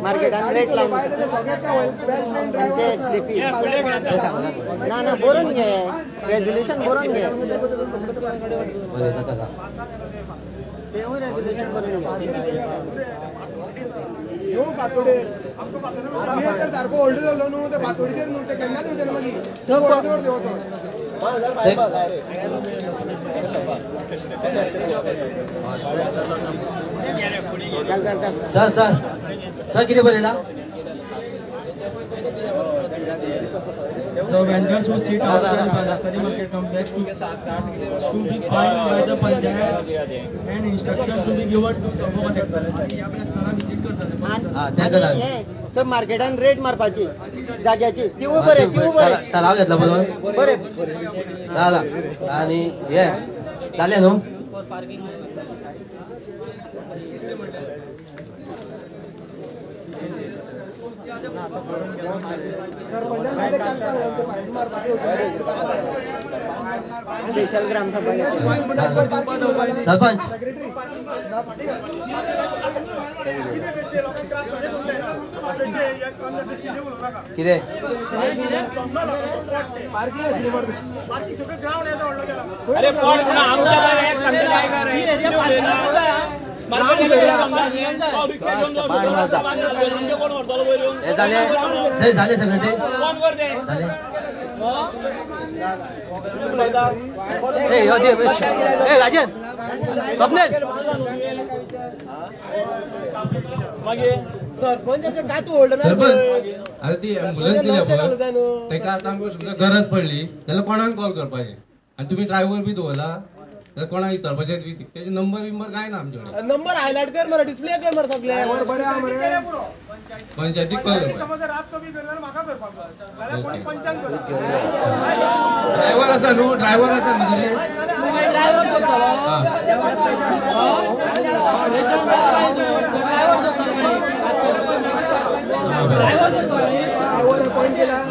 मार्केटान रेट लाय ते स्लिपी ना ना बरोवन घे रेजोल्युशन बरोवन घे तेवूय रेजोल्युशन बरोवन घे. न्हू फातोडेर तर सारको व्हडलो जालो न्हू ते फातोडीचेर न्हू ते केन्नाच येवचे ना मागीर वचोन. सर सर सर कितें बरयला? The vendors who sit outside Banastari Market Complex to be fined by the panchayat and instruction to be given to Sabo collector. तर मार्केटान रेट मारपाची जाग्याची तिवूय बरें तिवूय बरें. तलाव घेतला बरोबर बरें जाला आनी हे जालें न्हू. स्पेशल ग्रामसभा सरपंच कितें हे झाले सगळे ते राजन सरपंचाचे काय तूं व्हडलो. अरे ती एम्बुलन्स दिल्या पळय तेका आतां आमकां समजा गरज पडली जाल्यार कोणाक कॉल करपाचें? आनी तुमी ड्रायव्हर बी दवरला जाल्यार कोणाक विचारपाचें? तेजे नंबर बिंबर कांय ना आमचे कडेन. नंबर हायलायट कर मरे, डिस्प्ले कर मरे सगळे. पंचायतीक कॉल ड्रायव्हर आसा न्हू, ड्रायव्हर आसा न्हू तुमी?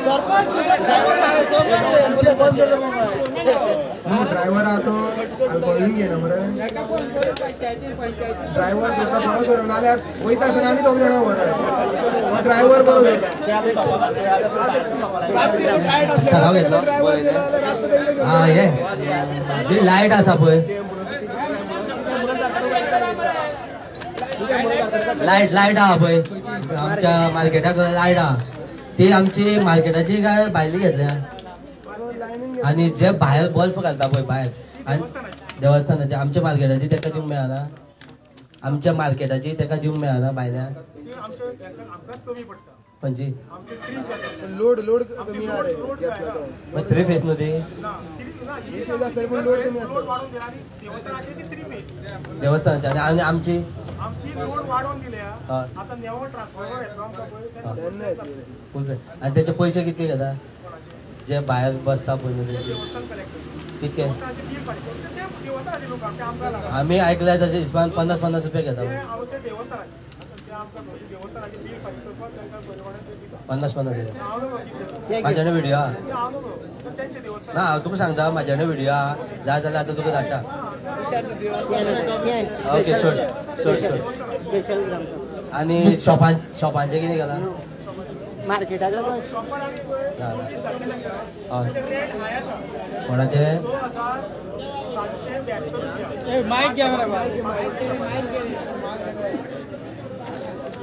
सरपंच ड्रायव्हर आहा तो अल्कोहोलीन घेयना मरे. ड्रायव्हर करता बरो करून नाल्यार वयता आसतना आनी दोग जाणां व्हर. ड्रायव्हर बरो करता. जी लायट आसा पळय, लायट लायट आहा पळय आमच्या मार्केटाक लायट आहा ती आमची मार्केटाची काय भायली घेतल्या आनी जे भायर बल्ब घालता पळय भायर आनी देवस्थानाचे आमच्या मार्केटाची तेका दिवंक मेळना. आमच्या मार्केटाची तेका दिवंक मेळना भायल्या. खंयची लोड लोड कमी थ्री फेस न्हू ती देवस्थानाची आनी आमची आनी तेचे पयशे कितके घेता जे भायर बसता पळय कितके? आमी आयकल्या तशें हिसपान 50-50 रुपया घेता. 50-50 रुपया म्हाज्याने व्हिडिओ आहा ना, हांव तुका सांगता म्हाज्याने व्हिडिओ आहा जाय जाल्यार आतां तुका धाडटा. ओके सोड सोड सोड. आनी शॉपांचें कितें केलां? मार्केटाक कोणाचे?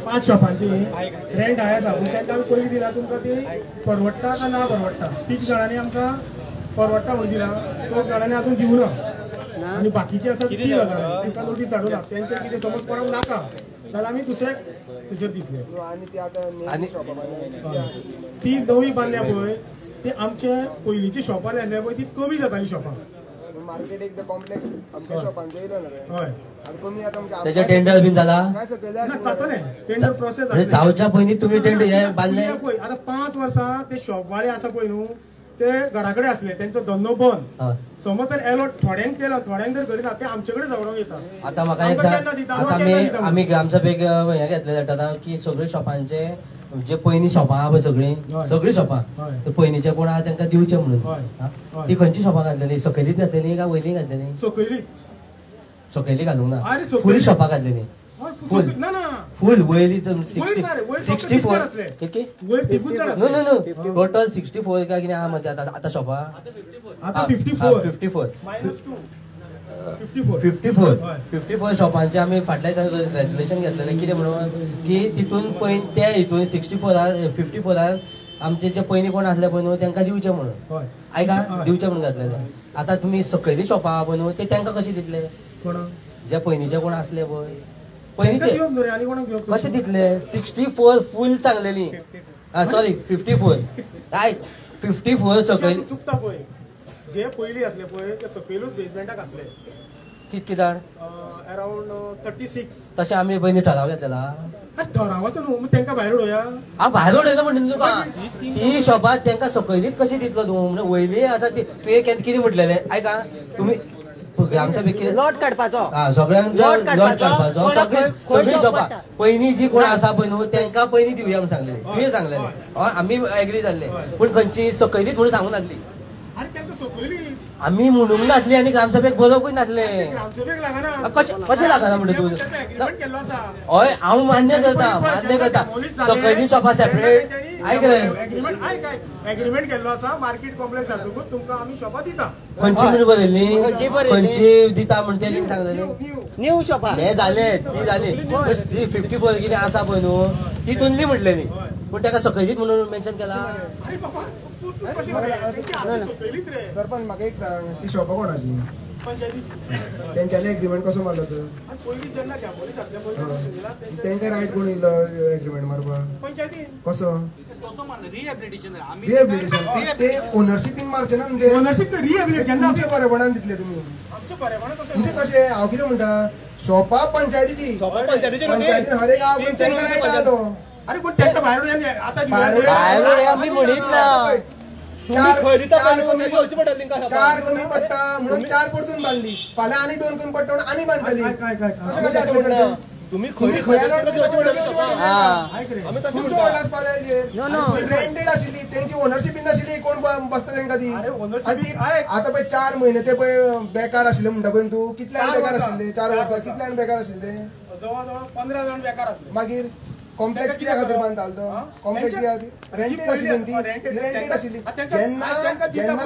5 शॉपांची रेंट हाय आसा पूण तांकां आमी पयलीं दिला तुमकां ती परवडटा काय ना परवडटा. 3 जाणांनी आमकां परवडटा म्हणून दिला, 4 जाणांनी अजून दिवना आनी बाकीचे आसा 3,000 तांकां नोटीस धाडूं ना. तेंचे कितें समज कोणाक नाका जाल्यार आमी दुसऱ्याक थंयसर दितले. ती नवी बांदल्या पळय ती आमचे पयलींची शॉपां आसल्या पळय ती कमी जाताली शॉपां. मार्केट एकदा कॉम्प्लेक्स आमच्या शॉपांचें येयलो ना रे. हय कमी आतां तेजे टेंडर बीन जाला जातलें, टेंडर प्रोसेस जावच्या पयलीं तुमी टेंडर बांदले. पळय आतां 5 वर्सां ते शॉपवाले आसा पळय न्हू ते घरा कडेन आसले, तेंचो धंदो बंद. समज तर एलॉट थोड्यांक केलो, थोड्यांक जर करिना ते आमचे कडेन झगडोंक येता. आतां म्हाका एक सांग, आतां आमी ग्रामसभेक हें घेतलें जाता की सगळे शॉपांचे जे पयलीं शॉपां आहा पळय सगळीं सगळीं शॉपां ते पयलींचे कोण आहा तांकां दिवचें म्हणून. ती खंयची शॉपां घातलेली? सकयलीच घातलेली काय वयली घातलेली? सकयलीच. सकयली घालूंक ना, फूल शॉपां घातलेली. फूल फूल वयली 64 कितकी? न्हू न्हू न्हू टोटल 64 काय कितें आहा मरे आतां शॉपां. आतां 54 54 54 शॉपांचे आमी फाटल्या दिसांनी रेजोल्युशन घेतलेलें. कितें म्हणून की तितून पयलीं त्या हितून 64 54 आमचे जे पयलीं कोण आसले पळय न्हू तांकां दिवचे म्हणून. आयका, दिवचे म्हणून घातलेले. आतां तुमी सकयली शॉपां आहा पळय न्हू ते तांकां कशें दितले? जे पयलींचे कोण आसले पळय पयलींचे कशें दितले? 64 फूल सांगलेली, सॉरी 54, रायट, 54 सकयल. चुकता पळय, जे पयलीं आसले पळय ते सकयलूच बेजमेंटाक आसले. कितके जाण? अरावंड 36. तशें आमी पयलीं ठराव घेतलेला. ठरावाचो न्हू, तांकां भायर उडोवया. हांव भायर उडयता म्हणटा तुका, ही शॉपां तांकां सकयलीच कशी दितलो तूं? म्हणजे वयली आसा ती तुवें कितें म्हटलेलें आयका, तुमी ग्रामसभेक लॉट काडपाचो. हा, सगळ्यांक लॉट काडपाचो. सगळीं शॉपां पयलीं जी कोण आसा पळय न्हू तांकां पयलीं दिवया म्हणून सांगलेलें तुवें, सांगलेलें, आमी एग्री जाल्ले. पूण खंयची सकयलीच म्हणून सांगूं नासली आमी, म्हणूंक नासली आनी ग्रामसभेक बरोवंकूय नासले. कशें लागना म्हणटा तूं? हय, हांव मान्य करता, मान्य करता, सकयली शॉपां सेपरेट. आयक रे, एग्रीमेंट केल्लो आसा, मार्केट कॉम्प्लेक्स जातकूच तुमकां आमी शॉपां दिता. खंयची म्हणून बरयल्ली? खंयची दिता म्हण तें कितें सांगलेलें? न्यू शॉपां हें जालें, ती जाली. जी 54 कितें आसा पळय न्हू तितूनली म्हटलेली, पूण ताका सकयलीच म्हणून मेन्शन केला. सरपंच, म्हाका एक सांग, ती शॉपां कोणाची? तेंच्यानी एग्रीमेंट कसो मारलो तर? तेंकां रायट कोण दिलो एग्रीमेंट मारपाक? कसो रिहेबिलिटेशन ते ओनरशिपीन मारचे ना? ओनरशीप रिहेबिलिटेशन तुमच्या बरेपणान दितले तुमी? म्हणजे कशें? हांव कितें म्हणटा, शॉपां पंचायतीची, पंचायतीन हर एक तेंकां रायट आहा तो. अरे पण तांकां भायर आतां भायर आमी म्हणीत ना. चार कमी पडटा म्हणून 4 परतून बांदली, फाल्यां आनी 2 कमी पडटा म्हणून आनी बांदतली. अशें कशें? तुम्ही तुमचो व्हडलो आसपा जाय. रेंटेड आशिल्ली, तेंची ओनरशीप नाशिल्ली, कोण बसता तेंकां ती? आतां पळय 4 म्हयने ते पळय बेकार आशिल्ले म्हणटा पळय तूं, कितले बेकार आशिल्ले? 4 वर्सां कितले बेकार आशिल्ले? जवळ जवळ 15 जाण बेकार आसले. मागीर कॉम्प्लेक्स कित्या खातीर बांदतालो तो कॉम्प्लेक्स? रेंटेड आशिल्ली ती, रेंटेड आशिल्ली. जेन्ना जेन्ना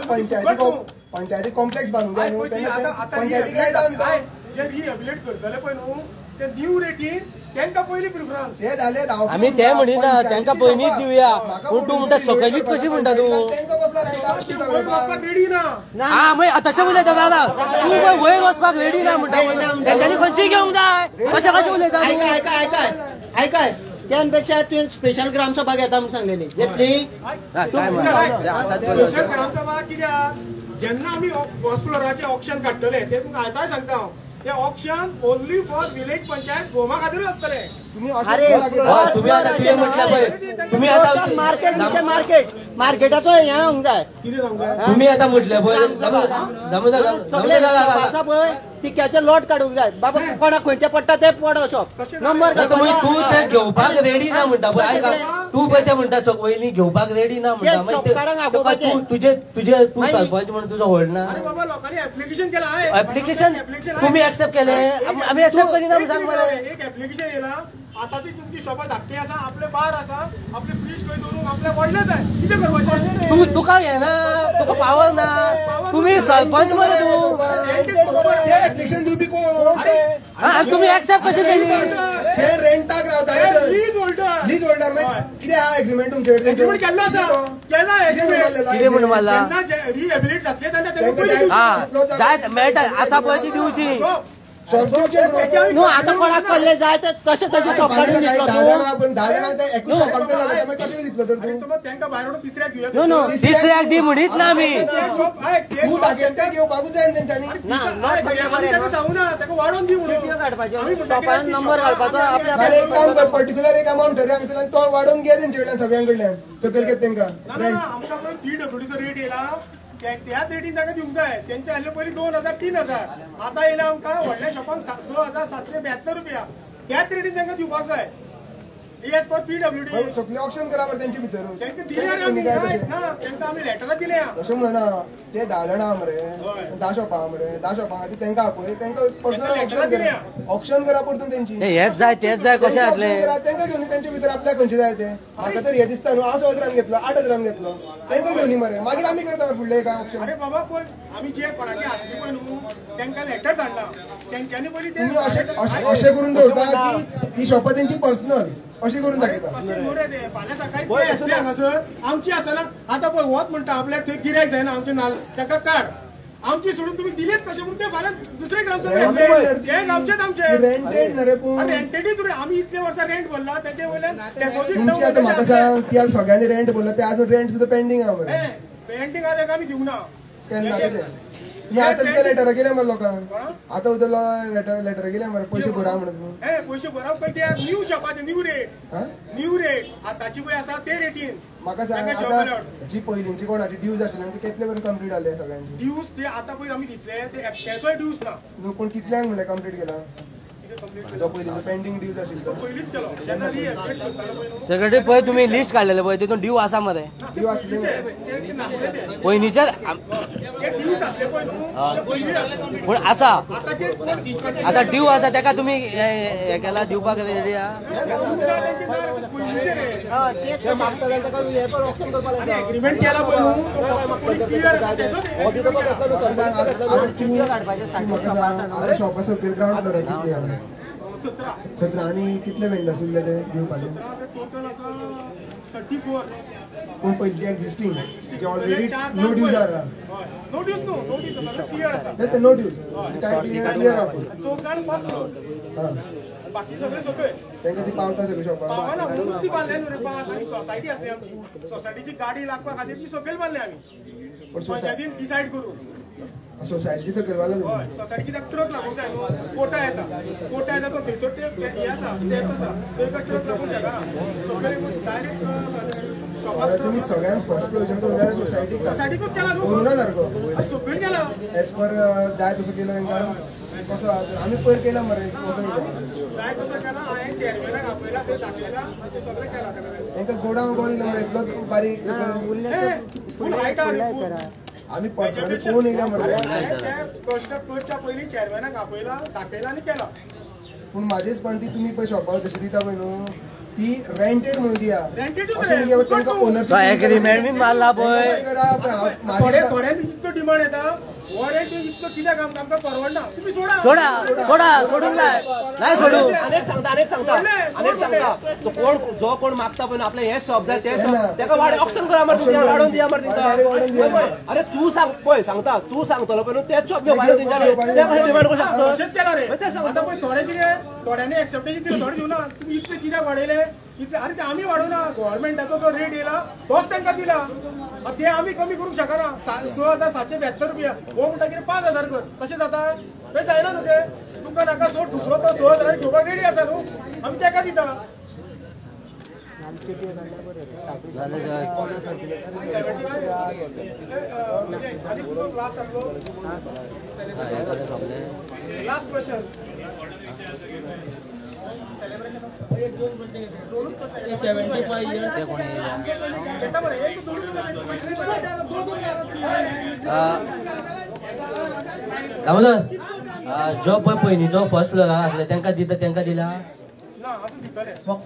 पंचायती कॉम्प्लेक्स बांदूंक जाय न्हू तेन्ना पंचायतीक रायट आहा. जे रिहेबिलिट करतले पळय न्हू ते न्यू रेटीन तेंकां पयलीं प्रिफरन्स. हे जाले, आमी ते म्हणिना तेंकां पयलींच दिवया, पूण तूं म्हणटा सकयलीच कशी म्हणटा तूं? रेडी ना. हा, मागीर तशें उलयता दादा तूं, वयर वचपाक रेडी ना म्हणटा, तेंच्यांनी खंयची घेवंक जाय? कशें कशें उलयता? आयकाय आयकाय आयकाय, त्यापेक्षा तुवें स्पेशल ग्रामसभा घेता म्हणून सांगलेली, घेतली? स्पेशल ग्रामसभा कित्याक? जेन्ना आमी फर्स्ट फ्लोराचें ऑक्शन काडटले ते तुमकां आतांय सांगता हांव, ते auction only for village panchayat Goma खातीरूच आसतले. तुम्ही आता मार्केट मार्केट मार्केटाचो हें जावंक जाय. कितें जावंक जाय? तुम्ही आता म्हटलें पळय आसा पळय तिक्याचे लॉट काडूंक जाय बाबा, कोणाक खंयचे पडटा ते पड शॉप नंबर. तूं ते घेवपाक रेडी ना म्हणटा पळय, आयका तूं पळय ते म्हणटा वयली घेवपाक रेडी ना म्हणटा, तुजे तुजे तूं सरपंच म्हणून तुजो होल्ड ना. अरे बाबा, लोकांनी एप्लिकेशन केलां. एप्लिकेशन तुमी एक्सेप्ट केलें, आमी एक्सेप्ट करिना म्हणून सांग मरे. एक एप्लिकेशन येयला, आतांची तुमची शॉपां धाकटी आसा, आपले बार आसा, आपले फ्रीज खंय दवरूंक आपले व्हडले जाय, कितें करपाचें? तूं तुका येना, तुका पावर ना, तुमी सरपंच मरे तूं. एप्लिकेशन दिवपी कोण? तुमी एक्सेप्ट कशें केली? ते रेंटाक रावता, लीज होल्डर. लीज होल्डर मागीर कितें आहा एग्रीमेंट तुमचे कडेन? एग्रीमेंट केल्लो आसा, केला एग्रीमेंट. कितें म्हणून मारला? जेन्ना रिहेबिलिट जातले तेन्ना तेंकां जाय मेळटा आसा पळय ती दिवची. न्हू आतां कोणाक पडले जाय ते तशें तशें शॉप काडून दितलो तूं? 10 जाणांक एकूच शॉपाक कशें दितलो तर तूं? तेंकां भायर वडून तिसऱ्याक दिवया. न्हू न्हू, तिसऱ्याक दी म्हणीत ना आमी. तूं दाखयता घेवपाकूच जाय तेंच्यांनी. ताका सांगू ना, ताका वाडोवन दी म्हणून. शॉपान नंबर घालपाचो. एक काम कर, पर्टिक्युलर एक अमावंट ठरय हांगासरल्यान, तो वाडोवन घे तेंचे कडल्यान, सगळ्यां कडल्यान सकयल घेत तेंकां. आमकां पळय पीडब्ल्यूडीचो रेट येयला त्याच रेटीन ताका दिवंक जाय. तेंचे आसले पयलीं 2000 3000, आतां येयला आमकां व्हडल्या शॉपांक 6772 रुपया, त्याच रेटीन तांकां दिवपाक जाय. एज पर पीडब्ल्यूडी सगळे ऑप्शन करा मरे तेंचे भितर. तांकां दिले रे आमी, ना तांकां आमी लेटरां दिल्या. तशें म्हणना ते 10 जाणां आहा मरे, 10 शॉपां आहा मरे, 10 शॉपां खातीर तांकां आपय, तांकां पर्सनल ऑप्शन करा, ऑप्शन करा परतून तेंची. हेच जाय तेच जाय कशें जातलें? तांकां घेवन तेंचे भितर आपल्याक खंयचे जाय ते. म्हाका तर हें दिसता न्हू, हांव 6 हजारान घेतलो, 8 हजारान घेतलो, तांकां घेवन मरे, मागीर आमी करता फुडले काय ऑप्शन. अरे बाबा पळय आमी जे कोणाची आसली पळय न्हू तांकां लेटर धाडला तेंच्यांनी पयलीं ते अशें करून दवरता की ती शॉपां तेंची पर्सनल अशें करून दाखयता. फाल्यां सकाळी ते येतले हांगासर आमची आसना. आतां पळय होच म्हणटा आपल्याक थंय गिरायक जायना आमचे नाल, ताका काड आमची सोडून तुम्ही दिलेत कशें म्हणून ते फाल्यां दुसरे ग्रामसभेत ते गांवचेच आमचे रेंटेड न्हय रे, पूण रेंटेडूच रे. आमी इतले वर्सां रेंट भरला तेचे वयल्यान डेपोजीट. तुमची आतां म्हाका सांग ती आतां सगळ्यांनी रेंट भरला, ते आजून रेंट सुद्दां पेंडींग आहा मरे. पेंडींग आहा तेका आमी दिवंक ना. केन्ना ते तुम्ही आतां तुमच्या लेटर केले मरे लोकांक, आतां उदो लेटर केले मरे पयशे भरा म्हणून. हे पयशे भरा पळय ते न्यू शॉपाचे न्यू रेट, न्यू रेट आतांची पळय आसा ते रेटीन. म्हाका सांग आतां जी पयलींची कोणाची ड्यूज आशिल्ली ते कितले पर्यंत कंप्लीट जाले सगळ्यांची ड्यूज? ते आतां पळय आमी दितले ते एकट्याचोय ड्यूज ना. न्हू पूण कितल्यांक म्हणल्यार कंप्लीट केला जो पयलींचो पेंडींग ड्यूज आशिल्लो पयलींच केलो. जेन्ना सेक्रेटरी पळय तुमी लिस्ट काडलेले पळय तितून ड्यू आसा मरे, ड्यू आसले पयलींचे पूण आसा आतां ड्यू आसा तेका तुमी हे केला दिवपाक रेडी आहा. एग्रीमेंट केला पळय न्हू शॉपा सकयल ग्रावंड फ्लोरार कितली आहा? 17. आनी कितले वेंडर्स उरले ते दिवपाचे? टोटल आसा 34. पूण पयलीं एक्झिस्टींग जे ऑलरेडी नो ड्यूज आहा. नो ड्यूज न्हू, नो ड्यूज क्लियर आसा. ते नो ड्यूज काय क्लियर आहा. 4 जाण फर्स्ट फ्लोर, बाकी सगळे सकयल. तांकां ती पावता सगळी शॉपां? पावना, नुस्ती बांदले न्हू रे आनी सोसायटी आसली आमची, सोसायटीची गाडी लागपा खातीर ती सकयल बांदले आमी पंचायतीन डिसायड करून. सोसायटी सकयल बांदला तुम्ही? सोसायटी कित्याक ट्रक लागूंक जाय न्हू, कोटा येता, कोटा येता तो थंयसर हे आसा स्टेप्स आसा थंय ट्रक लागूंक शकना, सकयल डायरेक्ट शॉपाक. तुमी सगळ्यांक फर्स्ट फ्लोरच्यान करूंक जाय सोसायटीक? सोसायटीकूच केला न्हू, करूना सारको सकयल केला एज पर जाय तसो केलो तांकां. कसो आमी पयर केला मरे जाय तसो केला. हांवें चेअरमॅनाक आपयला, थंय दाखयला, सगळें केला. तांकां गोडावन कॉल दिलो मरे इतलो बारीक फूल हायट आहा. आमी पर्सनली पळोवन येयल्या मरे. कश्ट करच्या पयलीं चेअरमॅनाक आपयला, दाखयला आनी केला. पूण म्हाजेच पण ती तुमी पळय शॉपार तशी दिता पळय न्हू ती रेंटेड म्हणून दिया. रेंटेड ओनरशीप एग्रीमेंट बीन मारला पळय. थोड्यांनी इतलो डिमांड येता, वॉरंटी इतलो कित्याक आमकां परवडना, तुमी सोडा सोडा सोडा सोडूंक जाय नाही सोडू. अनेक सांगता, अनेक सांगता, अनेक सांगता तो कोण जो कोण मागता पळय आपलें हें शॉप जाय तें शॉप तेका वाड ऑप्शन करा मरे, वाडोवन दिया मरे तेंकां. अरे तूं सांग पळय सांगता, तूं सांगतलो पळय न्हू तेच शॉप घेवपाचें तेंच्यानी, तें कशें डिमांड करूं शकता? तशेंच केला रे. आतां पळय थोडे कितें थोड्यांनी एक्सेप्टेशन दिलें, थोडे दिवना. तुमी इतलें कित्याक वाडयलें इतलें? अरे ते आमी वाडोवना, गव्हर्मेंटाचो जो रेट येयला तोच तांकां दिला, ते आमी कमी करूंक शकना. 6772 रुपया हो म्हणटा कितें 5000 कर, तशें जाता? तें जायना न्हू तें. तुका नाका सोड, दुसरो तो 6 हजारांनी घेवपाक रेडी आसा न्हू, आमी तेका दिता. Last question. 75 years. Damodar जो पळय पयलींचो फर्स्ट फ्लोरार आसले तांकां दिता, तांकां दिला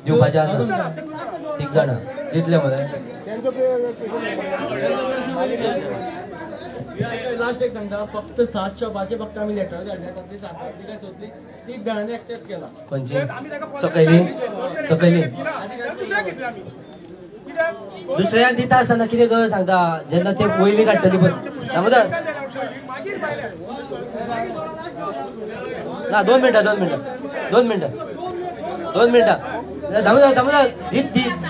दिवपाचें आसा. 3 जाणां दितले मरे. लास्ट एक सांगता, फक्त 7 शॉपाचे फक्त आमी लेटर धाडले, तातूंतली 7 काय 4 3 जाणांनी एक्सेप्ट केला. खंयची? सकयली सकयली दुसऱ्याक दिता आसतना कितें गरज सांगता जेन्ना ते वयली काडटली पळय. दामोदर ना 2 मिनटां 2 मिनटां 2 मिनटां 2 मिनटां दामोदर दामोदर दी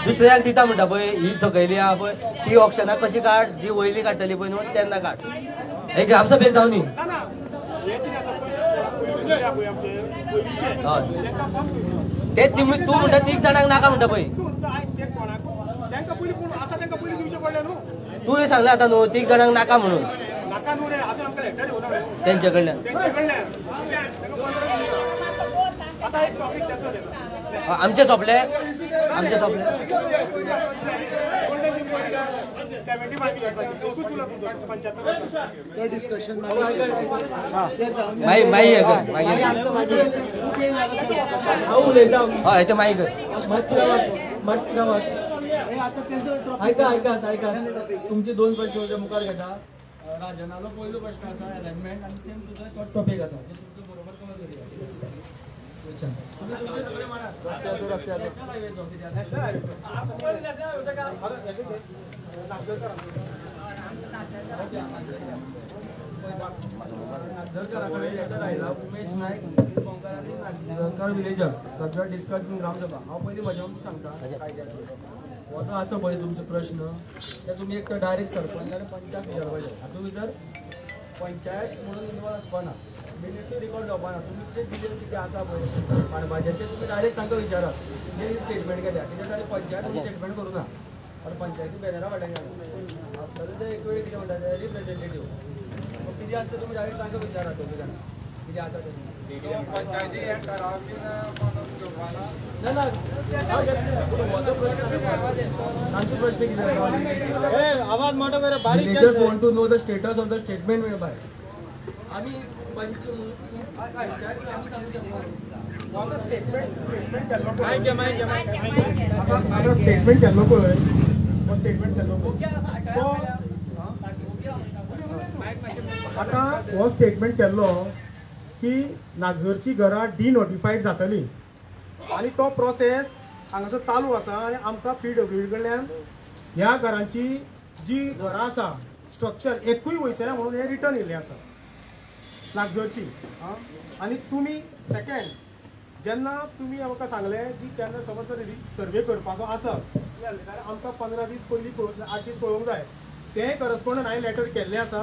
दुसऱ्याक दिता म्हणटा पळय, ही सकयली आहा पळय ती ऑप्शनाक कशी काड, जी वयली काडटली पळय न्हू तेन्ना काड. एक ग्रामसभेक जावं न्ही. ते तूं म्हणटा 3 जाणांक नाका म्हणटा पळय. तूं सांगलें आतां न्हू 3 जाणांक नाका म्हणून तेंचे कडल्यान. आता एक टॉपिक त्याचो घेता. आमचे सोंपले, आमचे सोंपले. 75 इयर्साची एकूच उरला तुमचो 75 डिस्कशन. माई माई हांव उलयता. हय ते माई कर. मातशी रावात, मातशी रावात. आयका आयकात आयकात. तुमचे दोन प्रश्न मुखार घेता. राजनालो पयलो प्रश्न आसा अलायनमेंट आनी सेम तुजो तो टॉपीक आसा तो तुमचो बरोबर कवर करुया. क्वेश्चन उमेश नायक निलपोंकार आनी Nagzarkar villagers subject discuss in gram sabha. हांव पयलीं म्हजें सांगता कायद्याचेर. हो जो आसा पळय तुमचो प्रश्न ते तुमी एक तर डायरेक्ट सरपंच आनी पंचाक विचारपाचें. हातूंत भितर पंचायत म्हणून इनवॉल्व आसपाना, मिनिट्सूय रिकॉर्ड जावपाना. तुमचे डिटेल कितें आसा पळय मांडपाचें तें तुमी डायरेक्ट तांकां विचारात. जे स्टेटमेंट केल्या कित्याक ताणें पंचायत स्टेटमेंट करूं ना आनी पंचायती बॅनरा फाटल्यान घाला आसतलें ते एक वेळ कितें म्हणटा ते रिप्रेझेंटेटीव कितें आसता तुमी डायरेक्ट तांकां विचारात. दोगी जाणां कितें आसा तें ना ना म्हजो प्रश्न तांचो प्रश्न कितें आवाज मोठो कर बारीक. Just want to know the status of the statement made by. आमी पंच पंचायत आमी सांगू शकना. स्टेटमेंट केल्लो पळय, हो स्टेटमेंट केल्लो पळय आतां हो स्टेटमेंट केल्लो की नागझरची घरां डिनोटिफायड जातली आनी तो प्रोसेस हांगासर चालू आसा आनी आमकां पीडब्ल्यूडी कडल्यान ह्या घरांची जी घरां आसा स्ट्रक्चर एकूय वयचें ना म्हणून हें रिटर्न येयल्लें आसा नागझरची. आनी तुमी सेकेंड जेन्ना तुमी आमकां सांगलें की केन्ना समज जर सर्वे करपाचो आसत जाल्यार आमकां 15 दीस पयलीं 8 दीस पळोवंक जाय. तें करस्पॉन्डंट हांवें लेटर केल्लें आसा.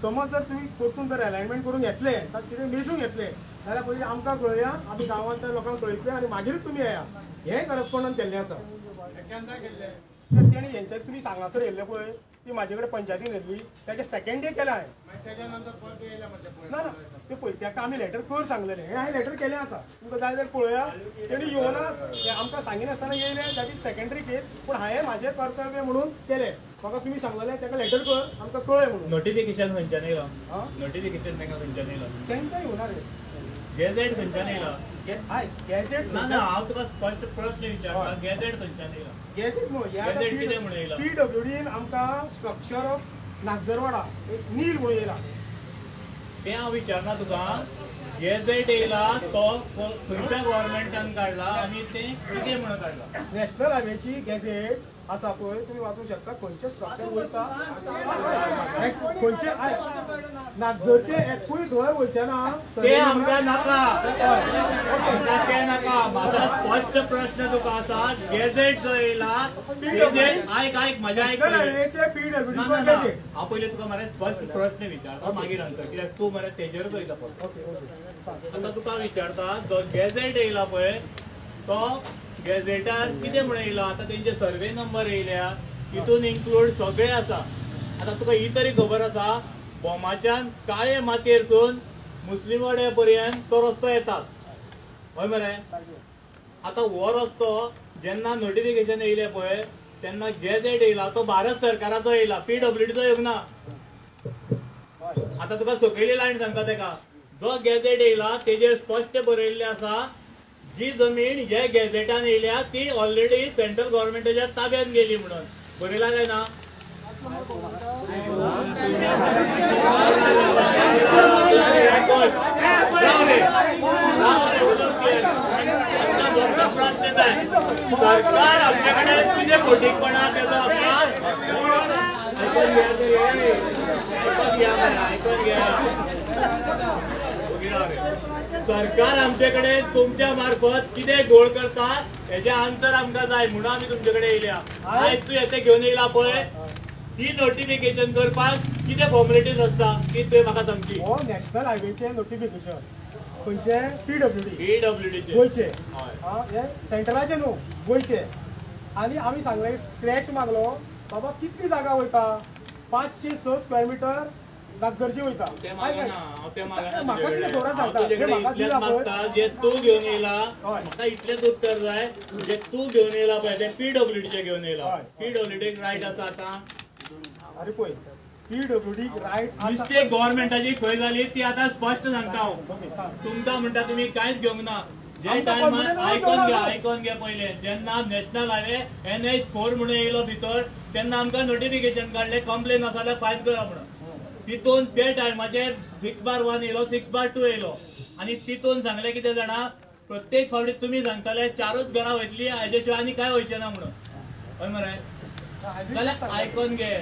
समज जर तुमी परतून जर अलायनमेंट करून घेतले कितें मेजून घेतले जाल्यार पयलीं आमकां कळया, आमी गांवांतल्या लोकांक कळयतले आनी मागीरूच तुमी येया. हें करस्पॉन्डंट केल्लें आसा. तेणी हेंच्या तुमी सांगासर येयल्ले पळय ती म्हाजे कडेन पंचायतीन येयल्ली तेजे सेकेंड डे केला हांवें. ना ना ते पळय तेका आमी लेटर कर सांगलेलें हें हांवें लेटर केलें आसा. तुमकां जाय जाल्यार पळोवया. तेणी येवना आमकां सांगिनासतना येयलें that is secondary केस. पूण हांवें म्हाजें कर्तव्य म्हणून केलें. म्हाका तुमी सांगलेलें तेका लेटर कर आमकां कळय म्हणून. नोटिफिकेशन खंयच्यान येयलो? नोटिफिकेशन तेंका खंयच्यान येयलो? तेंकां येवना रे. गॅझेट खंयच्यान येयलो? हय गॅझेट ना ना हांव तुका स्पश्ट प्रश्न विचारता. गॅझेट खंयच्यान येयलो? गॅझेट न्हू गॅझेट कितें म्हणून येयला? पीडब्ल्यूडीन आमकां स्ट्रक्चर ऑफ नागझरवाडा एक नील म्हणून येयला. तें हांव विचारना तुका. गॅझेट येयला तो खंयच्या गव्हर्मेंटान काडला आनी तें कितें म्हणून काडला? नॅशनल हायवेची गॅझेट आसा पळय तुमी वाचूंक शकता. खंयचे स्ट्रक्चर वयता खंयचे नागझरचे एकूय घर वयचें ना तें आमकां नाका. आमकां तें नाका. म्हाका स्पश्ट प्रश्न तुका आसा. गॅझेट जो येयला तेजेर आयक आयक म्हज्या आयक. पीडब्ल्यूडी हांव पयलीं तुका मरे स्पश्ट प्रश्न विचारता मागीर आन्सर कित्याक तूं मरे तेजेरूच वयता पळय. आतां तुका विचारता जो गॅझेट येयला पळय तो गॅझेटार कितें म्हणून येयला? आतां तेंचे सर्वे नंबर येयल्या तितून इन्क्लूड सगळें आसा. आतां तुका ही तरी खबर आसा बोमाच्यान काळे मातयेरसून मुस्लीम वाड्या पर्यंत तो रस्तो येता हय मरे? आतां हो रस्तो जेन्ना नोटिफिकेशन येयलें पळय तेन्ना गॅझेट येयला तो भारत सरकाराचो येयला, पीडब्ल्यूडीचो येवंक ना. आतां तुका सकयली लायन सांगता तेका. जो गॅझेट येयला तेजेर स्पश्ट बरयल्लें आसा जी जमीन हे गॅझेटान येयल्या ती ऑलरेडी सेंट्रल गव्हर्मेंटाच्या ताब्यात गेली म्हणून बरयला काय ना? प्रश्न सरकार आमचे कडेन कितें फटींगपणा तेजो आमकां आयकून घ्या. सरकार आमचे कडेन तुमच्या मार्फत कितें घोळ करता हेजे आन्सर आमकां जाय म्हणून आमी तुमचे कडेन येयल्या. आयज तूं हेतें घेवन येयला पळय ती नोटिफिकेशन करपाक कितें फॉर्मेलिटीज आसता ती तुवें म्हाका सांगची. हो नॅशनल हायवेचें नोटिफिकेशन खंयचें? पीडब्ल्यूडी पीडब्ल्यूडीचें गोंयचें, हें सेंट्रलाचें न्हू गोंयचें. आनी आमी सांगलें स्क्रॅच मागलो बाबा कितली जागा वयता 506 स्क्वेअर मिटर नागझरशी वयता. म्हाका कितें खबर सांगता जे तूं घेवन येयला म्हाका इतलेंच उत्तर जाय, जे तूं घेवन येयला पळय ते पीडब्ल्यूडीचे घेवन येयला, पीडब्ल्यूडीक रायट आसा आतां. अरे पळय पीडब्ल्यूडी रायट मिस्टेक गव्हर्मेंटाची खंय जाली ती आतां स्पश्ट सांगता हांव तुमकां. म्हणटा तुमी कांयच घेवंक ना जे टायमार आयकोन घे, आयकोन घे पयलें. जेन्ना नॅशनल हायवे NH4 म्हणून येयलो भितर तेन्ना आमकां नोटिफिकेशन काडलें कंप्लेन आसा जाल्यार फायल करा म्हणून. तितून ते टायमाचेर 6/1 येयलो, 6/2 येयलो आनी तितून सांगलें कितें जाणा, प्रत्येक फावटी तुमी सांगताले 4च घरां वयतली हाजे शिवाय आनी कांय वयचें ना म्हणून. हय मरे, जाल्यार आयकोन घे.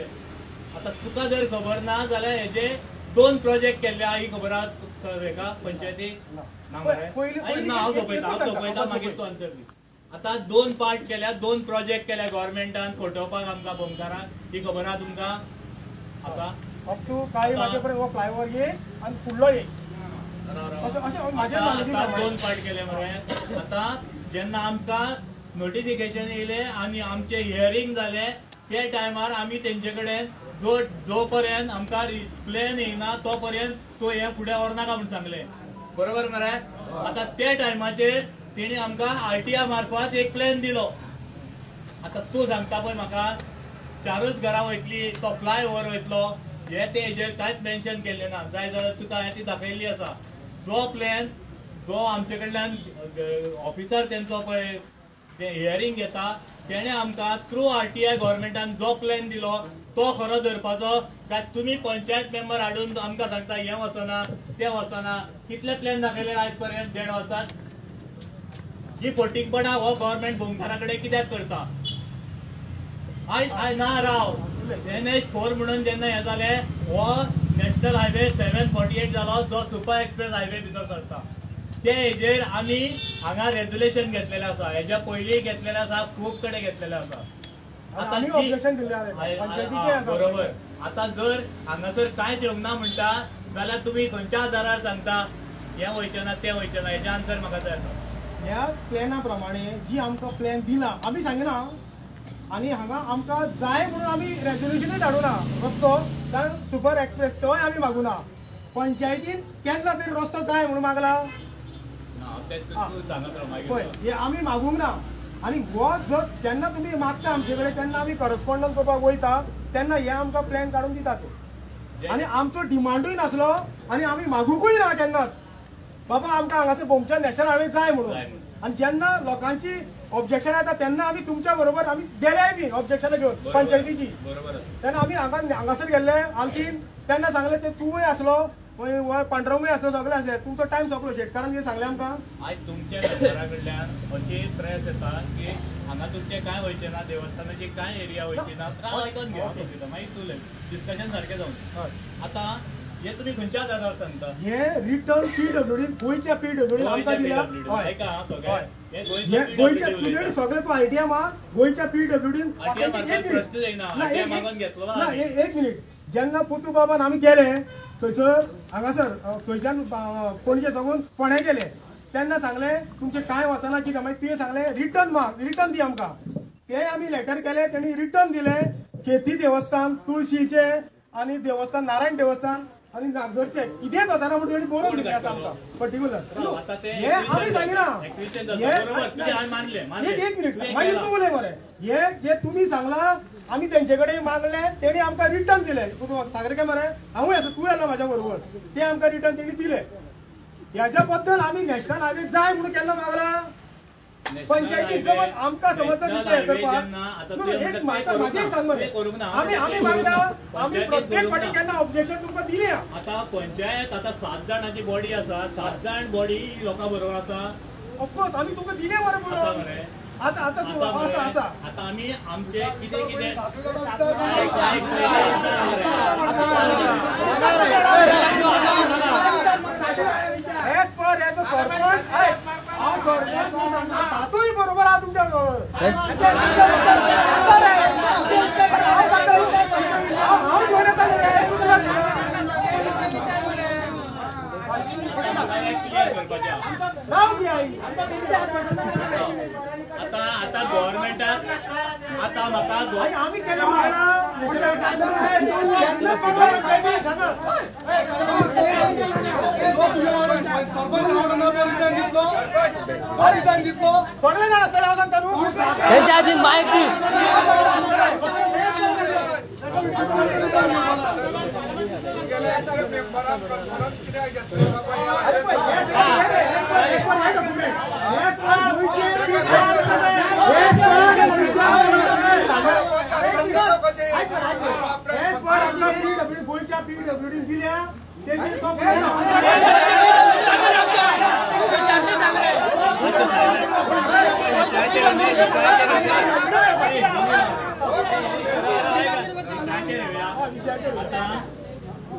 आतां तुका जर खबर ना जाल्यार हेजे 2 प्रोजेक्ट केल्ले आहा ही खबर आहा हेका पंचायतीक ना मरे? ना, हांव सोंपयता, हांव सोंपयता मागीर तूं आन्सर दी. आतां 2 पार्ट केल्या, 2 प्रोजेक्ट केल्या गव्हर्मेंटान फटोवपाक आमकां भोमकारांक, ही खबर आहा तुमकां आसा? अप टू काय म्हाजे पर्यंत हो फ्लायओवर ये आनी फुडलो ये अशें म्हाजे 2 पार्ट केले मरे. आतां जेन्ना आमकां नोटिफिकेशन येयलें आनी आमचें हियरींग जालें ते टायमार आमी तेंचे कडेन जो पर्यंत आमकां प्लॅन येयना तो पर्यंत तो हें फुडें व्हरनाका म्हूण सांगलें, बरोबर मरे? आतां ते टायमाचेर तेणी आमकां आरटीआय मार्फत एक प्लॅन दिलो. आतां तूं सांगता पळय म्हाका 4च घरां वयतली, तो फ्लाय ओवर वयतलो, हे ते हेजेर कांयच मेन्शन केल्लें ना. जाय जाल्यार तुका हांवें ती दाखयल्ली आसा. जो प्लॅन जो आमचे कडल्यान ऑफिसर तेंचो पळय हियरींग घेता तेणें आमकां थ्रू आरटीआय गव्हर्मेंटान जो प्लॅन दिलो तो खरो धरपाचो काय तुमी पंचायत मेंबर हाडून आमकां सांगता हें वचना तें वचना. कितले प्लॅन दाखयले आयज पर्यंत 1.5 वर्सात? ही फटींगपणां हो गव्हर्मेंट भोमकारा कडेन कित्याक करता? आयज आयज ना राव NH4 म्हणून जेन्ना हें जालें हो नॅशनल हायवे 748 जालो जो सुपर एक्सप्रेस हायवे भितर सरता. ते हेजेर आमी हांगा रेज्युलेशन घेतलेलें आसा, हेज्या पयलीं घेतलेलें आसा, खूब कडेन घेतलेलें आसा. आतां बरोबर, आतां जर हांगासर कांयच येवंक ना म्हणटा जाल्यार तुमी खंयच्या आदारार सांगता हें वयचें ना तें वयचें ना? हेजें आन्सर म्हाका जाय आसा. ह्या प्लॅना प्रमाणे जी आमकां प्लॅन दिला आमी सांगिना आनी हांगा आमकां जाय म्हणून आमी रेजोल्युशनूय धाडूना रस्तो, कारण सुपर एक्सप्रेस तोय आमी मागूना. पंचायतीन केन्ना तरी रस्तो जाय म्हणून मागला पळय, हे आमी मागूंक ना. आनी हो जर जेन्ना तुमी मागता आमचे कडेन तेन्ना आमी करस्पॉन्डन्स करपाक वयता तेन्ना हे आमकां प्लॅन काडून दितात. आनी आमचो डिमांडूय नासलो आनी आमी मागुंकूय ना केन्नाच बाबा आमकां हांगासर भोमच्या नॅशनल हायवे जाय म्हणून. आनी जेन्ना लोकांची ऑब्जेक्शन येता तेन्ना आमी तुमच्या बरोबर आमी गेलेय बी ऑब्जेक्शनां घेवन पंचायतीची. तेन्ना आमी हांगा हांगासर गेल्ले आलतीन तेन्ना सांगलें ते तूंय आसलो पांडुरंगूय आसलो सगळे आसले, तुमचो टायम सोंपलो. शेटकारान कितें सांगलें आमकां? आयज तुमच्या मेंबरा कडल्यान अशी प्रेस येता की हांगा तुमचें कांय वयचें ना, देवस्थानाची कांय एरिया वयची ना. आयकोन घे मागीर तूं डिस्कशन सारकें जावन. आतां हे तुमी खंयच्या आदारार सांगता? हे रिटर्न पीडब्ल्यूडी गोंयच्या पीडब्ल्यूडी आमकां दिला. गोंयच्या तुजें सगळें तूं आयडिया मार. गोंयच्या पीडब्ल्यूडीन एक मिनीट, जेन्ना पुतू बाबान आमी गेले थंयसर हांगासर थंयच्यान पणजे साकून फोंड्या गेले तेन्ना सांगलें तुमचें कांय वचना कितें. मागीर तुवें सांगलें रिटर्न माग, रिटर्न दी आमकां. ते आमी लेटर केले, तेणी रिटर्न दिलें. खेती देवस्थान, तुळशीचें आनी देवस्थान, नारायण देवस्थान आनी नागझरचें कितेंच वचना म्हणून तेणी बरोवन दिलें आसा आमकां पर्टिक्युलर. हे आमी सांगिना. एक मिनीट मागीर तूं उलय मरे. हे जे तुमी सांगलां आमी तेंचे कडेन मागले, तेणी आमकां रिटर्न दिले. सागरे मरे हांवूय आसा, तूं येना म्हाज्या बरोबर. ते आमकां रिटर्न तेणी दिले. ह्याच्या बद्दल आमी नॅशनल हायवे जाय म्हणून केन्ना मागला पंचायतीन? समज आमकां समज करपाक म्हाजें सांग मरे, आमी आमी मागला, आमी प्रत्येक फावटी केन्ना ऑब्जेक्शन तुमकां दिलें. आतां पंचायत आतां 7 जाणांची बॉडी आसा, 7 जाण बॉडी लोकां बरोबर आसा. ऑफकोर्स आमी तुमकां दिलें मरे बरोबर. आतां आतां आसा आसा आतां आमी आमचे कितें कितें as per as a sarpanch हांव सरपंच सातूय बरोबर आहा तुमच्या बरोबर. हांव घेवन येता. आता आता गव्हर्नमेंटाक आता म्हाका आमी केन्ना सगळे जाण आसतले हांव सांगता न्हू तेंच्या आदीं मायक दी. गोंयच्या पीडब्ल्यूडी दिल्या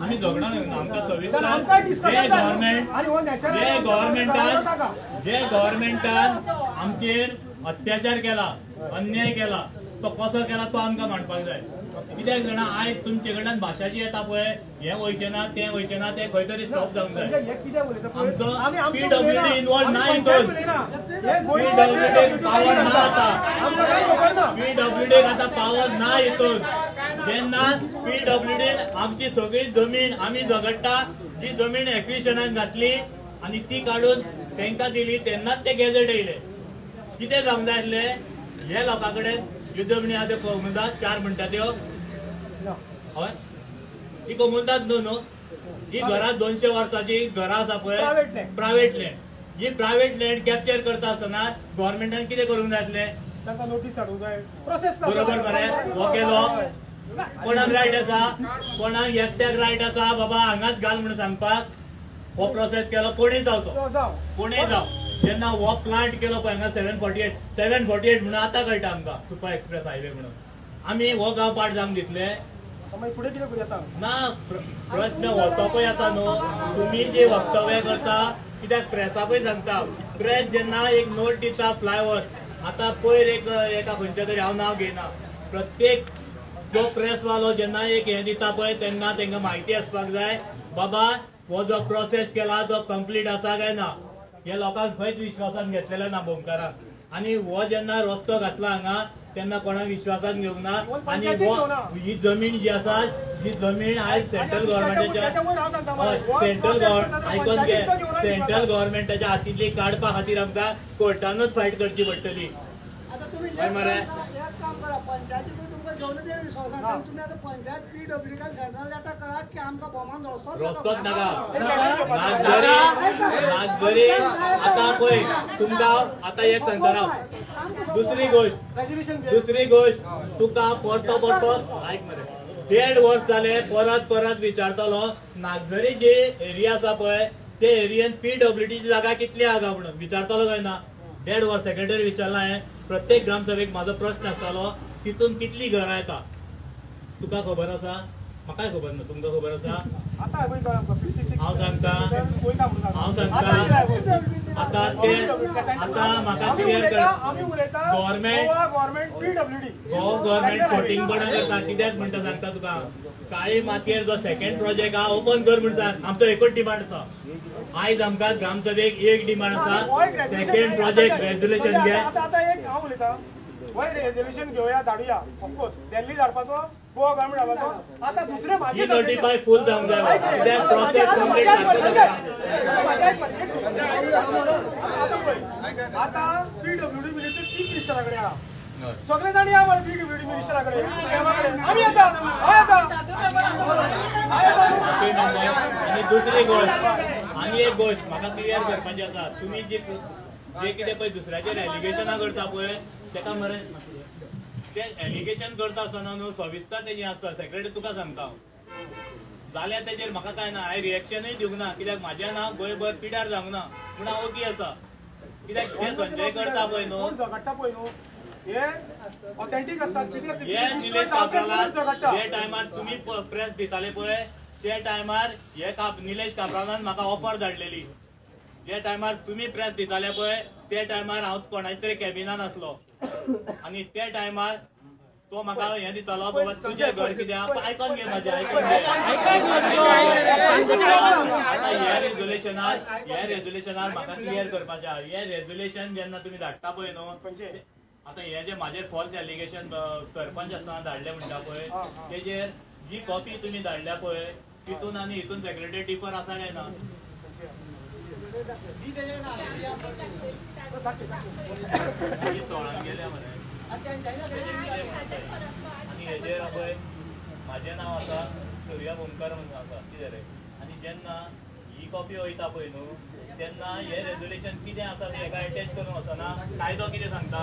आमी झगडो न्हय आमकां सविस्तर जे गव्हर्मेंटान आमचेर अत्याचार केला, अन्याय केला, तो कसो केला तो आमकां मांडपाक जाय. कित्याक जाणा आयज तुमचे कडल्यान भाशा जी येता पळय, हें वयचें ना तें वयचें ना, तें खंय तरी स्टॉप जावंक जाय. आमचो पीडब्ल्यूडी इनवॉल्व ना हितून, पीडब्ल्यूडीक पावर ना आतां, पीडब्ल्यूडीक आतां पावर ना हितून. जेन्ना पीडब्ल्यूडीन आमची सगळी जमीन आमी झगडटा जी जमीन एक्विशनाक घातली आनी ती काडून तांकां दिली तेन्नाच ते गॅझेट येयले. कितें जावंक जाय आसलें हे लोकां कडेन ह्यो जमनी आहा त्यो कोमुनिदाद 4 म्हणटा त्यो, हय ही कोमुनिदाद न्हू न्हू, ही घरां 200 वर्सांची घरां आसा पळय, प्रायवेट लँड. ही प्रायवेट लँड कॅप्चर करता आसतना गव्हर्मेंटान कितें करूंक जाय आसलें? तांकां नोटीस हाडूंक जाय, प्रोसेस बरोबर मरे. हो केलो, कोणाक रायट आसा, कोणाक एकट्याक रायट आसा बाबा हांगाच घाल म्हणून सांगपाक? हो प्रोसेस केलो, कोणूय जावं तो, कोणूय जावं. जेन्ना हो प्लांट केलो पळय हांगा 748 म्हणून आतां कळटा आमकां सुपर एक्सप्रेस हायवे म्हणून. आमी हो गांव पाट जावंक दितले ना? प्रश्न हो पळय आसा न्हू, तुमी जे वक्तव्य करता कित्याक प्रेसाकूय सांगता, प्रेस जेन्ना एक नोट दिता फ्लायओवर, आतां पयर एक एका खंयच्या तरी हांव नांव घेयना, प्रत्येक जो प्रेसवालो जेन्ना एक हें दिता पळय तेन्ना तांकां म्हायती आसपाक जाय बाबा हो जो प्रोसेस केला तो कंप्लीट आसा काय ना. हे लोकांक खंयच विश्वासान घेतलेलें ना भोमकारांक. आनी हो जेन्ना रस्तो घातला हांगा तेन्ना कोणाक विश्वासान घेवंक ना. आनी ही जमीन जी आसा, जी जमीन आयज सेंट्रल गव्हर्मेंटाच्या, सेंट्रल आयकोन घे, सेंट्रल गव्हर्मेंटाच्या हातींतली काडपा खातीर आमकां कोर्टानूच फायट करची पडटली. तुम्ही एक काम करा, पंचायतीकूय तुमकां घेवन ते विश्वासान तुम्ही आतां पंचायत पीडब्ल्यूडी सेंट्रल लेटर करात की आमकां भोमान रस्तोच नाका. नागझरी आतां पळय तुमकां आतां एक सांगता राव, दुसरी गोश्ट तुका परतो परतो आयक मरे, 1.5 वर्स जालें परत परत विचारतलो नागझरी जी एरिया आसा पळय ते एरियेन पीडब्ल्यूडीची जागा कितली आहा म्हणून विचारतलो काय ना? 1.5 वर्स सेक्रेटरी विचारला हांवें, प्रत्येक ग्रामसभेक म्हाजो प्रश्न आसतालो तितून कितली घरां येता तुका खबर आसा? म्हाकाय खबर ना, तुमकां खबर आसा? हांव सांगता, आतां ते आतां म्हाका क्लियर कर, गव्हर्मेंट गोवा गव्हर्मेंट फटींगपणां करता. कित्याक म्हणटा सांगता तुका, काळी मातयेर जो सेकंड प्रोजेक्ट आहा ओपन कर म्हण सांग. आमचो एकूच डिमांड आसा आयज आमकां ग्रामसभेक एक डिमांड आसा, सेकंड प्रोजेक्ट रेजोल्युशन घे. आतां एक हांव उलयतां, वय रेजोल्युशन घेवया धाडुया, ऑफकोर्स दिल्ली धाडपाचो, गोवा गव्हर्मेंट धाडपाचो. आतां दुसरें म्हाजें नोटिफाय फूल जावंक जाय. आतां पीडब्ल्यूडी मिनिस्टर चीफ मिनिस्टरा कडेन आहा, सगळे जाण या मरे पीडब्ल्यूडी मिनिस्टरा कडेन, आमी येता, हांव येता. आनी दुसरी गोश्ट, आनी एक गोश्ट म्हाका क्लियर करपाची आसा, तुमी जे जे कितें पळय दुसऱ्याचेर एलिगेशनां करता पळय तेका मरे ते एलिगेशन करता आसतना न्हू सविस्तर तेजी आसता. सेक्रेटरी तुका सांगता हांव, जाल्यार तेजेर म्हाका कांय ना, हांवें रिएक्शनूय दिवंक ना कित्याक म्हाजें नांव गोंयभर पिड्यार जावंक ना म्हूण हांव ओगी आसा. कित्याक जे संजय करता पळय न्हू, झगडटा पळय न्हू, हे ऑथेंटीक आसतात. हे निलेश काब्रालान जे टायमार तुमी प्रेस दिताले पळय त्या टायमार हे निलेश काब्रालान म्हाका ऑफर धाडलेली. जे टायमार तुमी प्रेस दिताले पळय त्या टायमार हांव कोणाच्या तरी कॅबिनान आसलो आनी त्या टायमार तो म्हाका हें दितालो बाबा तुजें घर कितें आहा आयकोन घे म्हाजें आयकोन घे. आतां हे रेजोल्युशनार म्हाका क्लियर करपाचें आहा. हे रेजोल्युशन जेन्ना तुमी धाडटा पळय न्हू, आतां हे जे म्हाजेर फॉल्स एलिगेशन सरपंच आसतना धाडले म्हणटा पळय, तेजेर जी कॉपी तुमी धाडल्या पळय तितून आनी हितून सेक्रेटरी डिफर आसा काय ना? सोळान गेल्या मरे. आनी हेजेर पळय म्हाजें नांव आसा सूर्या भोमकर म्हणून आसा कितें रे. आनी जेन्ना ही कॉपी वयता पळय न्हू तेन्ना हे रेजोल्युशन कितें आसा तें हेका एटॅच करून वचना. कायदो कितें सांगता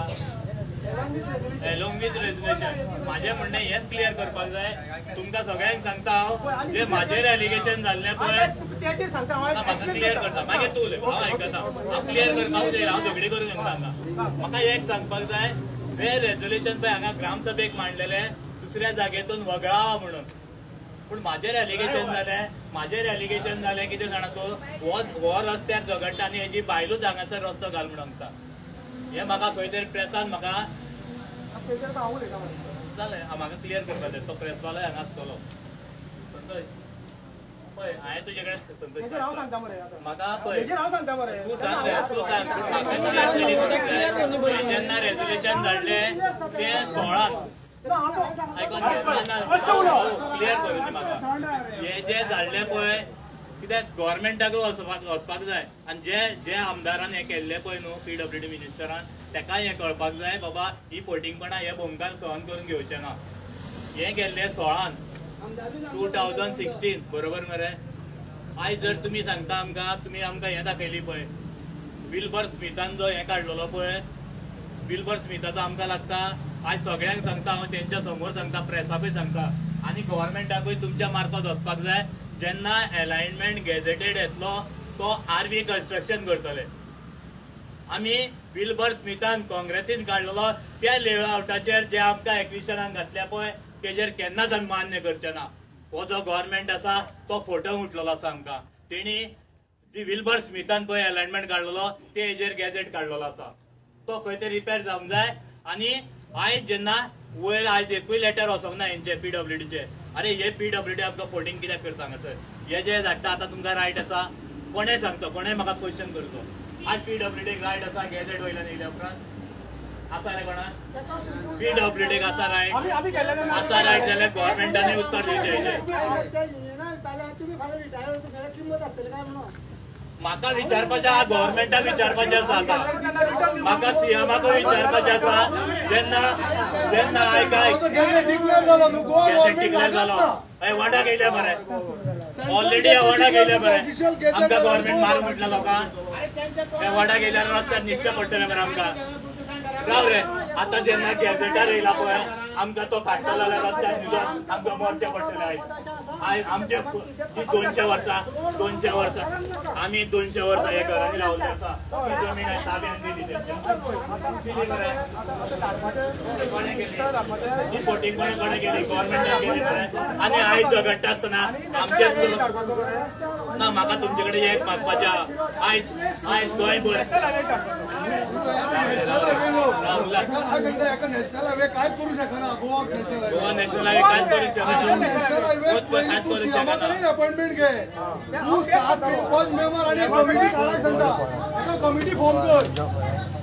एलोंग विथ रेजोल्युशन. म्हाजें म्हणणें हेंच क्लियर करपाक जाय तुमकां सगळ्यांक सांगता हांव, जे म्हाजेर एलिगेशन जाल्लें पळय म्हाका क्लियर करता, मागीर तूं उलय, हांव आयकता. हांव क्लियर करपाक जाय, हांव झगडी करूंक शकता हांगा. म्हाका एक सांगपाक जाय, जे रेजोल्युशन पळय हांगा ग्रामसभेक मांडलेलें दुसऱ्या जागेतून वगळावा म्हणून, पूण म्हाजेर एलिगेशन जालें, म्हाजेर एलिगेशन जालें कितें जाणा तूं, हो रस्त्यार झगडटा आनी हेजी बायलूच हांगासर रस्तो घाल म्हणून सांगता. हें म्हाका खंय तरी प्रेसान म्हाका जालें, म्हाका क्लियर करपाक जाय. तो प्रेसवालोय हांगा आसतलो. संतोष पळय हांवें तुजे कडेन संतोष म्हाका पळय तूं सांग रे, तूं सांग म्हाका क्लियर करूंक जाय. जेन्ना रेजोल्युशन धाडलें तें 16 आयकोन क्लियर करून दी म्हाका. हे जे धाडले पळय कित्याक गव्हर्मेंटाकूय वचपाक जाय आनी जे जे आमदारान हें केल्लें पळय न्हू पीडब्ल्यूडी मिनिस्टरान, तेकाय हें कळपाक जाय बाबा ही फोटिंगपणां हे भोमकार सहन करून घेवचें ना. हें केल्लें 16 2016 बरोबर मरे. आयज जर तुमी सांगता आमकां, तुमी आमकां हें दाखयली पळय विल्बर स्मिथान जो हें काडलेलो पळय, विल्बर स्मिथाचो आमकां लागता. आयज सगळ्यांक सांगता हांव, तेंच्या समोर सांगता, प्रेसाकूय सांगता आनी गव्हर्मेंटाकूय तुमच्या मार्फत वचपाक जाय. जेन्ना एलायनमेंट गॅझेटेड येतलो तो आरवी कन्स्ट्रक्शन करतले. आमी विल्बर स्मिथान काँग्रेसीन काडलेलो त्या लेआवटाचेर जे आमकां एक्विशनाक घातल्या पळय तेजेर केन्नाच आमी मान्य करचे ना. हो जो गव्हर्मेंट आसा तो फोटो उठलेलो आसा आमकां. तेणी जी विल्बर स्मिथान पळय एलायनमेंट काडलेलो ते हेजेर गॅझेट काडलेलो आसा, तो खंय तरी रिपेर जावंक जाय. आनी आयज जेन्ना वयर आयज एकूय लेटर वचोंक ना हेंचे पीडब्ल्यूडीचे. अरे हे पीडब्ल्यूडी आमकां फोटिंग कित्याक करता हांगासर? हे जे धाडटा आतां तुमकां रायट आसा, कोणें सांगचो, कोणें म्हाका क्वेश्चन करचो. आज पीडब्ल्यूडीक रायट आसा गॅझेट वयल्यान येयल्या उपरांत आसा रे कोणाक? पीडब्ल्यूडीक आसा रायट, आसा रायट जाल्यार गव्हर्मेंटानूय उत्तर दिवचें हेजेर. म्हाका विचारपाचें आहा, गव्हर्मेंटाक विचारपाचें आसा, आतां म्हाका सीएमाकूय विचारपाचें आसा. जेन्ना जेन्ना आयक डिक्लेर जालो एवॉर्डाक येयले मरे, ऑलरेडी एवॉर्डाक येयले मरे. आमकां गव्हर्मेंट मारूंक म्हटल्या लोकांक, एवॉर्डाक येयल्यार रस्त्यार न्हिदचें पडटलें मरे आमकां. राव रे, आतां जेन्ना गॅझेटार येयला पळय आमकां तो काडटलो जाल्यार रस्त्यार न्हिदोन आमकां मरचें पडटलें. आयज आयज आमचे जी 200 वर्सां, 200 वर्सां आमी 200 वर्सां हे घरांनी रावले आसा, ती जमीन आयज ताब्यान दिली दिली मरे. कोणें केली ही फोटिंग? कोणें कोणें केली? गव्हर्मेंटान केली मरे. आनी आयज झगडटा आसतना आमचे ना, म्हाका तुमचे कडेन एक मागपाचें आहा. आयज आयज गोंयभर नॅशनल हायवे कांयच करूं शकना. गोवा नॅशनल हायवे कांयच करूंक शकना. अपॉइंटमेंट घे तूं, 7 5 मेंबर आनी कमिटी काडूंक सांगता, एका कमिटी फॉर्म कर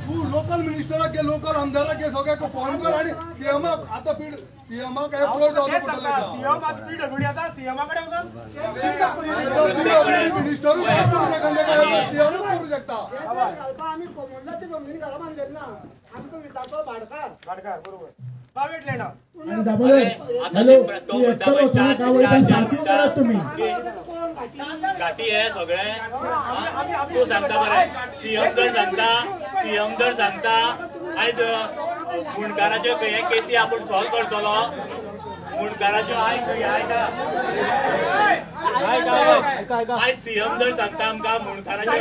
तूं, लोकल मिनिस्टराक घे, लोकल आमदाराक घे, सगळ्याक फॉर्म कर आनी सीएमाक आतां सीएमाक एप्रोच जावचो. सीएम आज पीडब्ल्यूडी आसा, सीएमा कडेन पीडब्ल्यूडी मिनिस्टरूय कांय करूं शकना, सीएमूच करूं शकता. आमी कोमुल्ला ते जमनी घरा बांदलेली ना, आमकां विचारचो भाडकार, भाडकार बरोबर, प्रायव्हेट लँड. घाटी हे सगळे तूं सांगता बरें. सीएम जर सांगता, सीएम जर सांगता आयज गुणकाराच्यो हे केसी आपूण सॉल्व करतलो. मुंडकाराच्यो आयक आयका आयज सीएम जर सांगता आमकां मुंडकाराच्यो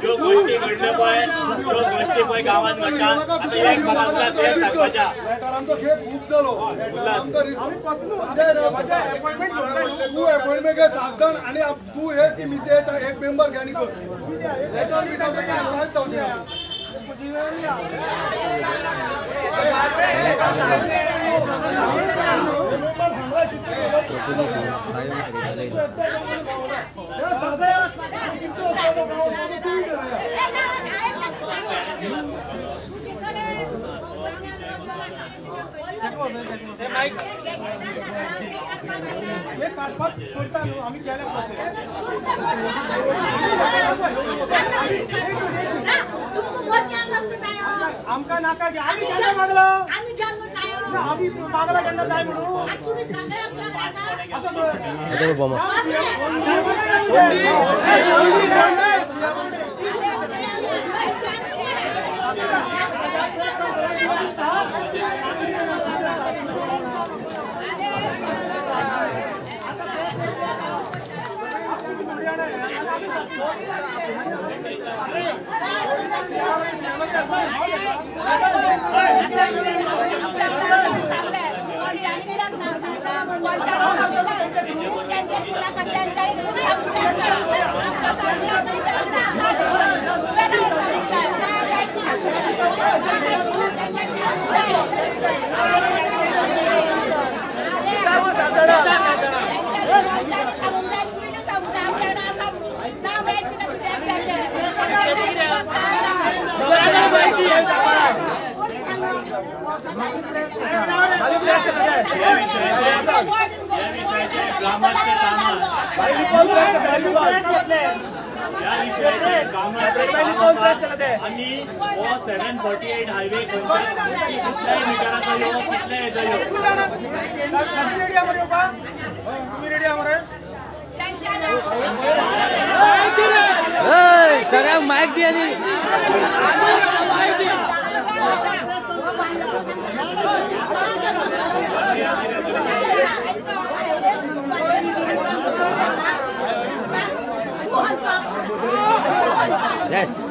ज्यो गोष्टी घडल्यो पळय ज्यो गोष्टी पळय गांवांत घडटा आतां एक म्हाका तें सांगपाच्या खेळ खूब जालो. तूं अपॉइंटमेंट घे सात आणि तूं हे टिमीचे एक मेंबर घे आनी कर. कांयच जावचें ना. आमकां नाका आमी केन्ना मागला आमी मागला केन्ना जाय म्हणून आनी हो 748 हायवे कितल्याय मिटराचो यो कितल्याय हेजो यो. सगळ्यांक मायक दी आनी Yes.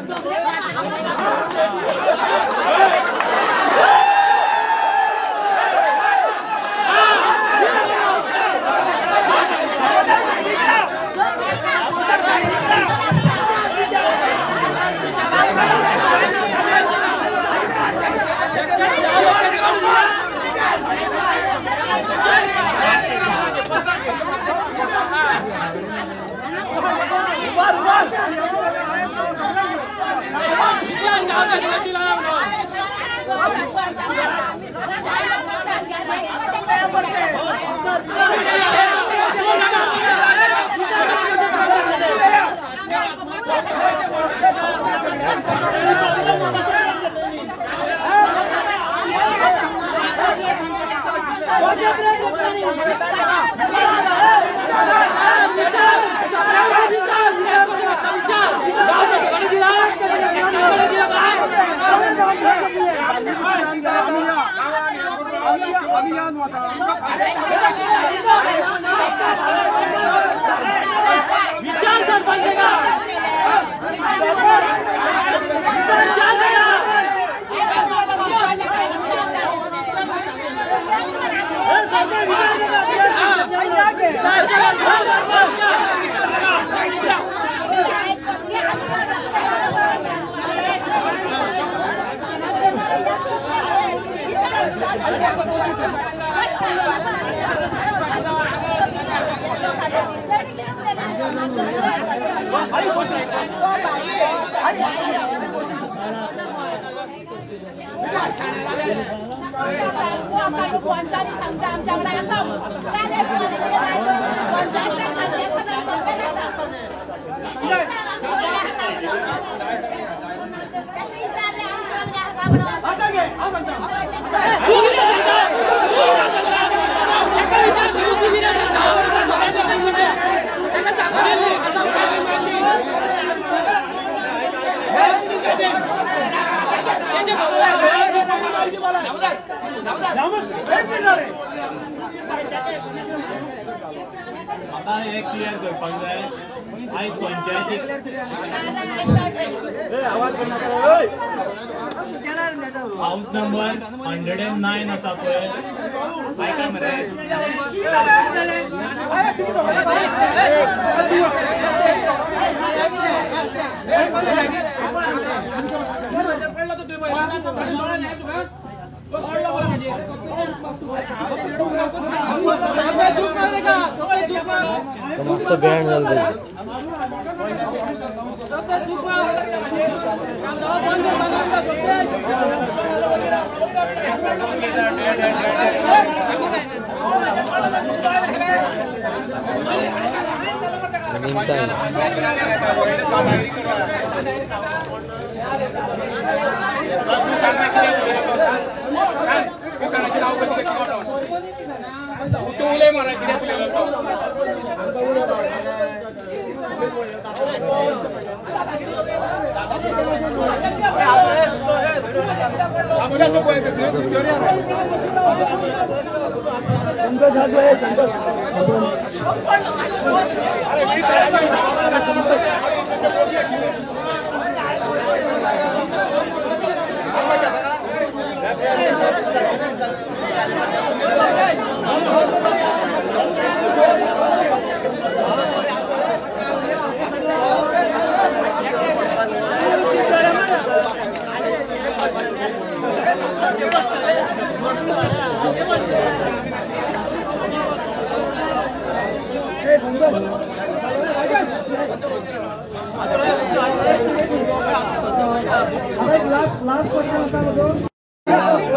विचार आता हे क्लियर करपाक जाय. आयज पंचायती हाऊस नंबर 109 आसा पळय, आयका मरे. मातसो बँड जालो.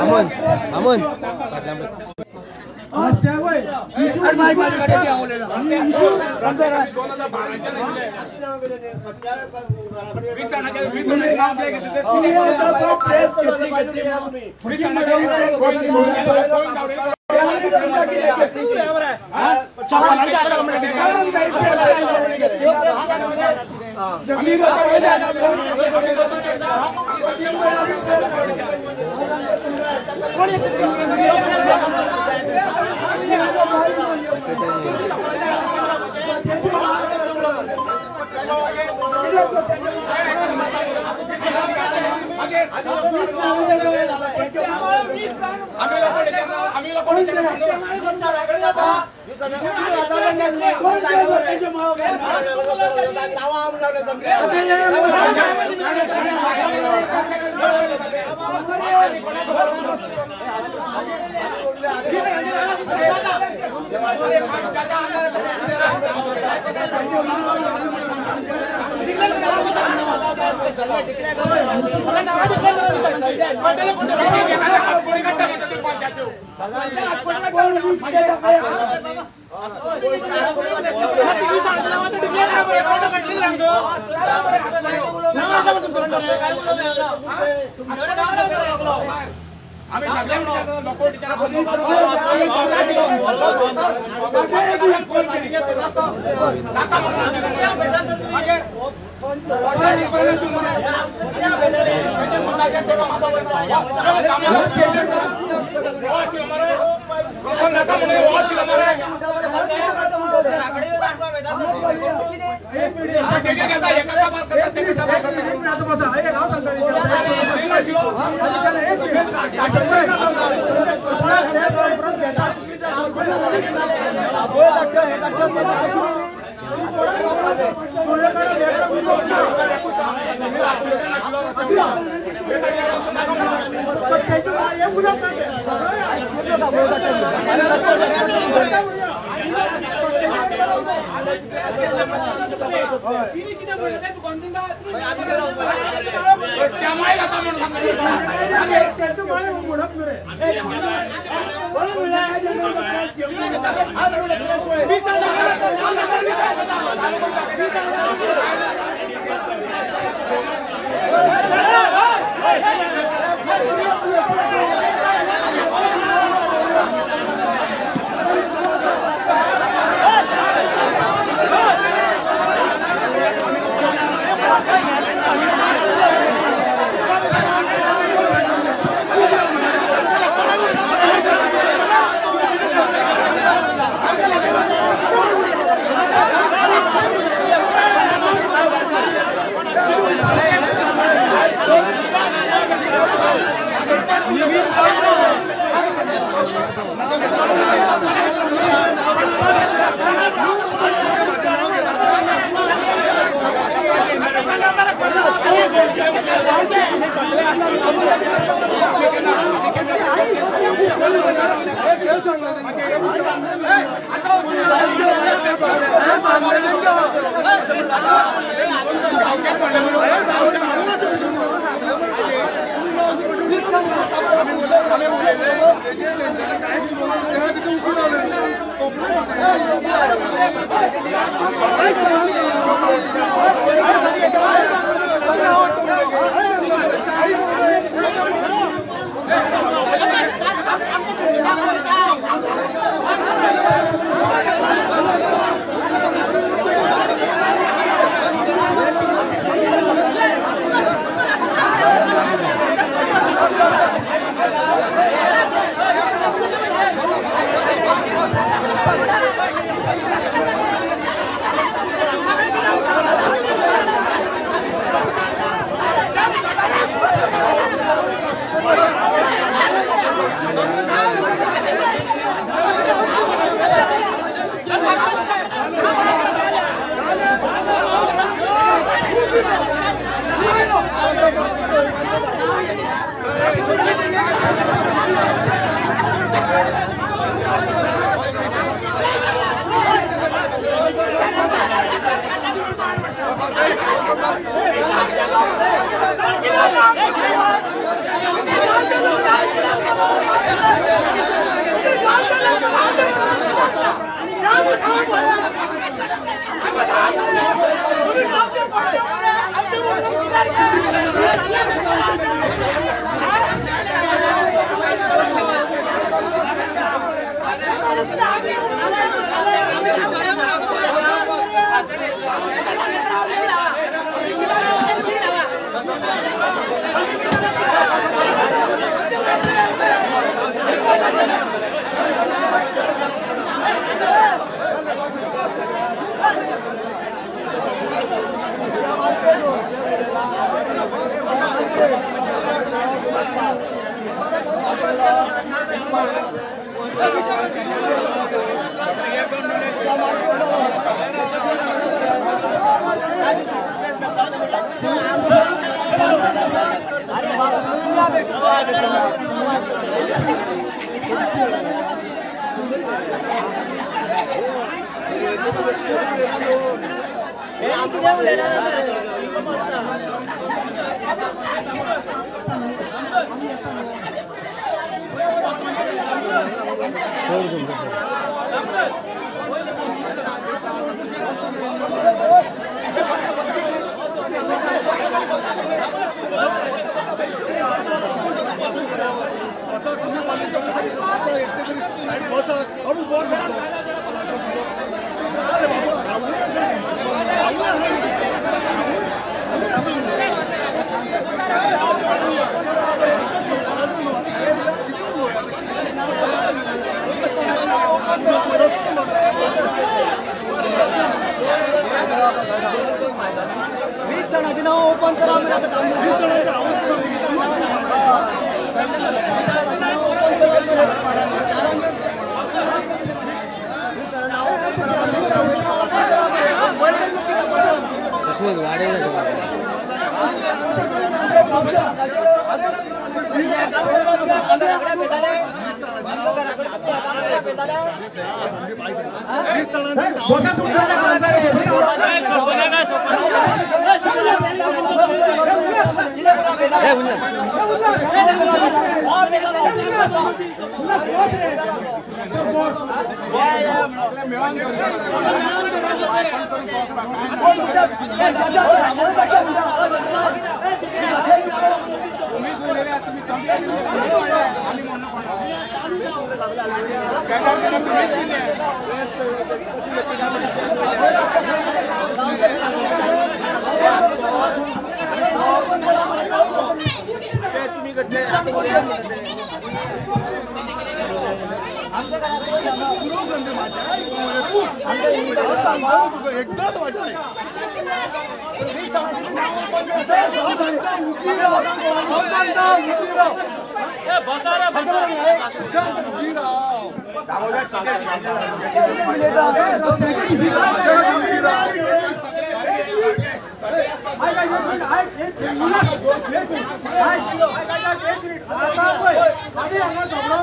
अमन अमन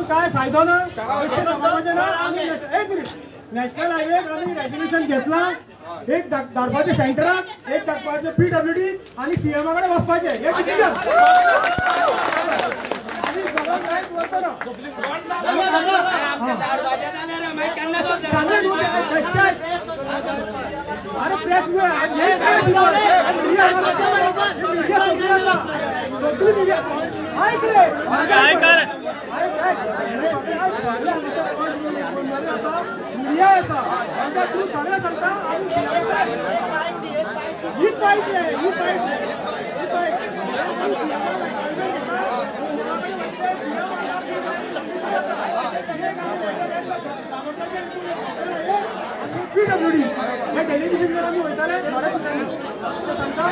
काय फायदो ना एक मिनिट नॅशनल हायवेक आमी रेजोल्युशन घेतला एक धाडपाचें सेंटराक एक धाडपाचें पीडब्ल्यूडी आनी सीएमा कडेन वचपाचें हे डिसिजन आनी सगळो जायत वतना अरे प्रेस सगळी मिडिया ऐक रे मिडिया आसा तांकां तूं सगळें सांगता ही पायट रे ही पायट ही पायट पीडब्ल्यूडी हे डेलिगेशन जर आमी वयताले थोड्या दिसांनी सांगता